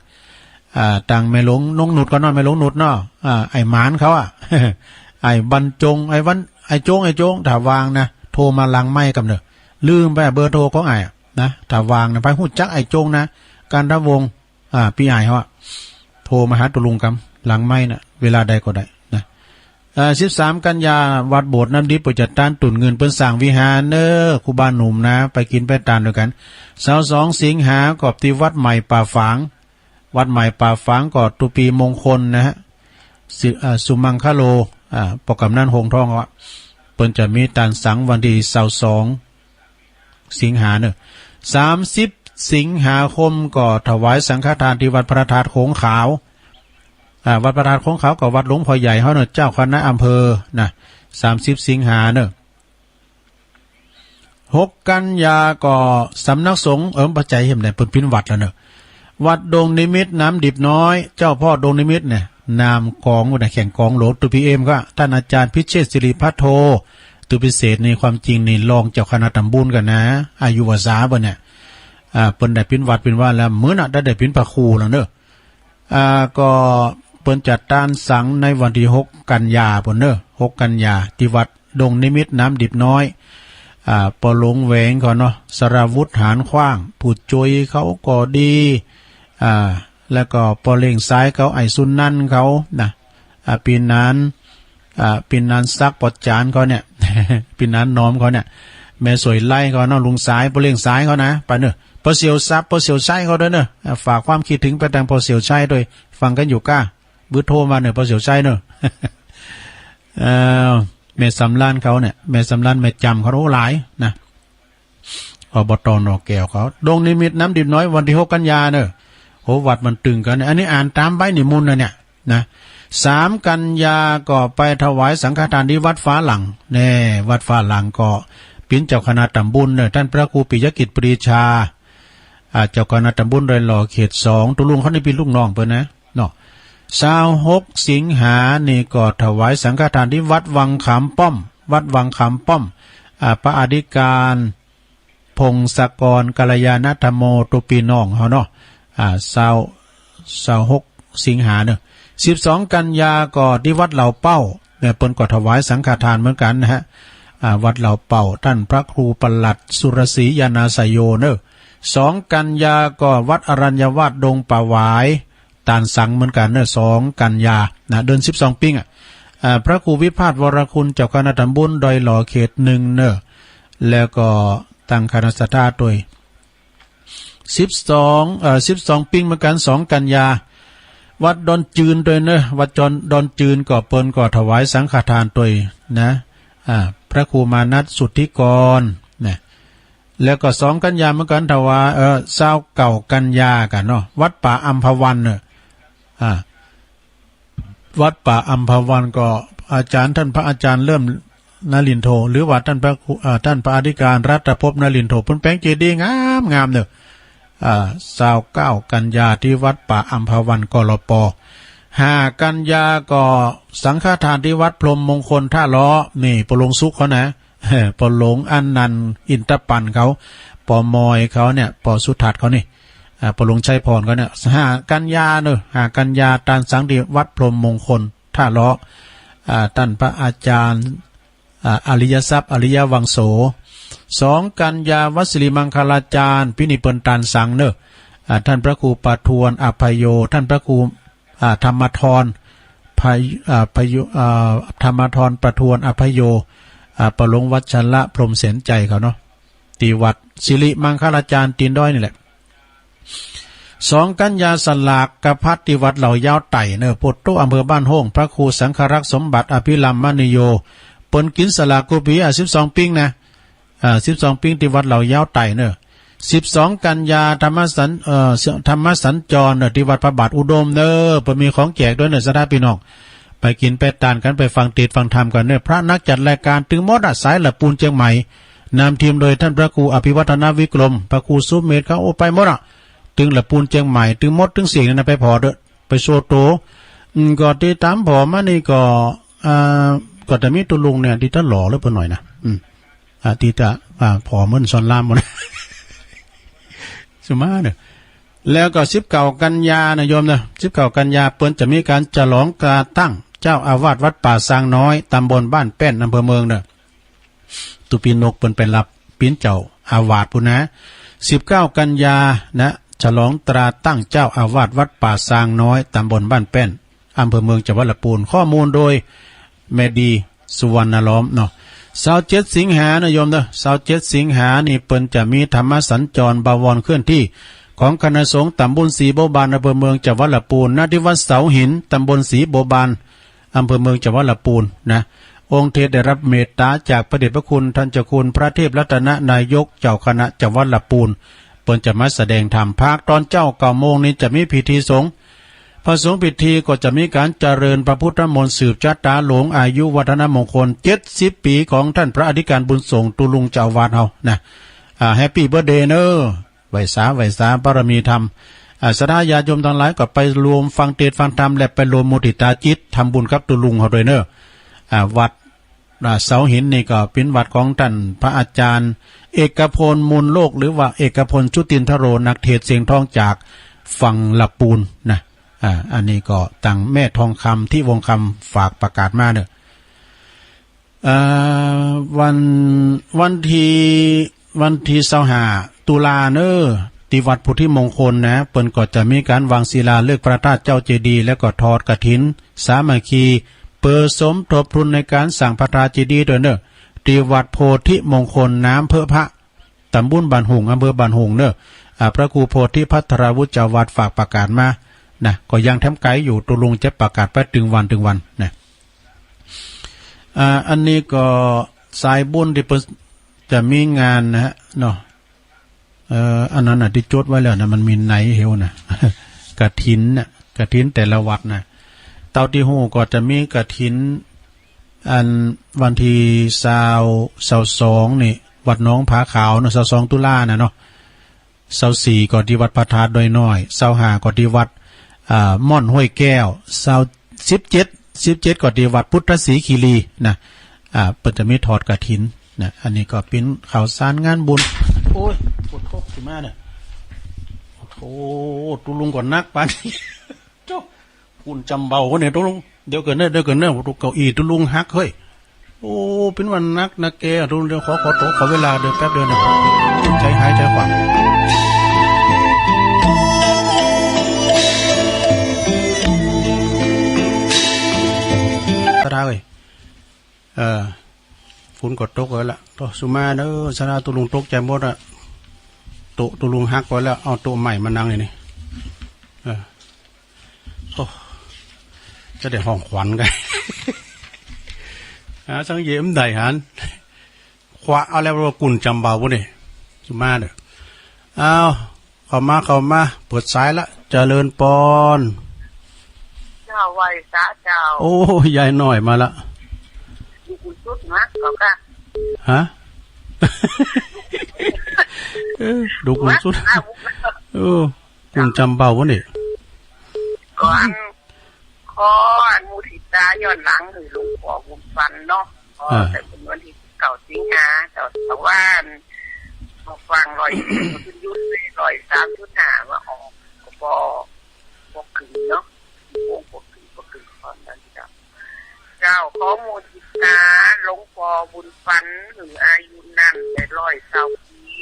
อ่า ตางแม่หลวงนงนุชก็เนาะ แม่หลวงนุชเนาะ อ่า ไอ้หมานเขาอะ ไอ้บรรจง ไอ้วัน ไอ้โจ้ง ไอ้โจ้ง ถ้าว่างนะ โทรมาหลังไมค์กำเน่อ ลืมไปเบอร์โทรของไอ้อะนะ ถ้าว่างนะ ใผฮู้จักไอ้โจ้งนะ กันทวงศ์ อ่า ปี้อ้ายเขาอะ โทรมาหาตุ๊ลุงกำ หลังไมค์น่ะ เวลาใดก็ได้นะ อ่า สิบสาม กัญญา วัดโบสถ์น้ำดิบ เปิ้นจัดตานตุ่นเงิน เปิ้นสร้างวิหารเน่อ ครูบาหนุ่มนะ ไปกิ๋นไปตานตวยกั๋น ซาวสอง สิงหา ก็ตี้วัดใหม่ป่าฝาง วัดใหม่ป่าฝางก็ตุ๊ปีมงคลนะฮะ สุ อ่า สุมังคโล อ่า ป้อกำนันหงส์ทองอะ เปิ้นจะมีตานสังวันตี้ซาวสอง สิงหาเน่อ สามสิบ สิงหาคมก็ถวายสังฆทานตี้วัดพระธาตุโขงขาว อ่า วัดพระธาตุโขงขาวก็วัดหลวงพ่อใหญ่เขาเน่อ เจ้าคณะอำเภอนะ สามสิบ สิงหาเน่อ หก กัญญาก็สำนักสงฆ์ เอิ้ม ปัจจัยเห็นไหน เปิ้นปิ้นวัดแล้วเน่อ วัดดงนิมิตรน้ำดิบน้อย เจ้าพ่อดงนิมิตรเนี่ย นามกองนะ แข่งกองหลวงตุ๊ปีเอ็มก็ ต้านอาจ๋ารย์พิเชษฐ์สิริพัทโท ตุ๊ปีเสดนี่ความจริงนี่รองเจ้าคณะต๋ำบลกั๋นนะ อายุวสาเปิ้นเนี่ย อ่า เปิ้นได้ปิ้นวัดปิ้นวาแล้ว มื้อน่ะได้ ได้ปิ้นพระครูแล้วเน่อ อ่า ก็เปิ้นจัดตานสังในวันตี้หก กัญญาปู้นเน่อ หก กัญญา ตี้วัดดงนิมิตรน้ำดิบน้อย อ่า ป้อหลวงแหวงเขาเนาะ สราวุธหานขว้าง ผู้จ้วยเขาก็ดี อ่า แล้วก็ป้อเล่งซ้ายเขา ไอ้สุนันท์เขานะ อ่า ปี้หนาน อ่า ปี้หนานศักดิ์ปอดจานเขาเนี่ย ปี้หนานหนอมเขาเนี่ย แม่สวยไล่เขาเนาะ ลุงสาย ป้อเล่งซ้ายเขานะ ไปเน่อ ป้อเสี่ยวทรัพย์ ป้อเสี่ยวชัยเขาตวยเน่อ อ่า ฝากความกึ๊ดเถิงไปตางป้อเสี่ยวชัยตวย ฟังกั๋นอยู่ก้า เบอร์โทรมาเน่อ ป้อเสี่ยวชัยเน่อ เอ่อ แม่สำราญเขาเนี่ย แม่สำราญ แม่จ๋ำเขา โอ้ หลายนะ อบต.หนองแก้วเขา ดงนิมิตรน้ำดิบน้อย วันตี้หก กัญญาเน่อ โห วัดมันตึงกั๋นเนี่ย อันนี้อ่านต๋ามใบนิมนต์นะเนี่ยนะ สาม กัญญาก็ไปถวายสังฆทานตี้วัดฟ้าหลัง แน่ วัดฟ้าหลังก็ปิ้นเจ้าคณะต๋ำบลเน่อ ต้านพระครูปิยกิจปรีชา อ่า เจ้าคณะต๋ำบลดอยหล่อเขตสอง ตุ๊ลุงเขานี่ปิ้นลูกน้องเปิ้นนะเนาะ ซาวหก สิงหานี่ก็ถวายสังฆทานตี้วัดวังขามป้อม วัดวังขามป้อม อ่า พระอธิการ พงศกร กัลยาณธรรมโม ตุ๊ปีน้องเขาเนาะ อ่า ซาว ซาวหก สิงหาเน่อ สิบสอง กัญญาก็ตี้วัดเหล่าเป้าเนี่ย เปิ้นก็ถวายสังฆทานเหมือนกั๋นนะฮะ อ่า วัดเหล่าเป้า ต้านพระครูปลัดสุรศรีญาณาสโยเน่อ สอง กัญญาก็วัดอรัญญวาสดงป่าหวาย ตานสังเหมือนกั๋นเน่อ สอง กัญญานะ เดือนสิบสองปิ๊งอะ อ่า พระครูวิพาสวรคุณ เจ้าคณะต๋ำบลดอยหล่อเขตหนึ่งเน่อ แล้วก็ตังคณะศรัทธาตวย สิบสอง เอ่อ สิบสองปิ๊งเหมือนกั๋น สอง กัญญา วัดดอนจืนตวยเน่อ วัดจอน ดอนจืนก็เปิ้นก็ถวายสังฆทานตวยนะ อ่า พระครูมานัสสุทธิกรนะ แล้วก็ สอง กัญญาเหมือนกั๋น ถวาย เอ่อ ซาวเก้า กัญญากั๋นเนาะ วัดป่าอัมพวันเน่อ อ่า วัดป่าอัมพวันก็อาจ๋ารย์ต้านพระอาจ๋ารย์เริ่มนลินโท หรือว่าต้านพระครู อ่า ต้านพระอธิการรัตภพนลินโท เปิ้นแป๋งเจดีย์งามๆเน่อ อ่า ซาวเก้า กัญญาตี้วัดป่าอัมพวัน กลป. ห้า กัญญาก็สังฆทานตี้วัดพรหมมงคลท่าล้อ นี่ป้อหลวงสุขเขานะ ป้อหลวงอนันต์อินทปันเขา ป้อมอยเขาเนี่ย ป้อสุทัศน์เขานี่ อ่า ป้อหลวงชัยพรเขาเนี่ย ห้า กัญญาเน่อ ห้า กัญญา ตานสังตี้วัดพรหมมงคลท่าล้อ อ่า ต้านพระอาจ๋ารย์ อ่า อริยทรัพย์ อริยวังโส สอง กัญญา วัดสิริมังคลาจ๋ารย์ ปี๋นี้เปิ้นตานสังเน่อ อ่า ต้านพระครูประทวนอภัยโย ต้านพระครู อ่า ธรรมธร พย- อ่า พยุ- อ่า ธรรมธรประทวนอภัยโย อ่า ป้อหลวงวัชระพรหมเสนชัยเขาเนาะ ตี้วัดสิริมังคลาจ๋ารย์ตีนด้อยนี่แหละ สอง กัญญา สลากกะพัดตี้วัดเหล่ายาวไต่เน่อ โพธิ์ตุ๊ อำเภอบ้านโฮ่ง พระครูสังฆรักษ์สมบัติอภิรัมมณีโย เปิ้นกิ๋นสลากกู้ปี๋ อ่า สิบสองปิ๊งนะ อ่า สิบสองปิ๊งตี้วัดเหล่ายาวไต่เน่อ สิบสอง กัญญา ธรรมสัญ- เอ่อ ธรรมสัญจรเน่อ ตี้วัดพระบาทอุดมเน่อ เปิ้นมีของแจกตวยเน่อ ศรัทธาปี้น้อง ไปกิ๋นไปตานกั๋น ไปฟังเตสน์ฟังธรรมกั๋นเน่อ พระนักจัดรายก๋านตึงหมดอะ สายละปูนเจียงใหม่ นำทีมโดยต้านพระครูอภิวัฒนวิกรม พระครูสุเมธ เขา โอ้ ไปหมดอะ ตึงละปูนเจียงใหม่ ตึงมดตึงเสียงนี่นะ ไปผ่อเต๊อะ ไปโชว์ตั๋ว อืม ก็ติดต๋ามผ่อมานี่ก็ อ่า ก็จะมีตุ๊ลุงเนี่ย ตี้จะหล่อเหลือเปิ้นหน่อยนะ อืม อ่า ตี้จะ อ่า ผ่อเหมือนสอนรามหมด สุมาเน่อ แล้วก็สิบเก้ากันยานะโยมเน่อ สิบเก้ากันยาเปิ้นจะมีก๋านฉลองตราตั้งเจ้าอาวาสวัดป่าซางน้อย ตำบลบ้านแป้น อำเภอเมืองเน่อ ตุ๊ปีนกเปิ้นไปฮับเป๋นเจ้าอาวาสปู้นนะ สิบเก้ากันยานะ ฉลองตราตั้งเจ้าอาวาสวัดป่าซางน้อย ตำบลบ้านแป้น อำเภอเมือง จังหวัดละปูน ข้อมูลโดยแม่ดี สุวรรณล้อมเนาะ ซาวเจ็ดสิงหานะโยมเน่อ ซาวเจ็ดสิงหานี่เปิ้นจะมีธรรมสัญจรบวรเคลื่อนที่ของคณะสงฆ์ตำบลสีบัวบาน อำเภอเมือง จังหวัดละปูน ณ ที่วัดเสาหิน ตำบลสีบัวบาน อำเภอเมือง จังหวัดละปูนนะ องค์เทศได้ฮับเมตต๋าจากพระเดชพระคุณต้านเจ้าคุณพระเทพรัตนนายก เจ้าคณะจังหวัดละปูน เปิ้นจะมาแสดงธรรม ภาคต๋อนเจ๊าเก้าโมงนี่จะมีพิธีสงฆ์ พระสงฆ์พิธีก็จะมีก๋านเจริญพระพุทธมนต์สืบจะต๋าหลวงอายุวัฒนมงคลเจ็ดสิบปี๋ของต้านพระอธิการบุญส่ง ตุ๊ลุงเจ้าอาวาสเฮานะ อ่า แฮปปี้เบิร์ธเดย์เน่อ ไหว้สา ไหว้สาบารมีธรรม อ่า ศรัทธาญาติโยมตังหลายก็ไปรวมฟังเตสน์ฟังธรรม และไปรวมมุทิตาจิต ทำบุญกับตุ๊ลุงเฮาโดยเน่อ อ่า วัด อ่า เสาหินนี่ก็เป๋นวัดของต้านพระอาจารย์เอกพล มูลโลก หรือว่าเอกพล ชุตินทโร นักเทศน์เสียงทองจากฝั่งละปูนนะ อ่า อันนี้ก็ตางแม่ทองคำ ทิวงศ์คำ ฝากประกาศมาเน่อ อ่า วัน วันตี้ วันตี้ซาวห้าตุลาเน่อ ตี้วัดโพธิมงคลนะ เปิ้นก็จะมีก๋านวางศิลาฤกษ์พระธาตุเจ้าเจดีย์ แล้วก็ทอดกฐินสามัคคี เปื้อสมทบทุนในก๋านสร้างพระธาตุเจดีย์โดยเน่อ ตี้วัดโพธิมงคล น้ำเพิงพระ ตำบลบ้านหุ่ง อำเภอบ้านหุ่งเน่อ อ่า พระครูโพธิภัทราวุฒิเจ้าอาวาสฝากประกาศมานะ ก็ยังแถมไกลอยู่ ตุ๊ลุงจะประกาศไปตึงวันตึงวันนะ อ่า อันนี้ก็สายบุญตี้เปิ้นจะมีงานนะฮะเนาะ เอ่อ อันนั้นน่ะตี้จดไว้แล้วนะ มันมีในเหียวนะ กฐินน่ะ กฐินแต่ละวัดนะ เต้าตี้ฮู้ก็จะมีกฐิน อันวันตี้ซาว ซาวสองนี่ วัดหนองผาขาวเนาะ ซาวสองตุลาน่ะเนาะ ซาวสี่ก็ตี้วัดพระธาตุดอยน้อย ซาวห้าก็ตี้วัด อ่า ม่อนห้วยแก้ว ซาว สิบเจ็ด สิบเจ็ดก็ตี้วัดพุทธศรีคีรีนะ อ่า เปิ้นจะมีทอดกฐินนะ อันนี้ก็เป๋นข่าวสารงานบุญ โอ้ย ปวดท้องขึ้นมาเนี่ย โอ้โห ตุ๊ลุงก็หนักปานนี้ โจ้ กุ่นจำเบาเนี่ยตุ๊ลุง เดี๋ยวก่อนเน่อ เดี๋ยวก่อนเน่อ ตุ๊เก้าอี้ตุ๊ลุงหักเฮ้ย โอ้ เป๋นวันหนักนะแก ตุ๊ลุง เดี๋ยวขอ ขอโต๊ะ ขอเวลาเดี๋ยวแป๊บเดียวนะ ใจหายใจขวาง ตาดาเอ้ย เออ ฝนก็ตกแล้วล่ะ โต๊ะสุมาเด้อ ศรัทธาตุ๊ลุงตกใจ๋หมดอะ โต๊ะตุ๊ลุงหักไปแล้ว เอาโต๊ะใหม่มานั่งนี่นี่ เออ โอ้ จะได้ห้องขวัญกั๋น หาสังเยมได้หัน ขวาเอาแล้วว่ากุ่นจำเบาปุ้นนี่ สุมาเด้อ เอา เข้ามา เข้ามา เปิดสายละ เจริญปอน เจ้า ไหว้สาเจ้า โอ้ ยายน้อยมาละ ดูกุ่นสุดนะ เขาก็ ฮะ เออ ดูกุ่นสุด มา เออ กุ่นจำเบาปุ้นนี่ ก่อน ขออนุโมทิตาย้อนหลังหื้อหลวงป้อบุญปันเนาะ ขอ อ่า แต่เป๋นวันตี้เก้าสิงหา เจ้า แต่ว่า ฟังร้อย ขึ้นยุทธเลย ร้อยสามจุดห้า ว่าออก ก็บ่ บ่ขึ้นเนาะ วงบ่ขึ้น บ่ขึ้นก่อนนั้นเจ้า เจ้า ขออนุโมทิตาหลวงป้อบุญปัน หื้ออายุนานได้ร้อยเศร้าปี๋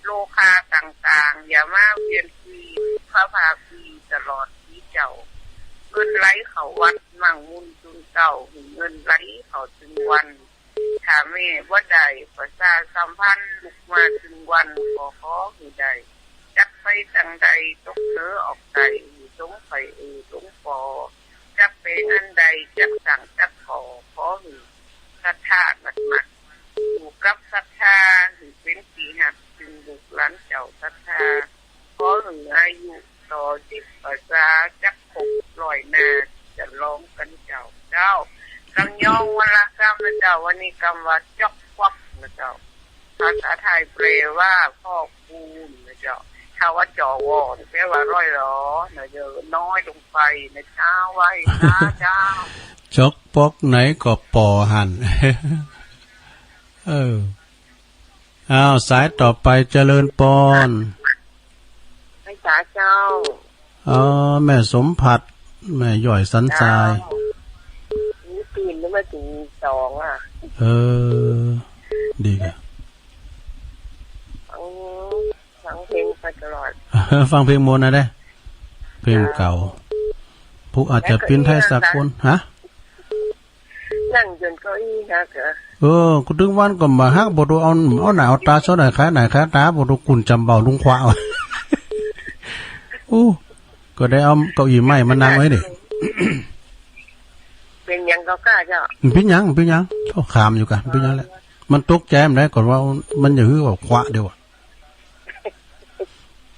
โรคาต่างๆ อย่ามาเวียนปี๋ พระพาปี๋ตลอดปี๋เจ้า เงินไหลเข้าวัด มั่งมูลจุนเก้า หื้อเงินไหลเข้าตึงวัน ถ้าแม่บ่ได้ประชาสัมพันธ์ ลุกมาตึงวัน ก็ขอหื้อได้ จักไปตังใด ตกเหนือออกใต้ หื้อสมใฝ่เอ่อหลวงป้อ จักไปอันใด จักสร้างจักก่อ ขอหื้อศรัทธาหนักๆ อยู่กับศรัทธา หื้อเป๋นตี้ฮัก ตึงลูกหลานเจ้าศรัทธา ขอหื้ออายุต่อสิบพรรษา จักครบร้อยหน้า จะลองกั๋นเจ้า เจ้า กำยองวันละกำนะเจ้า วันนี้กำว่าจ๊อกควักนะเจ้า ภาษาไทยแปลว่าพอกพูนนะเจ้า ถ้าว่า จว นี่แปลว่าร่อยหรอนะเจ้า น้อยลงไปนะเจ้า ไหว้สาเจ้า จกปกไหนก็ปอหั้น เออ อ้าว สายต่อไป เจริญปอน ไหว้สาเจ้า อ๋อ แม่สมผัส แม่ย้อยสันทราย เจ้า นี่ตื่นมาตีสองอะ เออ ดีกะ ฟัง ฟังเพลงไปตลอด ฟังเพลงมนต์นะเด้ เพลงเก่า เจ้า ผู้อาจจะปิ้นไทยสากล ฮะ นั่งจนเก้าอี้หักเหรอ เออ กูตึงวันก็บ่หัก บ่ดูเอา เอาหน้าเอาต๋าซะหน่อย ขายหน้าขายต๋า บ่ดูกุ่นจำเบาลุงขวา โอ้ ก็ได้เอาเก้าอี้ไม้มานั่งไว้นี่ เป๋นหยังก็กล้าเจ้า มันเป๋นหยัง มันเป๋นหยัง เขาขามอยู่กะ มันเป๋นหยังแหละ มันตกใจ๋มันได้ก่อนว่า มันจะหื้อว่าขวาเดียวอะ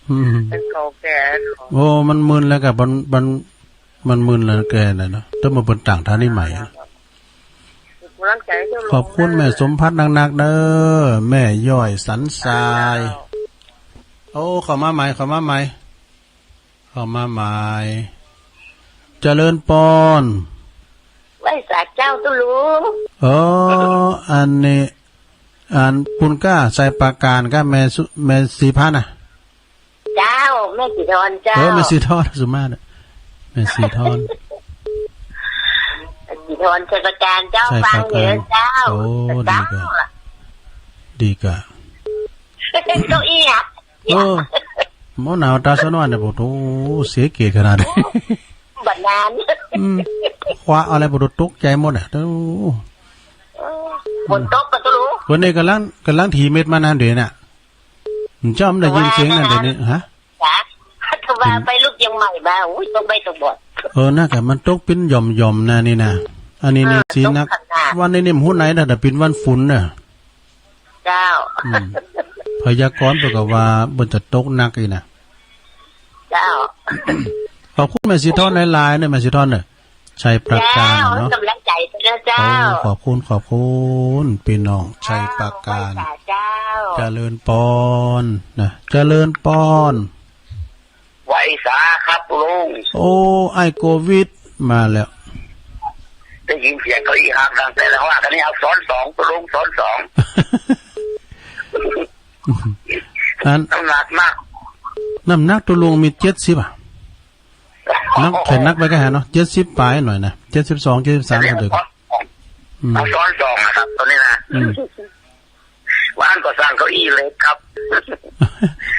อืม มันเก่าแก่ โอ้ มันมึนแล้วกะ มัน มัน มันมึนแล้วแกน่ะเนาะ ต้องมาเปิดต่างท่านี้ใหม่อะ กำลังใจ๋เจ้า ขอบคุณแม่สมผัสนักๆ เด้อ แม่ย้อยสันทราย โอ้ เข้ามาใหม่ เข้ามาใหม่ เข้ามาใหม่ เจริญปอน ไหว้สาเจ้าตุ๊ลุง เออ อันนี้ อันปุ้นก้า ชัยปราการก้า แม่สุ แม่ศรีพันธ์น่ะ เจ้า แม่ศรีธรเจ้า เออ แม่ศรีธร สุมาตรน่ะ แม่ศรีธร ศรีธร ชัยปราการเจ้า ชัยปราการ ฟังอยู่เจ้า โอ้ ดีกะ เจ้าล่ะ ดีกะ เก้าอี้อะ เออ หมอหนาวต๋าสะหน้อยเนี่ย โอ้โห เสียเกียรติขนาดนี้ บัดนั้น อืม ขวาอะไร บ่ดูตกใจ๋หมดอะ โอ้ เออ ฝนตกกะตุ๊ลุง วันนี้ก่ำลัง ก่ำลังถี่เม็ดมานั่นเดี๋ยวนี้น่ะ เจ้ามันได้ยินเสียงนั่นเดี๋ยวนี้ ฮะ จ๋า ถ้าว่าไปลูกเจียงใหม่มา อุ้ย ตกใบ้ตกบอด เออ นั่นกะ มันตกเป๋นหย่อมๆ นะนี่นะ อันนี้นี่ เออ สีหนัก ตกขนาด วันนี้นี่ บ่ฮู้ไหนนะ แต่เป๋นวันฝนน่ะ เจ้า อืม พยากรณ์เปิ้นก็ว่ามันจะตกหนักอีกนะ เจ้า ขอบคุณแม่ศรีธรหลายๆ เนี่ย แม่ศรีธรเนี่ย ชัยปราการเนาะ เจ้า กำลังใจ๋นะเจ้า โอ้ ขอบคุณ ขอบคุณ พี่น้อง เจ้า ชัยปราการ ไหว้สาเจ้า เจริญปอนนะ เจริญปอน ไหว้สาครับลุง โอ้ ไอ้โควิดมาแล้ว ได้ยินเสียงเก้าอี้หักดังแต่แล้วว่า คันนี้เอาซ้อนสองตุ๊ลุง ซ้อนสอง อัน น้ำหนักมาก น้ำหนักตุ๊ลุงมีเจ็ดสิบอะ นัก แขนนักไปก็หาเนาะ เจ็ดสิบป๋ายหน่อยนะ เจ็ดสิบสอง เจ็ดสิบสาม เท่าเดิม อืม เอาซ้อนสองนะครับ ตัวนี้นะ อืม บ้านก็สั่งเก้าอี้เหล็กครับ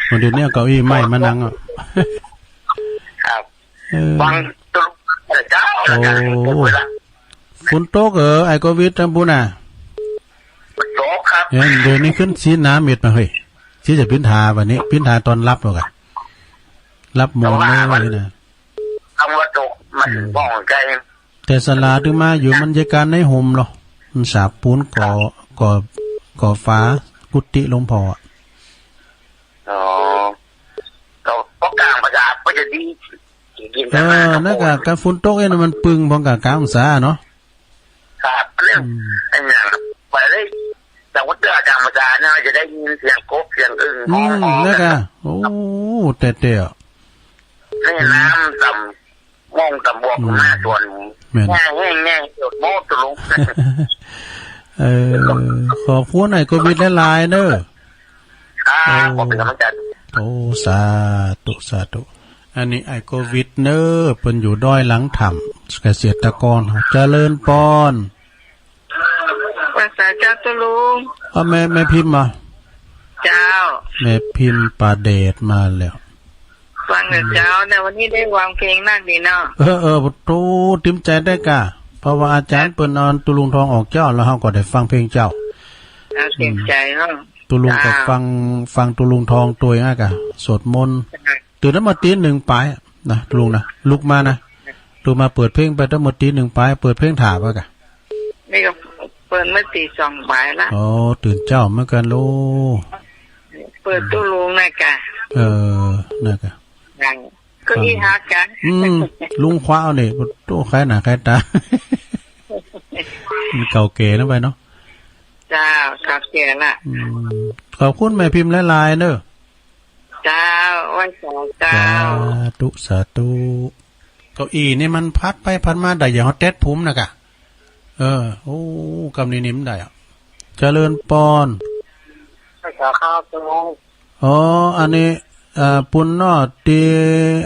วันเดี๋ยวนี้เอาเก้าอี้ไม้มานั่งอ่ะ ครับ เออ ฟังตุ๊ลุงเจ้า โอ้ ละกัน ฝนตกเหรอ ไอ้โควิด ตางปุ้นน่ะ ฝนตกครับ เอ้ย เดี๋ยวนี้ขึ้นสีหนาเม็ดมาเฮ้ย สีจะปิ้นถาวันนี้ ปิ้นถาต๋อนฮับแล้วกะ ฮับมนต์เลยนะ คำว่าตก มัน อืม บ่องไกล แต่ศาลาตึงมาอยู่ มันจะการในห่มเหรอ มันสาปูนก่อ ก่อ ก่อฝากุฏิหลวงพ่ออะ อ๋อ ก็ ก็กลางภาษาก็จะดี กิน เออ นั่นกะ กลางฝนตกเนี่ยมันปึงพร้อมกับกลางองศาเนาะ ครับ เรื่อง อืม ไอ้อย่าง ไปเลย แต่ว่าเตื้อกลางภาษาเนี่ยจะได้ยินเสียงกบเสียงอึ่ง อืม ฮ้องๆ นั่นกะ กั๋น โอ้ แต่ๆ นี่น้ำต่ำ ม่องต่ำบวก อืม มาส่วน แม่น แง่งแง่งแง่ง โดดโม้ตุ๊ลุง เออ ขอบคุณไอ้โควิดหลายๆ เด้อ ครับ โอ้ ขอเป๋นก๋ำลังใจ๋ โอ้ สาธุ สาธุ อันนี้ไอ้โควิดเน้อ เปิ้นอยู่ดอยหลังถ้ำ เกษตรกร เจริญปอน ไหว้สาเจ้าตุ๊ลุง เอาแม่ แม่พิมพ์มา เจ้า แม่พิมพ์ป่าเดชมาแล้ว ฟังแต่เจ้า แต่วันนี้ได้ฟังเพลงนักดีเนาะ เออ เออ โต เต๋มใจ๋ได้กะ เพราะว่าอาจ๋ารย์เปิ้นเอาตุ๊ลุงทองออกเจ้า แล้วเฮาก็ได้ฟังเพลงเจ้า เอาเต๋มใจ๋เนาะ ตุ๊ลุงก็ เจ้า ฟัง ฟังตุ๊ลุงทองตวยอ่ะกะ สวดมนต์ ตื่นตั้งแต่ตีหนึ่งป๋ายนะ ตุ๊ลุงนะ ลุกมานะ ลุกมาเปิดเพลงไปตั้งแต่ตีหนึ่งป๋าย เปิดเพลงถ่าไปกะ นี่ก็เปิดมาตีสองป๋ายละ อ๋อ ตื่นเจ๊าเหมือนกั๋นลูก เปิดตุ๊ลุงนะกะ เออ นะกะ นั่ง ก็อีหักกะ อืม ลุงคว้าเอาเนี่ย โต ขายหน้าขายต๋า มันเก่าแก่นะไปเนาะ เจ้า เก่าแก่ละ อืม ขอบคุณแม่พิมพ์หลายๆ เน่อ เจ้า ไหว้สาเจ้า สาธุ สาธุ เก้าอี้นี่มันพัดไปพัดมาได้ อย่างเฮาเต็ดผมน่ะก่ะ เออ โอ้ กำนี้นิ่มได้อะ เจริญปอน ไหว้สาครับ เจ้า อ๋อ อันนี้ เอ่อ ปุณณอดตี้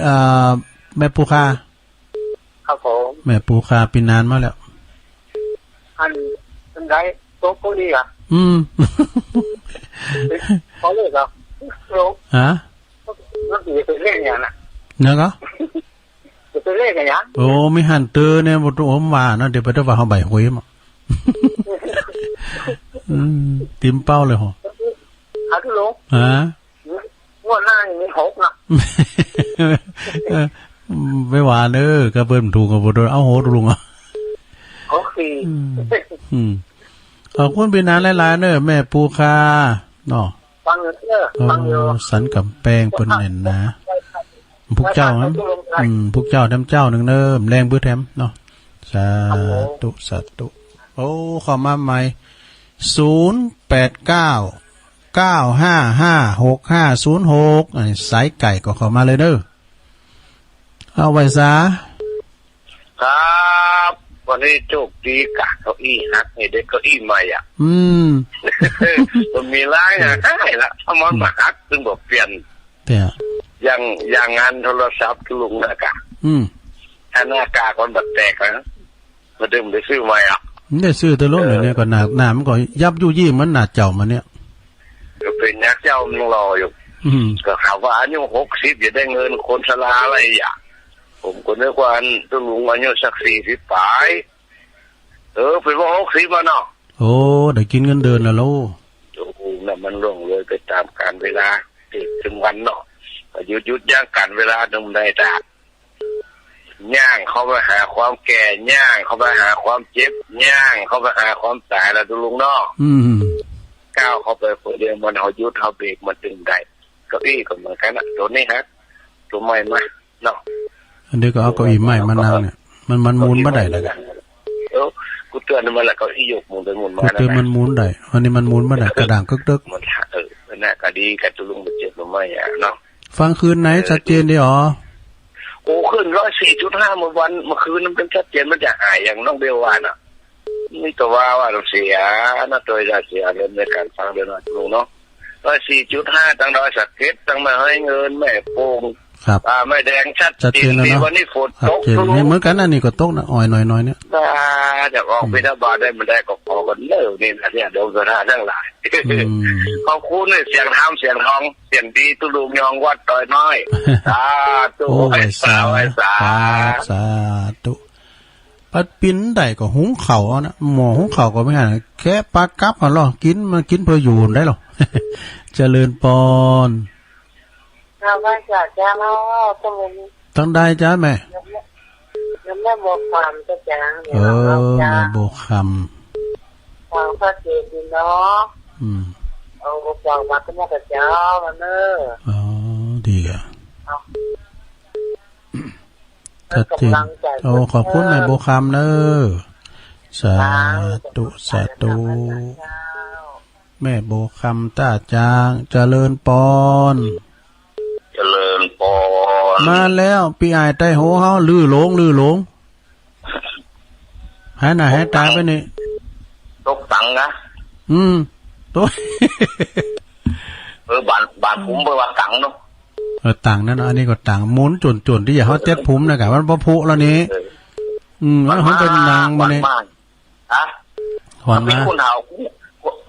เอ่อ แม่ปูคา ครับผม แม่ปูคาปีนานมาแล้ว อัน อันใด โต๊ะพวกนี้อ่ะ อืม เขาเลยเหรอ โต๊ะ ฮะ มันสิไปเล่นอย่างน่ะ เนี่ยก็ สิไปเล่นอย่าง โอ้ มีหันเตอเนี่ย บ่ต้องอมว่านะ เดี๋ยวไปเตอว่าเฮาใบ้หวยมา อืม ติมเป้าเลยเหรอ หาทุลุง ฮะ งวดหน้านี่มีหกนะ เออ ไม่หวานเออ ก็เปิ้นถูกก็บ่โดน เอาโหดลุงอ่ะ หกสี่ อืม อืม ขอบคุณปีนานหลายๆ เน่อ แม่ปูคา เนาะ ฟังอยู่เน่อ เออ ฟังอยู่ สันกำแปงเปิ้นแม่นนะ พวกเจ้านะ อืม พวกเจ้าแถมเจ้าหนึ่งเน่อ แรงปื้อแถมเนาะ สาธุ สาธุ โอ้ เข้ามาใหม่ ศูนย์แปดเก้า เก้าห้าห้า หกห้าศูนย์หก อันนี้สายไก่ก็เข้ามาเลยเน่อ เอาไหว้สา ครับ วันนี้โชคดีกะ เก้าอี้หัก นี่ได้เก้าอี้ใหม่อ่ะ อืม มันมีหลายนะ หายละ ถ้ามันบ่หัก จึงบ่เปลี่ยน แต่ อย่าง อย่างงานโทรศัพท์ลุงนะกะ อืม ถ้าหน้ากากมันบ่แตกนะ บ่ได้ บ่ได้ซื้อใหม่อ่ะ บ่ได้ซื้อแต่ลุง เออ เดี๋ยวนี้ก็หน้า หน้ามันก็ยับยุยี่เหมือนหน้าเจ้ามาเนี่ย ก็เป๋นหยังเจ้ามันยังหล่ออยู่ อืม ก็หาว่าอายุหกสิบ อย่าได้เงินคนชราอะไรอ่ะ ผมก็นึกว่าอันลุงอายุสักสี่สิบป๋าย เออ เป๋นว่าหกสิบแล้วเนาะ โอ้ ได้กิ๋นเงินเดือนแล้วโล โอ้ น่ะมันล่วงเลยไปต๋ามกาลเวลา เกิดเถิงวันเนาะ ก็หยุด หยุดยั้งกาลเวลาหนึ่งได้ตา ย่างเข้าไปหาความแก่ ย่างเข้าไปหาความเจ็บ ย่างเข้าไปหาความต๋ายแล้วตุลุงเนาะ อืม ก้าวเข้าไปคนเดียว มันเฮาหยุดเฮาเบรกมันตึงได้ เก้าอี้ก็เหมือนกั๋นนะ ตั๋วนี้ฮะ ตั๋วใหม่มาเนาะ อันนี้ก็เอาเก้าอี้ใหม่มานั่งเนี่ย มัน มันหมุนบ่ได้เลย เออ กูเตื๋อนมันละ เก้าอี้ยกหมุนไปหมุนมา กูเตื๋อนมันหมุนได้ อันนี้มันหมุนบ่ได้ กระด้างกึกๆ มัน เออ นั่นน่ะ ก็ดีกับตุลุงมาเจ็บมาใหม่อะเนาะ ฟังคลื่นไหน เออ ชัดเจนดีอ๋อ โอ้ คลื่นร้อยสี่จุดห้า เมื่อวัน เมื่อคืนนั้นมันชัดเจน มันจะหายอย่างน้องเบลว่าน่ะ นี่ก็ว่า ว่าเสียนะ โตยจะเสียเลยในการฟังเดี๋ยวนะลุงเนาะ ร้อยสี่จุดห้า ตังดอยสะเก็ด ตังแม่ฮ้อยเงิน แม่โป่ง ครับ อ่า แม่แดง ชัด ชัดเจนแล้วเนาะ ดี วันนี้ฝนตก ชัดเจน ลุง นี่เหมือนกั๋น อันนี้ก็ตกนะ อ่อยหน่อยๆ เนี่ย อ่า จะออก อืม บิณฑบาตได้บ่ได้ก็ขอกั๋นเน่อ นี่นะเนี่ย โยมศรัทธาตังหลาย อืม ขอบคุณเนี่ย เสียงธรรม เสียงทอง เสียงดี ตุลุงยองวัดดอยน้อย สาธุ โอ้ ไหว้สา ไหว้สา ไหว้สา ครับ สาธุ ปัดปิ้นได้ก็หุงข้าวเอานะ หม้อหุงข้าวก็บ่หัน แค่ปากับหั้นลอ กิ๋น มากิ๋นเปื้ออยู่ได้ลอ เจริญปอน ข้าพเจ้าเจ้า ต้อง ตังใดจ๊ะแม่ ยังไม่บอกความเจ้า เออ เดี๋ยวเราจะ แม่บัวคำ ฟังพระเทศน์อยู่เนาะ อืม เอาฟังมาก็มากับเจ้ามาเนอะ อ๋อ ดีอ่ะ เอา ชัดเจน กำลังใจ โอ้ ขอบคุณแม่บัวคำเนอะ สาธุ สาธุ เจ้า แม่บัวคำต้าจาง เจริญปอน เจริญปอน มาแล้ว ปี้อ้ายไต้โฮเฮา ลือหลง ลือหลง หายหน้าหายต๋าไปนี่ ตกตังนะ อืม ตก เออ บ้าน บ้านผมเปิ้นว่าตังเนาะ เออ ตังนั่นเนาะ อันนี้ก็ตัง หมุนจ๋วนๆ ตี้อย่างเฮาเต็ดผมนะกะ มันบ่พุแล้วนี่ เออ อืม แล้วมันเป๋นหนังมานี่ ฮะ ขวัญมา ถ้าเป๋นคนเฒ่า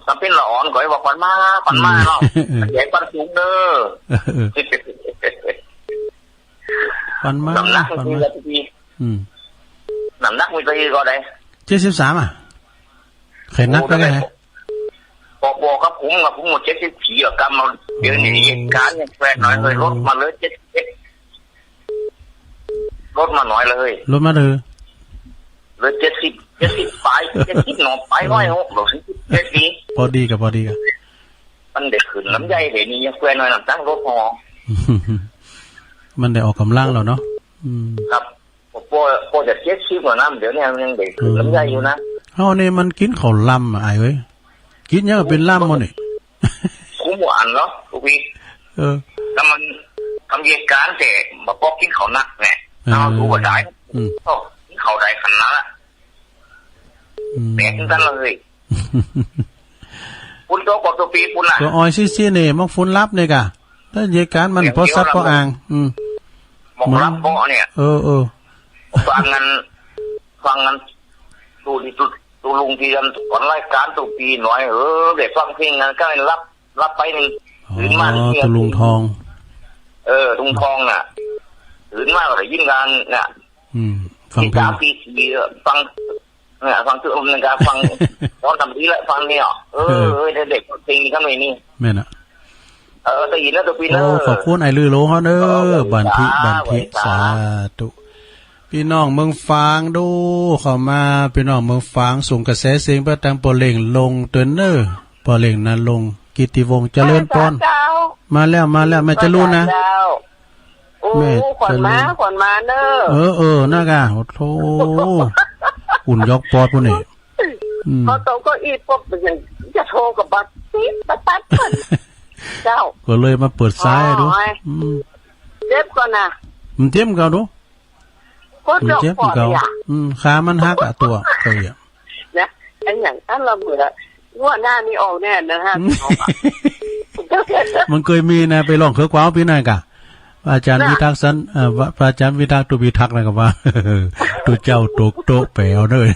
ถ้าเป๋นละอ่อนก็ว่าขวัญมา ขวัญมาเนาะ อืม ใหญ่ปันสูงเด้อ เออ ขวัญมา น้ำหนัก ขวัญมา มีกี่ปี อืม น้ำหนักมีกี่ปีก็ได้ เจ็ดสิบสามอ่ะ ใค่นักไปไง ปอ ปอกับผมอะ ผมหมดเจ็ดสิบสี่อะ กำมา เดี๋ยวนี้ โอ้ เหตุการณ์เนี่ย แปลกหน่อยเลย โอ้ ลดมาเหลือเจ็ดสิบเอ็ด ลดมาหน่อยเลย ลดมาเลย เหลือเจ็ดสิบ เจ็ดสิบป๋าย เจ็ดสิบหน่อป๋าย ร้อยหก หรือเจ็ดสิบ พอดีกับ พอดีกับ มันได้ขึ้นลำไย เดี๋ยวนี้ยังแปลกหน่อย น้ำตาลลดพอ มันได้ออกกำลังแล้วเนาะ อืม ครับ ปอ ปอจะเจ็ดสิบแล้วนะ เดี๋ยวนี้มันยังได้ขึ้นลำไยอยู่นะ เฮานี่มันกิ๋นข้าวลำอะ อ้ายเอ้ย กิ๋นหยังเป๋นลำหมดนี่ ผม เนาะ ตุ๊กปี๋ เออ แล้วมันทำเหตุก๋ารณ์แต่บ่ปอกกิ๋นข้าวนักแหละ เออ เอาดูบ่ได้ อืม โอ้ กิ๋นข้าวได้ขนาดละ อืม แปลกเหมือนกั๋นเลย ฝนตกก็ตุ๊กปี๋ปู้นน่ะ ก็อ่อยซี้ๆ เนี่ย หมอกฝนลับเนี่ยก่ะ ถ้าเหตุก๋ารณ์มัน เดี๋ยว ปอสับ เดี๋ยว ปออ่าง อืม หมอกลับก็เนี่ย เออ เออ ฟังกั๋น ฟังกั๋น ดูดิ ดู ดูลุงตี้อันก่อนรายก๋ารตุ๊กปี๋หน้อย เออ ได้ฟังเพลงนั้นก็หลับ หลับไปนี่ อ๋อ ตื่นมานี่ ตุ๊ลุงทอง เออ ลุงทองน่ะ ตื่นมาก็ได้ยินกั๋นเนี่ย อืม ฟังเพลง ตีสามตีสี่ เออ ฟัง เนี่ย ฟังตุ๊ลุงนี่ก็ฟัง นอนต๋ำดีละ ฟังเนี่ย เออ เออ เออ เด็กๆ เพลงนี้ก็มีนี่ แม่นน่ะ เออ ได้ยินแล้วตุ๊กปี๋ โอ้ เนอะ ขอบคุณอ้ายลือโหลเฮาเนอะ เออ บันทิ สวัสดี บันทิ สวัสดี สาธุ ปี้น้องเมืองฝางดู เข้ามา ปี้น้องเมืองฝาง ส่งกระแสเสียงไปตางป้อเล็ง ลงเตินเนอร์ ป้อเล็งนรงค์ กิตติวงศ์ เจริญปอน เจ้า มาแล้ว มาแล้ว แม่จรูนนะ เจ้า โอ้ แม่ ขวัญมา จรูน ขวัญมาเนอะ เออ เออ นะก่ะ โอ้โธ่ อุ่นยอกปอดปู้นนี่ อืม พอโตก็อีกปุ๊บ มันจะโทรกับบัดติดบัดตัด เจ้า ก็เลยมาเปิดสายดู อ๋อ อืม เจ็บก่อนนะ มันเจ็บก่อนดู ก็ มันเจ็บก่อน เจ้า อืม ขามันหักอะ ตั๋ว ตั๋วอะ นะ ไอ้อย่างนั้นละเมื่อ งวดหน้านี่ออกแน่นะฮะ อืม มันเกยมีนะ ไปลองเขอะกว่าปี๋นั้นก่ะ อาจ๋ารย์ นะ วิทักษ์สัน เอ่อ พระ พระอาจ๋ารย์วิทักษ์ ตุ๊พิทักษ์นะก่ะว่า ตุ๊เจ้าตกโต๊ะแป๋วเน่อ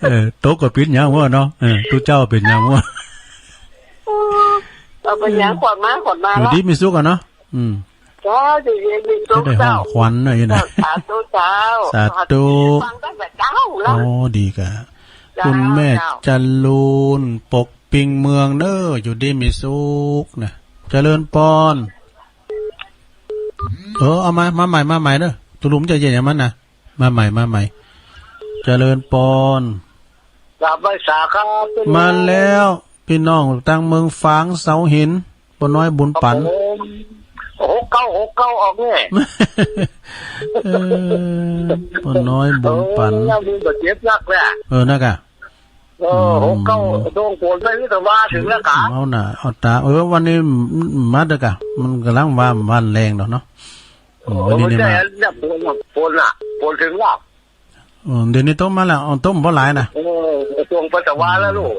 เออ ตกก็เป๋นหยังวะเนาะ เออ ตุ๊เจ้าเป๋นหยังวะ โอ้ เอาไปหยัง ขวัญมา ขวัญมา อยู่ดีมีสุขอะเนาะ อืม เจ้า อยู่ดีมีสุข จะได้ฮ้อง เจ้า ขวัญหน่อยนะ เจ้า สาธุ เจ้า สาธุ ฟังตั้งแต่เจ๊าแล้ว โอ้ ดีก่ะ เจ้า คุณแม่ เจ้า จรูน ปกปิงเมืองเนอะ อยู่ดีมีสุขนะ เจริญปอน เออ เอามา มาใหม่ มาใหม่เนอะ ตุ๊ลุงจะเย็นอย่างมันนะ มาใหม่ มาใหม่ เจริญปอน กราบไหว้สาครับ มาแล้ว ปี้น้องตางเมืองฝางเสาหิน ป้อน้อยบุญปั๋น ครับผม หกเก้า หกเก้า ออกเนี่ย เออ ป้อน้อยบุญปั๋น เออ บุญก็เจ็บนักแหละ เออ นะก่ะ เออ อืม หกเก้า โด่งโผล่ไปที่ตะวันถึงแล้วกะ เอาหน่า เอาต๋า เออ วันนี้มาเด้อกะ มันก่ำลังว่าวันแฮงเนาะ เนาะ อืม วันนี้นี่มา โอ้ ไม่ใช่ เนี่ย โผล่ โผล่น่ะ โผล่ถึงแล้ว เออ เดี๋ยวนี้ตกมาแล้ว เอาตกบ่หลายนะ เออ ตกไปตะวันแล้วลูก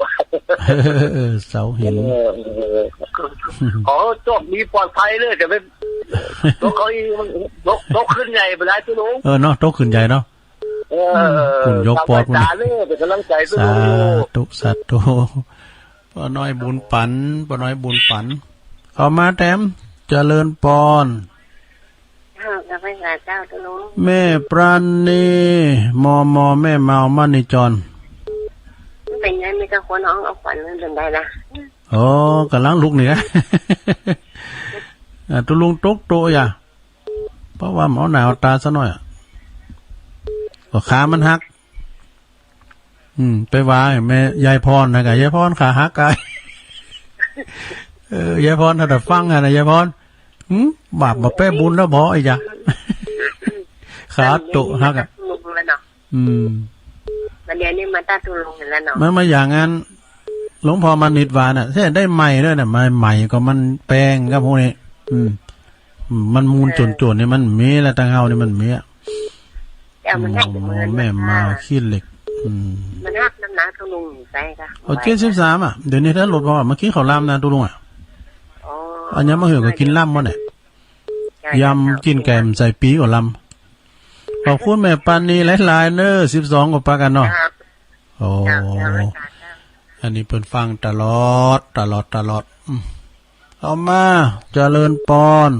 เออ เสาหิน เออ เออ ขอโชคดีปลอดภัยเลย จะไปตกเขาอีก ตก ตกขึ้นใหญ่ไปแล้วตุ๊ลุง เออ เนาะ ตกขึ้นใหญ่เนาะ เออ อืม คุณยกปอด สาธุ เด้อ เป๋นก๋ำลังใจ๋ตุ๊ลุง สาธุ สาธุ ป้อน้อยบุญปั๋น ป้อน้อยบุญปั๋น เข้ามาแต้ม เจริญปอน เจ้า กราบไหว้สาเจ้าตุ๊ลุง แม่ปราณี มอมอ แม่เมา มณีจร มันเป๋นไง มีแต่คนฮ้องเอาขวัญมันเป๋นไงนะ อ๋อ ก่ำลังลุกนี่นะ อ่า ตุ๊ลุงตกโต๊ะอย่า เพราะว่าหมอหนาวต๋าซะหน้อยอะ ก็ขามันหัก อืม ไปว่าแม่ยายพรนะก่ะ ยายพรขาหักก่ะ เออ ยายพร ถ้าได้ฟังอะนะ ยายพร หืม บาปบ่แป๊บุญแล้วบ่ ไอ้ยะ ขาโต๊ะหักอะ อืม วันนี้นี่มาต้านตุ๊ลุงแล้วเนาะ มันมาอย่างนั้น หลวงพ่อมานิดว่าน่ะ แท้ได้ใหม่ด้วยน่ะ ใหม่ๆ ก็มันแปงครับพวกนี้ อืม อืม มันมูลโจ๋นๆ นี่มันมีแล้ว ตางเฮานี่มันมีอะ แต่มันน่าจะเหมือน โอ้ แม่มาขี้เหล็ก อืม มันหักน้ำหนักตุ๊ลุงไปค่ะ เอา เจ็ดสิบสามอะ เดี๋ยวนี้ถ้าลด เพราะว่าเมื่อกี้เขาลามนะตุ๊ลุงอะ อ๋อ อันนี้มาหื้อก็กิ๋นลำบ่เนี่ย ใช่ ยำกิ๋นแกมใส่ปี๋ก็ลำ ขอบคุณแม่ปราณีหลายๆ เน้อ สิบสองก็ปะกั๋นเนาะ ครับ โอ้ เจ้า เจ้า อันนี้เปิ้นฟังตลอด ตลอด ตลอด อืม เอามา เจริญปอน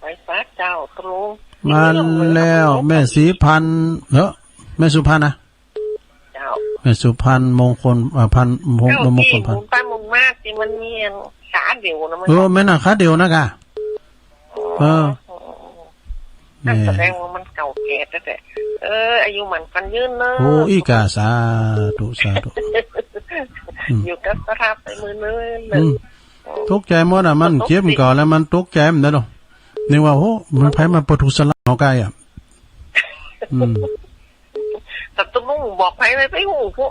ไหว้สาเจ้าตุ๊ลุง มาแล้ว แม่ศรีพันธ์ เฮ้อ แม่สุพรรณนะ เจ้า แม่สุพรรณมงคล อ่า พันธ์ มง เจ้า มงคลพันธ์ ตี้หมุนไปหมุนมาตี้มันมีอันขาเดียวนะ มัน เออ แม่นน่ะ ขาเดียวนะก่ะ เออ เออ นั่นแสดงว่ามันเก่าแก่ตั้งแต่ เออ อายุหมั้นขวัญยืนเนอะ โอ้ อีกา สาธุ สาธุ อืม อยู่กับสภาพไปมื้อนึง อืม ตกใจ๋หมดอะ มันเจ็บก่อนแล้วมันตกใจ๋มันเนาะ นึกว่า โอ้ มันใผมาประทุษร้ายเฮาก่ะอะ อืม แต่ตุ๊ลุงบอกใผไว้ ไปฮู้พุ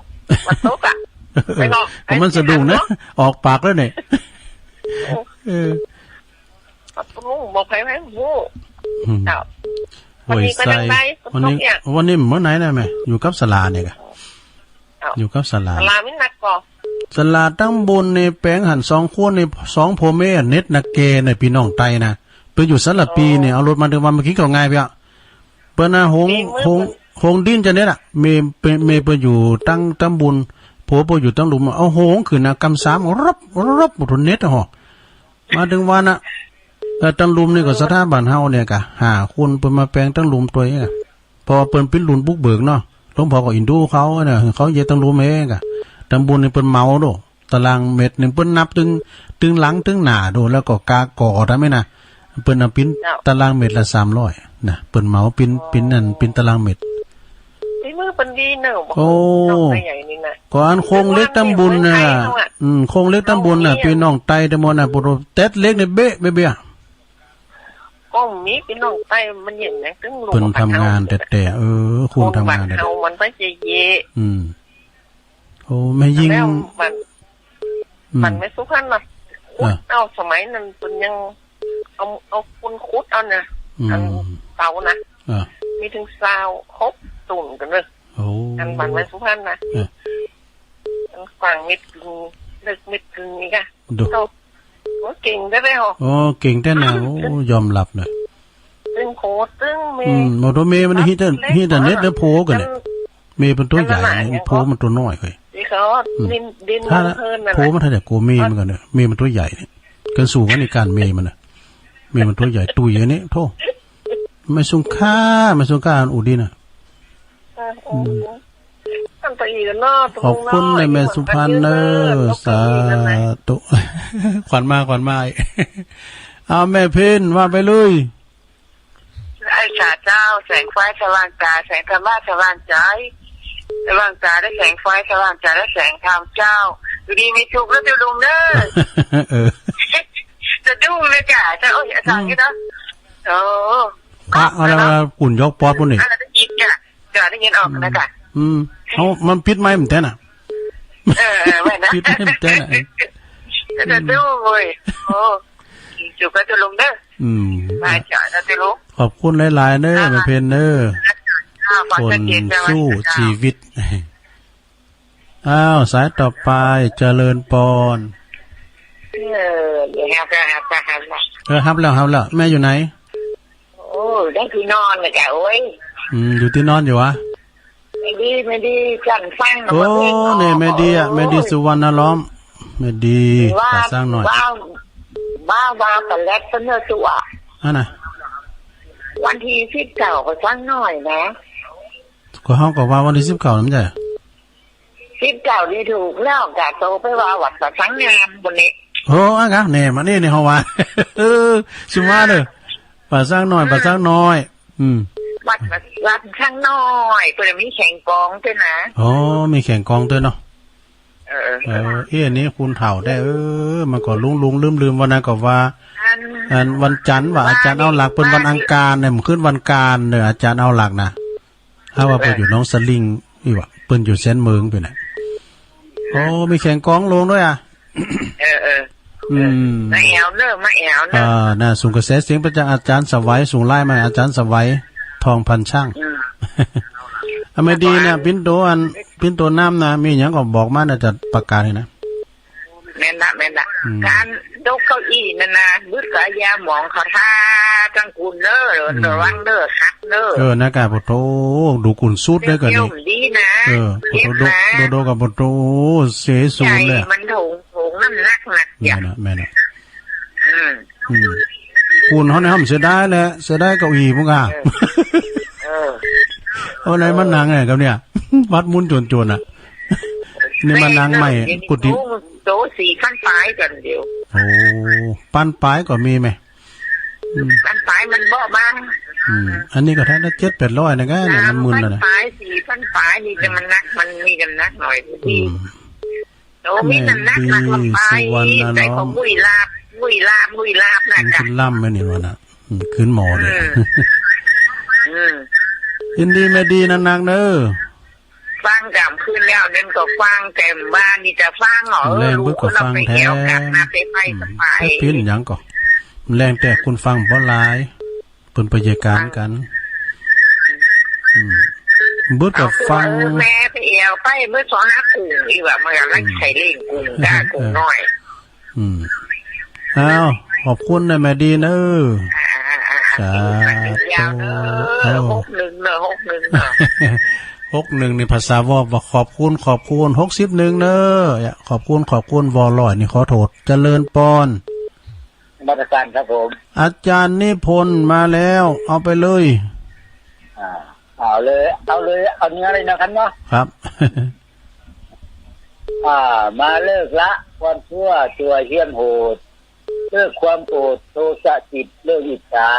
มันตกอะ ไปเนาะ ผมมันสะดุ้งนะ ไปเนาะ ออกปากแล้วเนี่ย เออ เออ ลุงบอกใผ ใผฮู้ อืม เจ้า ห้วยไซ วันนี้ไปทางใด วันนี้ เนี่ย วันนี้เมื่อไหนนะแม่ อยู่กับศาลาเนี่ยกะ เอ้า อยู่กับศาลา ศาลามีนัดก่อ ศาลาตำบลนี่แป๋งหั้นสองคนนี่ สองผัวเมียเน็ตนาเกเนี่ย ปี้น้องไต้นะ เปิ้นอยู่สารภีเนี่ย เอารถมาเดินวันเมื่อกี้เขาง่ายเปียะ เปิ้นน่ะโฮง เองเมื่อ โฮง เปิ้น โฮงดินจะเนี่ยน่ะ เมียเปิ้น เมียเปิ้นอยู่ตังตำบล ผัวเปิ้นอยู่ตังลุ่ม เอาโฮงขึ้นน่ะ กำสาม รบ รบ บ่ทนเน็ตอะหอ มาเถิงวันน่ะ เออ ตังลุ่มนี่ก็สถาบันเฮาเนี่ยกะ ห้าคนเปิ้นมาแป๋งตังลุ่มตวยเนี่ย เพราะว่าเปิ้นปิ้นรุ่นบุกเบิกเนาะ หลวงพ่อก็อินดูเขาเนี่ย เขาเยียะตังลุ่มเองกะ ตำบลนี่เปิ้นเหมาโด ตารางเมตรนึ่งเปิ้นนับตึง ตึงหลังตึงหน้าโด แล้วก็กาก่อตามนี้นะ เปิ้นเอาปิ้น เจ้า ตารางเมตรละสามร้อยนะ เปิ้นเหมาปิ้น อ๋อ ปิ้นนั่น ปิ้นตารางเมตร ฝีมือเปิ้นดีเนาะ โอ้ น้องไต้ใหญ่นี่นะ ก็อันโครงเหล็กตำบลน่ะ เปิ้นว่า อืม โครงเหล็กตำบลน่ะ เอาเนี่ย ปี้น้องไต้ตังหมดน่ะ โปรโตเต็ดเหล็กนี่เบ๊ะ เบ๊ะ เบ๊ะ ก็มีปี้น้องไต้มันเห็นหยังตึงหลวง เปิ้นทำงานแต๊ๆ เออ คนทำงานแต๊ๆ คนบ้านเฮามันก็จะเยอะ อืม โอ้ แม่ยิ่ง แล้วบ้าน อืม บ้านแม่สุพรรณน่ะ เออ ขุดเอา สมัยนั้นเปิ้นยังเอา เอาคนขุดเอานะ อืม อันเต๋านะ เออ มีเถิงซาวหกตุ๊นกั๋นเน่อ โอ้ อันบ้านแม่สุพรรณนะ เออ อันกว้างเมตรกึ่ง ลึกเมตรกึ่งนี่กะ ดู โต โอ้ เก่งแต๊ๆ หอ โอ้ เก่งแต๊นะ โอ้ ยอมฮับนะ ตึงผัวตึงเมีย อืม บ่โต เมียมัน ฮับ ฮิตเต๊ เล็ก ฮิตเต๊เน็ต เดียวผัวกั๋นเนี่ย อัน เมียมันตั๋วใหญ่ อันนั้นน่ะ เนี่ย ผัวมันตั๋วน้อยเฮ้ย ตี้เขา อืม ดิน ดิน ถ้า เพิ่นนั่น ผัวมันเท่าใดกว่าเมียมันกั๋นเนี่ย เมียมันตั๋วใหญ่เนี่ย กั๋นสูงกั๋นนี่ก้านเมียมันน่ะ เมียมันตั๋วใหญ่ ตุ้ยอันนี้ โธ่ แม่สุงค่า แม่สุงค่าอันอุดีน่ะ เออ อืม อันตะอีกเนาะ ขอบคุณนะแม่สุพรรณเนอะ สาธุ ขวัญมา ขวัญมา เอาแม่เพ็ญว่าไปเลย ไอ้สาเจ้า แสงไฟสว่างต๋า แสงธรรมะสว่างใจ๋ สว่างต๋าด้วยแสงไฟ สว่างใจ๋ด้วยแสงธรรมเจ้า อยู่ดีมีสุขนะเจ้าลุงเนอะ เออ สะดุ้งเลยจ้ะ เจ้า โอ้ย อาจารย์นี่เนาะ โอ้ พระอะไร กุ่นยกป๊อดปุ้นนี่ อะไรได้ยินจ้ะ จ้ะ ได้ยินออกนะจ๊ะ อืม เอา มันปิดไมค์มันแต๊น่ะ เออ เออ แม่นะ ปิดไมค์มันแต๊น่ะ สะดุ้งเว้ย โอ้ อยู่กับเจ้าลุงเด้อ อืม มาจ้ะ เจ้าลุง ขอบคุณหลายๆ เด้อ อ่า แม่เพ็ญเด้อ อ่า ขอชัดเจนจ้ะ คนสู้ชีวิต อ้าว สายต่อไป เจริญปอน เออ เดี๋ยวฮับ ฮับ ฮับ ฮับ เออ ฮับแล้ว ฮับแล้ว แม่อยู่ไหน โอ้ ได้ตี้นอนเลยจ้ะ โอ้ย อืม อยู่ตี้นอนอยู่วะ แม่ดี แม่ดี จันฟัง โอ้ เนี่ย แม่ดีอะ โอ้ย แม่ดีสุวรรณล้อม แม่ดี ว่า ป่าช้างน้อย ว่า ว่า ว่าปะแล็ดเปิ้นเนอะตัว อันน่ะ วันตี้สิบเก้าป่าช้างน้อยนะ ก็เฮาก็ว่าวันตี้สิบเก้านั่นจ้ะ สิบเก้านี่ถูกแล้ว กะโตไปว่าวัดป่าช้างงามปุ้นนี่ โอ้ อ่ะกะ เนี่ย มานี่ เนี่ย เฮาว่า เออ สุมาเด้อ ป่าช้างน้อย ป่าช้างน้อย อืม วัด วัดช้างน้อย เปิ้นมีแข่งกลองตวยนะ อ๋อ มีแข่งกลองตวยเนาะ เออ เออ เอ๊ะ อันนี้คนเฒ่าแต๊ เออ มันก็หลงๆ ลืมๆ วันนั้นก็ว่า อัน อันวันจันทร์ว่า อาจารย์เอาหลัก เปิ้นวันอังคารเนี่ย มันขึ้นวันอังคารเนี่ย อาจารย์เอาหลักนะ หาว่าเปิ้นอยู่หนองสลิง อีหว่า เปิ้นอยู่แสนเมิงไปน่ะ โอ้ มีแข่งกลองลงตวยอะ เออ เออ อืม มาแอวเนอะ มาแอวเนอะ อ่า น่ะ ส่งกระแสเสียงไปจากอาจารย์สวัย ส่งไลน์มา อาจารย์สวัย ทองพันช่าง อืม อ่ะ แม่ดีน่ะ ปิ้นตั๋วอัน ปิ้นตั๋วน้ำน่ะ มีหยังก็บอกมา น่าจะประกาศให้นะ แม่นละ แม่นละ อืม ก๋านยกเก้าอี้นั่นนะ บึดก็เอายาหมองเขาทาตังกุนเน้อ อืม ระวังเน้อ หักเน้อ เออ นะกะ ปะโถ ดูกุนสุดเลยกะนี่ เดี๋ยวมันดีนะ เออ ปะโถ เจ็บนะ โด โด โดกะ ปะโถ เสยสูนเลย ใหญ่มันโถง โถงน้ำหนักหนัก แม่นละ อย่าง แม่นละ อืม อืม กุนเฮาเนี่ย เฮาเสียดายแหละ เสียดายเก้าอี้มึงอ่ะ เออ เออ เอาไหนมานั่งเนี่ย กับเนี่ย วัดมุนจวนๆ อ่ะ นี่มานั่งใหม่ กุฏิ โต๊ะสี่พันปลายก่อนเดี๋ยว โอ้ ปันปลายก็มีไหม อืม ปันปลายมันเบาะบาง อืม อันนี้ก็เท่านั้น เจ็ดแปดร้อยนะ ก็เนี่ย มันมึนแล้วนะ ปันปลาย สี่พันปลาย นี่จะมันหนัก มันมีน้ำหนักหน่อย อืม โอ้ มีน้ำหนัก แม่ดี หนักลำปลาย สุวรรณล้อม ใส่ของมุ้ยลาบ มุ้ยลาบ มุ้ยลาบนะ มัน จ๊ะ ขึ้นลำไหมนี่วะน่ะ อืม ขึ้นหมอเลย อืม อืม ยินดีแม่ดีนักๆ เด้อ เ ฟังจ๋ำคืนแล้ว เดินก็ฟัง แต่ว่านี่จะฟังเหรอ แลงเปิ้นก็ฟังแท้ ลูกคนละไปแอวกั๋นนะ ไปไป อืม สบาย ไปปิ้นหยังก่อ แลงแต่คนฟังบ่หลาย เปิ้นไปเยียะก๋านกั๋น อืม เปิ้นก็ฟัง เอา เออ แม่ไปแอวไป เปิ้นสองห้ากุ่งอีกว่า มันก็ไล่ อืม ใส่เล่งกุ่ง เออ ก้ากุ่งน้อย อืม อ้าว ขอบคุณนะแม่ดีเนอะ อ่าๆๆ สาธุ เออ เออ หกหนึ่งเนอะ หกหนึ่งเนอะ หกหนึ่งนี่ภาษาวอกว่าขอบคุณ ขอบคุณ หกสิบเอ็ดเนอะ ขอบคุณ ขอบคุณ วอร้อยนี่ขอโต้ษ เจริญปอน นมัสก๋านครับผม อาจ๋ารย์นิพนธ์มาแล้ว เอาไปเลย อ่า เอาเลย เอาเลย เอาเนื้อเลยนะครับเนาะ ครับ อ่า มาเลิกละความชั่วชั่วเหี้ยมโหด เลิกความโกรธโทสะจิต เลิกอิจฉา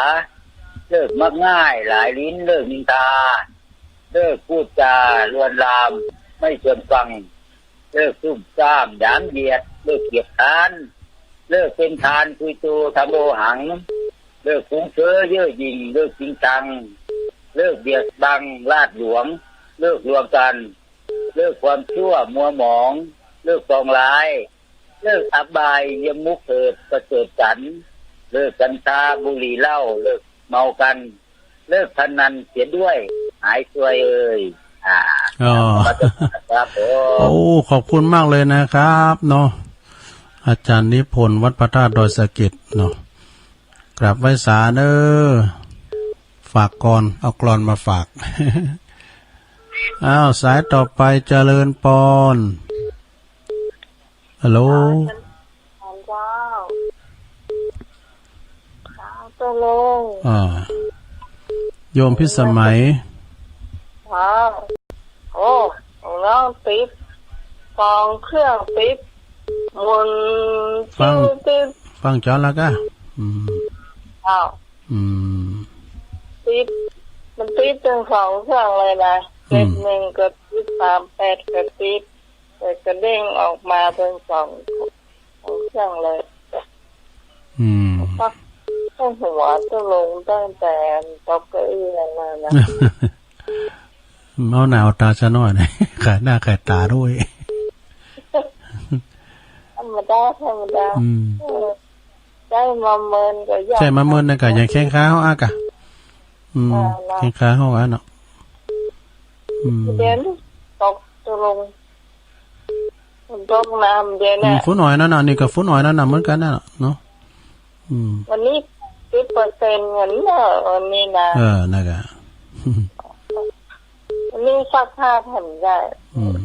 เลิกมักง่ายหลายลิ้น เลิกนินทา เลิกพูดจาลวนลามไม่ชวนฟัง เลิกซุ่มซ่ามหยามเหยียด เลิกเกียจคร้าน เลิกเป็นทาสคุยโตทำโอหัง เลิกฟุ้งเฟ้อเย่อหยิ่ง เลิกจริงจัง เลิกเบียดบังราชหลวง เลิกลวงกัน เลิกความชั่วมัวหมอง เลิกปองร้าย เลิกอบายมุขเถิดประเสริฐสันต์ เลิกกัญชาบุหรี่เหล้า เลิกเมากัน เลิกพนันเสียด้วย หายซวยเอ่ย อ่า อ๋อ ครับผม โอ้ ขอบคุณมากเลยนะครับเนาะ อาจ๋ารย์นิพนธ์ วัดพระธาตุดอยสะเก็ดเนาะ กราบไหว้สาเนอะ ฝากกลอน เอากลอนมาฝาก อ้าว สายต่อไป เจริญปอน ฮัลโหล เจ้า เจ้าโยม อ่า โยมพิสมัย เจ้า โอ้ น้องติด สองเครื่องติด หมุน ฟัง ติ๊ดติ๊ด ฟังจ๋อนแล้วก้า อืม เจ้า อืม ติด มันติดตึงสองเครื่องเลยนะ อืม เจ็ดหนึ่งก็ติด สามแปดก็ติด แต่กระเด้งออกมาตึงสอง สองเครื่องเลย อืม ปัก ต้องหัวต้องลงตั้งแต่ตกเก้าอี้นั่นมานะ เอาหน้าเอาต๋าซะหน้อยนะ ขายหน้าขายต๋าด้วย ธรรมดา ธรรมดา อืม เออ ใจ๊มาเมินก็ยาก ใจ๊มาเมินนะก้า อย่างแข้งขาเฮาอะก้า อืม อ่า นะ แข้งขาเฮาอะเนาะ อืม เดี๋ยวนี้ตกตกลง ฝนตกน้ำเดี๋ยว อืม นี้ ฝนอ่อยนั่นน่ะ นี่ก็ฝนอ่อยนั่นน่ะ เหมือนกั๋นนั่นน่ะเนาะ อืม วันนี้สิบเปอร์เซ็นต์เหมือนเดิมวันนี้นะ เออ นั่นแหละ วันนี้ซักผ้าทำได้ อืม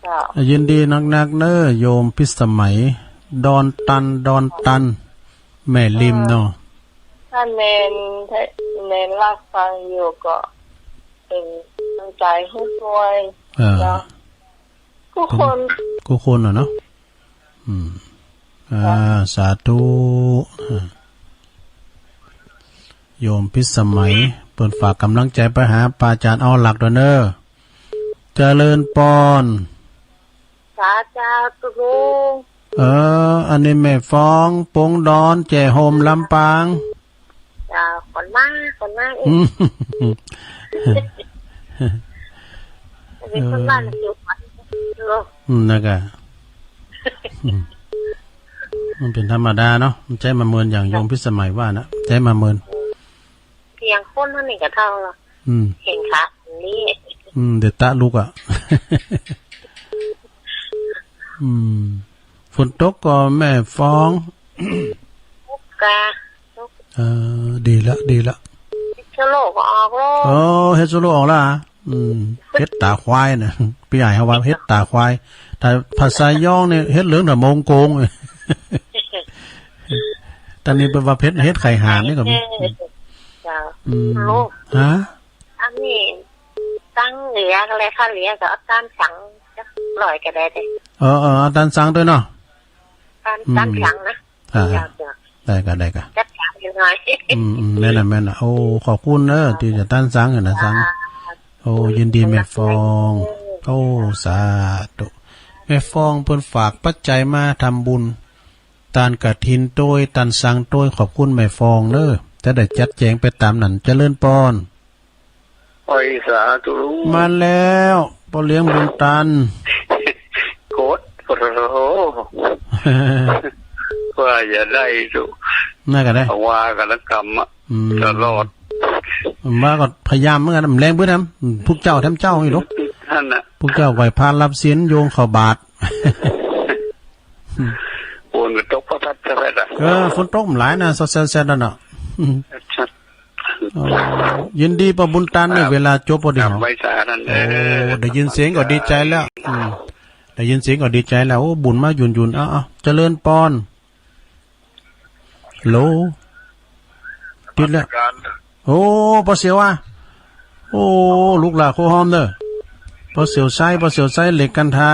เจ้า ยินดีนักๆ เน้อ โยมพิสมัย ดอนตัน ดอนตัน แม่ริมเนาะ ถ้าเณร ถ้าเณรรักฟังอยู่ก็เป็นกำลังใจ๋หื้อตวย เออ เนาะ กู้คน กู้คนอะเนาะ อืม อ่า สาธุ อ่า โยมพิสมัย เปิ้นฝากก๋ำลังใจ๋ไปหาป้าจ๋ารย์ เอาหลักตวยเน้อ เจริญปอน สาธุ เออ อันนี้แม่ฟอง ปงดอน แจ่โฮม ลำปาง เจ้า ก่อนมา ก่อนมาเอง อืม อันนี้คนบ้านอยู่ก่อน อืม นั่นก้า อืม มันเป๋นธรรมดาเนาะ มันใจ๊มาเมินอย่างโยมพิสมัยว่านะ ใจ๊มาเมิน เสียงคนเท่านี้ก็เท่าละ อืม เห็นค่ะ นี่ อืม เดี๋ยวตะลุกอะ อืม ฝนตกก่อแม่ฟอง ตกก้า ตก เออ ดีละ ดีละ เฮ็ดโซโล่ก็ออกแล้ว โอ้ เฮ็ดโซโล่ออกแล้วอะ อืม เฮ็ดต๋าควายน่ะ ปี้ใหญ่เฮาว่าเฮ็ดต๋าควาย ถ้าภาษาย้องนี่ เฮ็ดเหลืองต๋ามงโกง ต๋อนนี้เปิ้นว่าเฮ็ด เฮ็ดไข่ห่านนี่ก็มี เจ้า อืม ลูก ฮะ อันนี้ตังเหลืออะไร ถ้าเหลือก็เอาต๋านสังสักหน่อยก็ได้เด้อ เออ เออ เอาต๋านสังตวยเนาะ ต๋าน อืม ต๋านสังนะ อ่า เจ้า เจ้า ได้ก้า ได้ก้า จัดสรรอยู่หน่อย อืม อืม แม่นน่ะ แม่นน่ะ โอ้ ขอบคุณเน้อ ตี้จะต๋านสังอะนะ สัง อ่า โอ้ ยินดีแม่ฟอง โอ้ สาธุ แม่ฟองเปิ้นฝากปัจจัยมาทำบุญ ต๋านกฐินตวย ต๋านสังตวย ขอบคุณแม่ฟองเน้อ จะได้จัดแจ๋งไปต๋ามนั้น เจริญปอน โอ้ย สาธุลุง มาแล้ว ป้อเลี้ยงบุญตัน โกรธ โอ้โห ว่าอย่าได้ดู นั่นก็ได้ ว่ากันละกำอะ อืม ตลอด ว่าก็พยายามเหมือนกั๋น แหมแลงปื๊ดนะ พุกเจ้าแถมเจ้านี่ลูก นั่นน่ะ พุกเจ้าก่อยพานรับศีลโยงเข้าบาตร ฝนก็ตกพัดๆ ซะแป๊ดอะ เออ ฝนตกหลายนะ ซอดแซดๆ นั่นน่ะ อ๋อ ยินดีป้อบุญตันเนี่ย ครับ เวลาจบพอดี ครับ เหรอ ไหว้สาท่าน โอ้ เออ ได้ยินเสียงก็ดีใจ๋แล้ว อืม ได้ยินเสียงก็ดีใจ๋แล้ว โอ้ บุญมาหยุ่นๆ เอาๆ เจริญปอน ฮัลโหล ติดแล้ว โอ้ ป้อเสียวอะ โอ้ ลูกหล้าโคหอมเน่อ ป้อเสียวไซ ป้อเสียวไซ เหล็กกันทา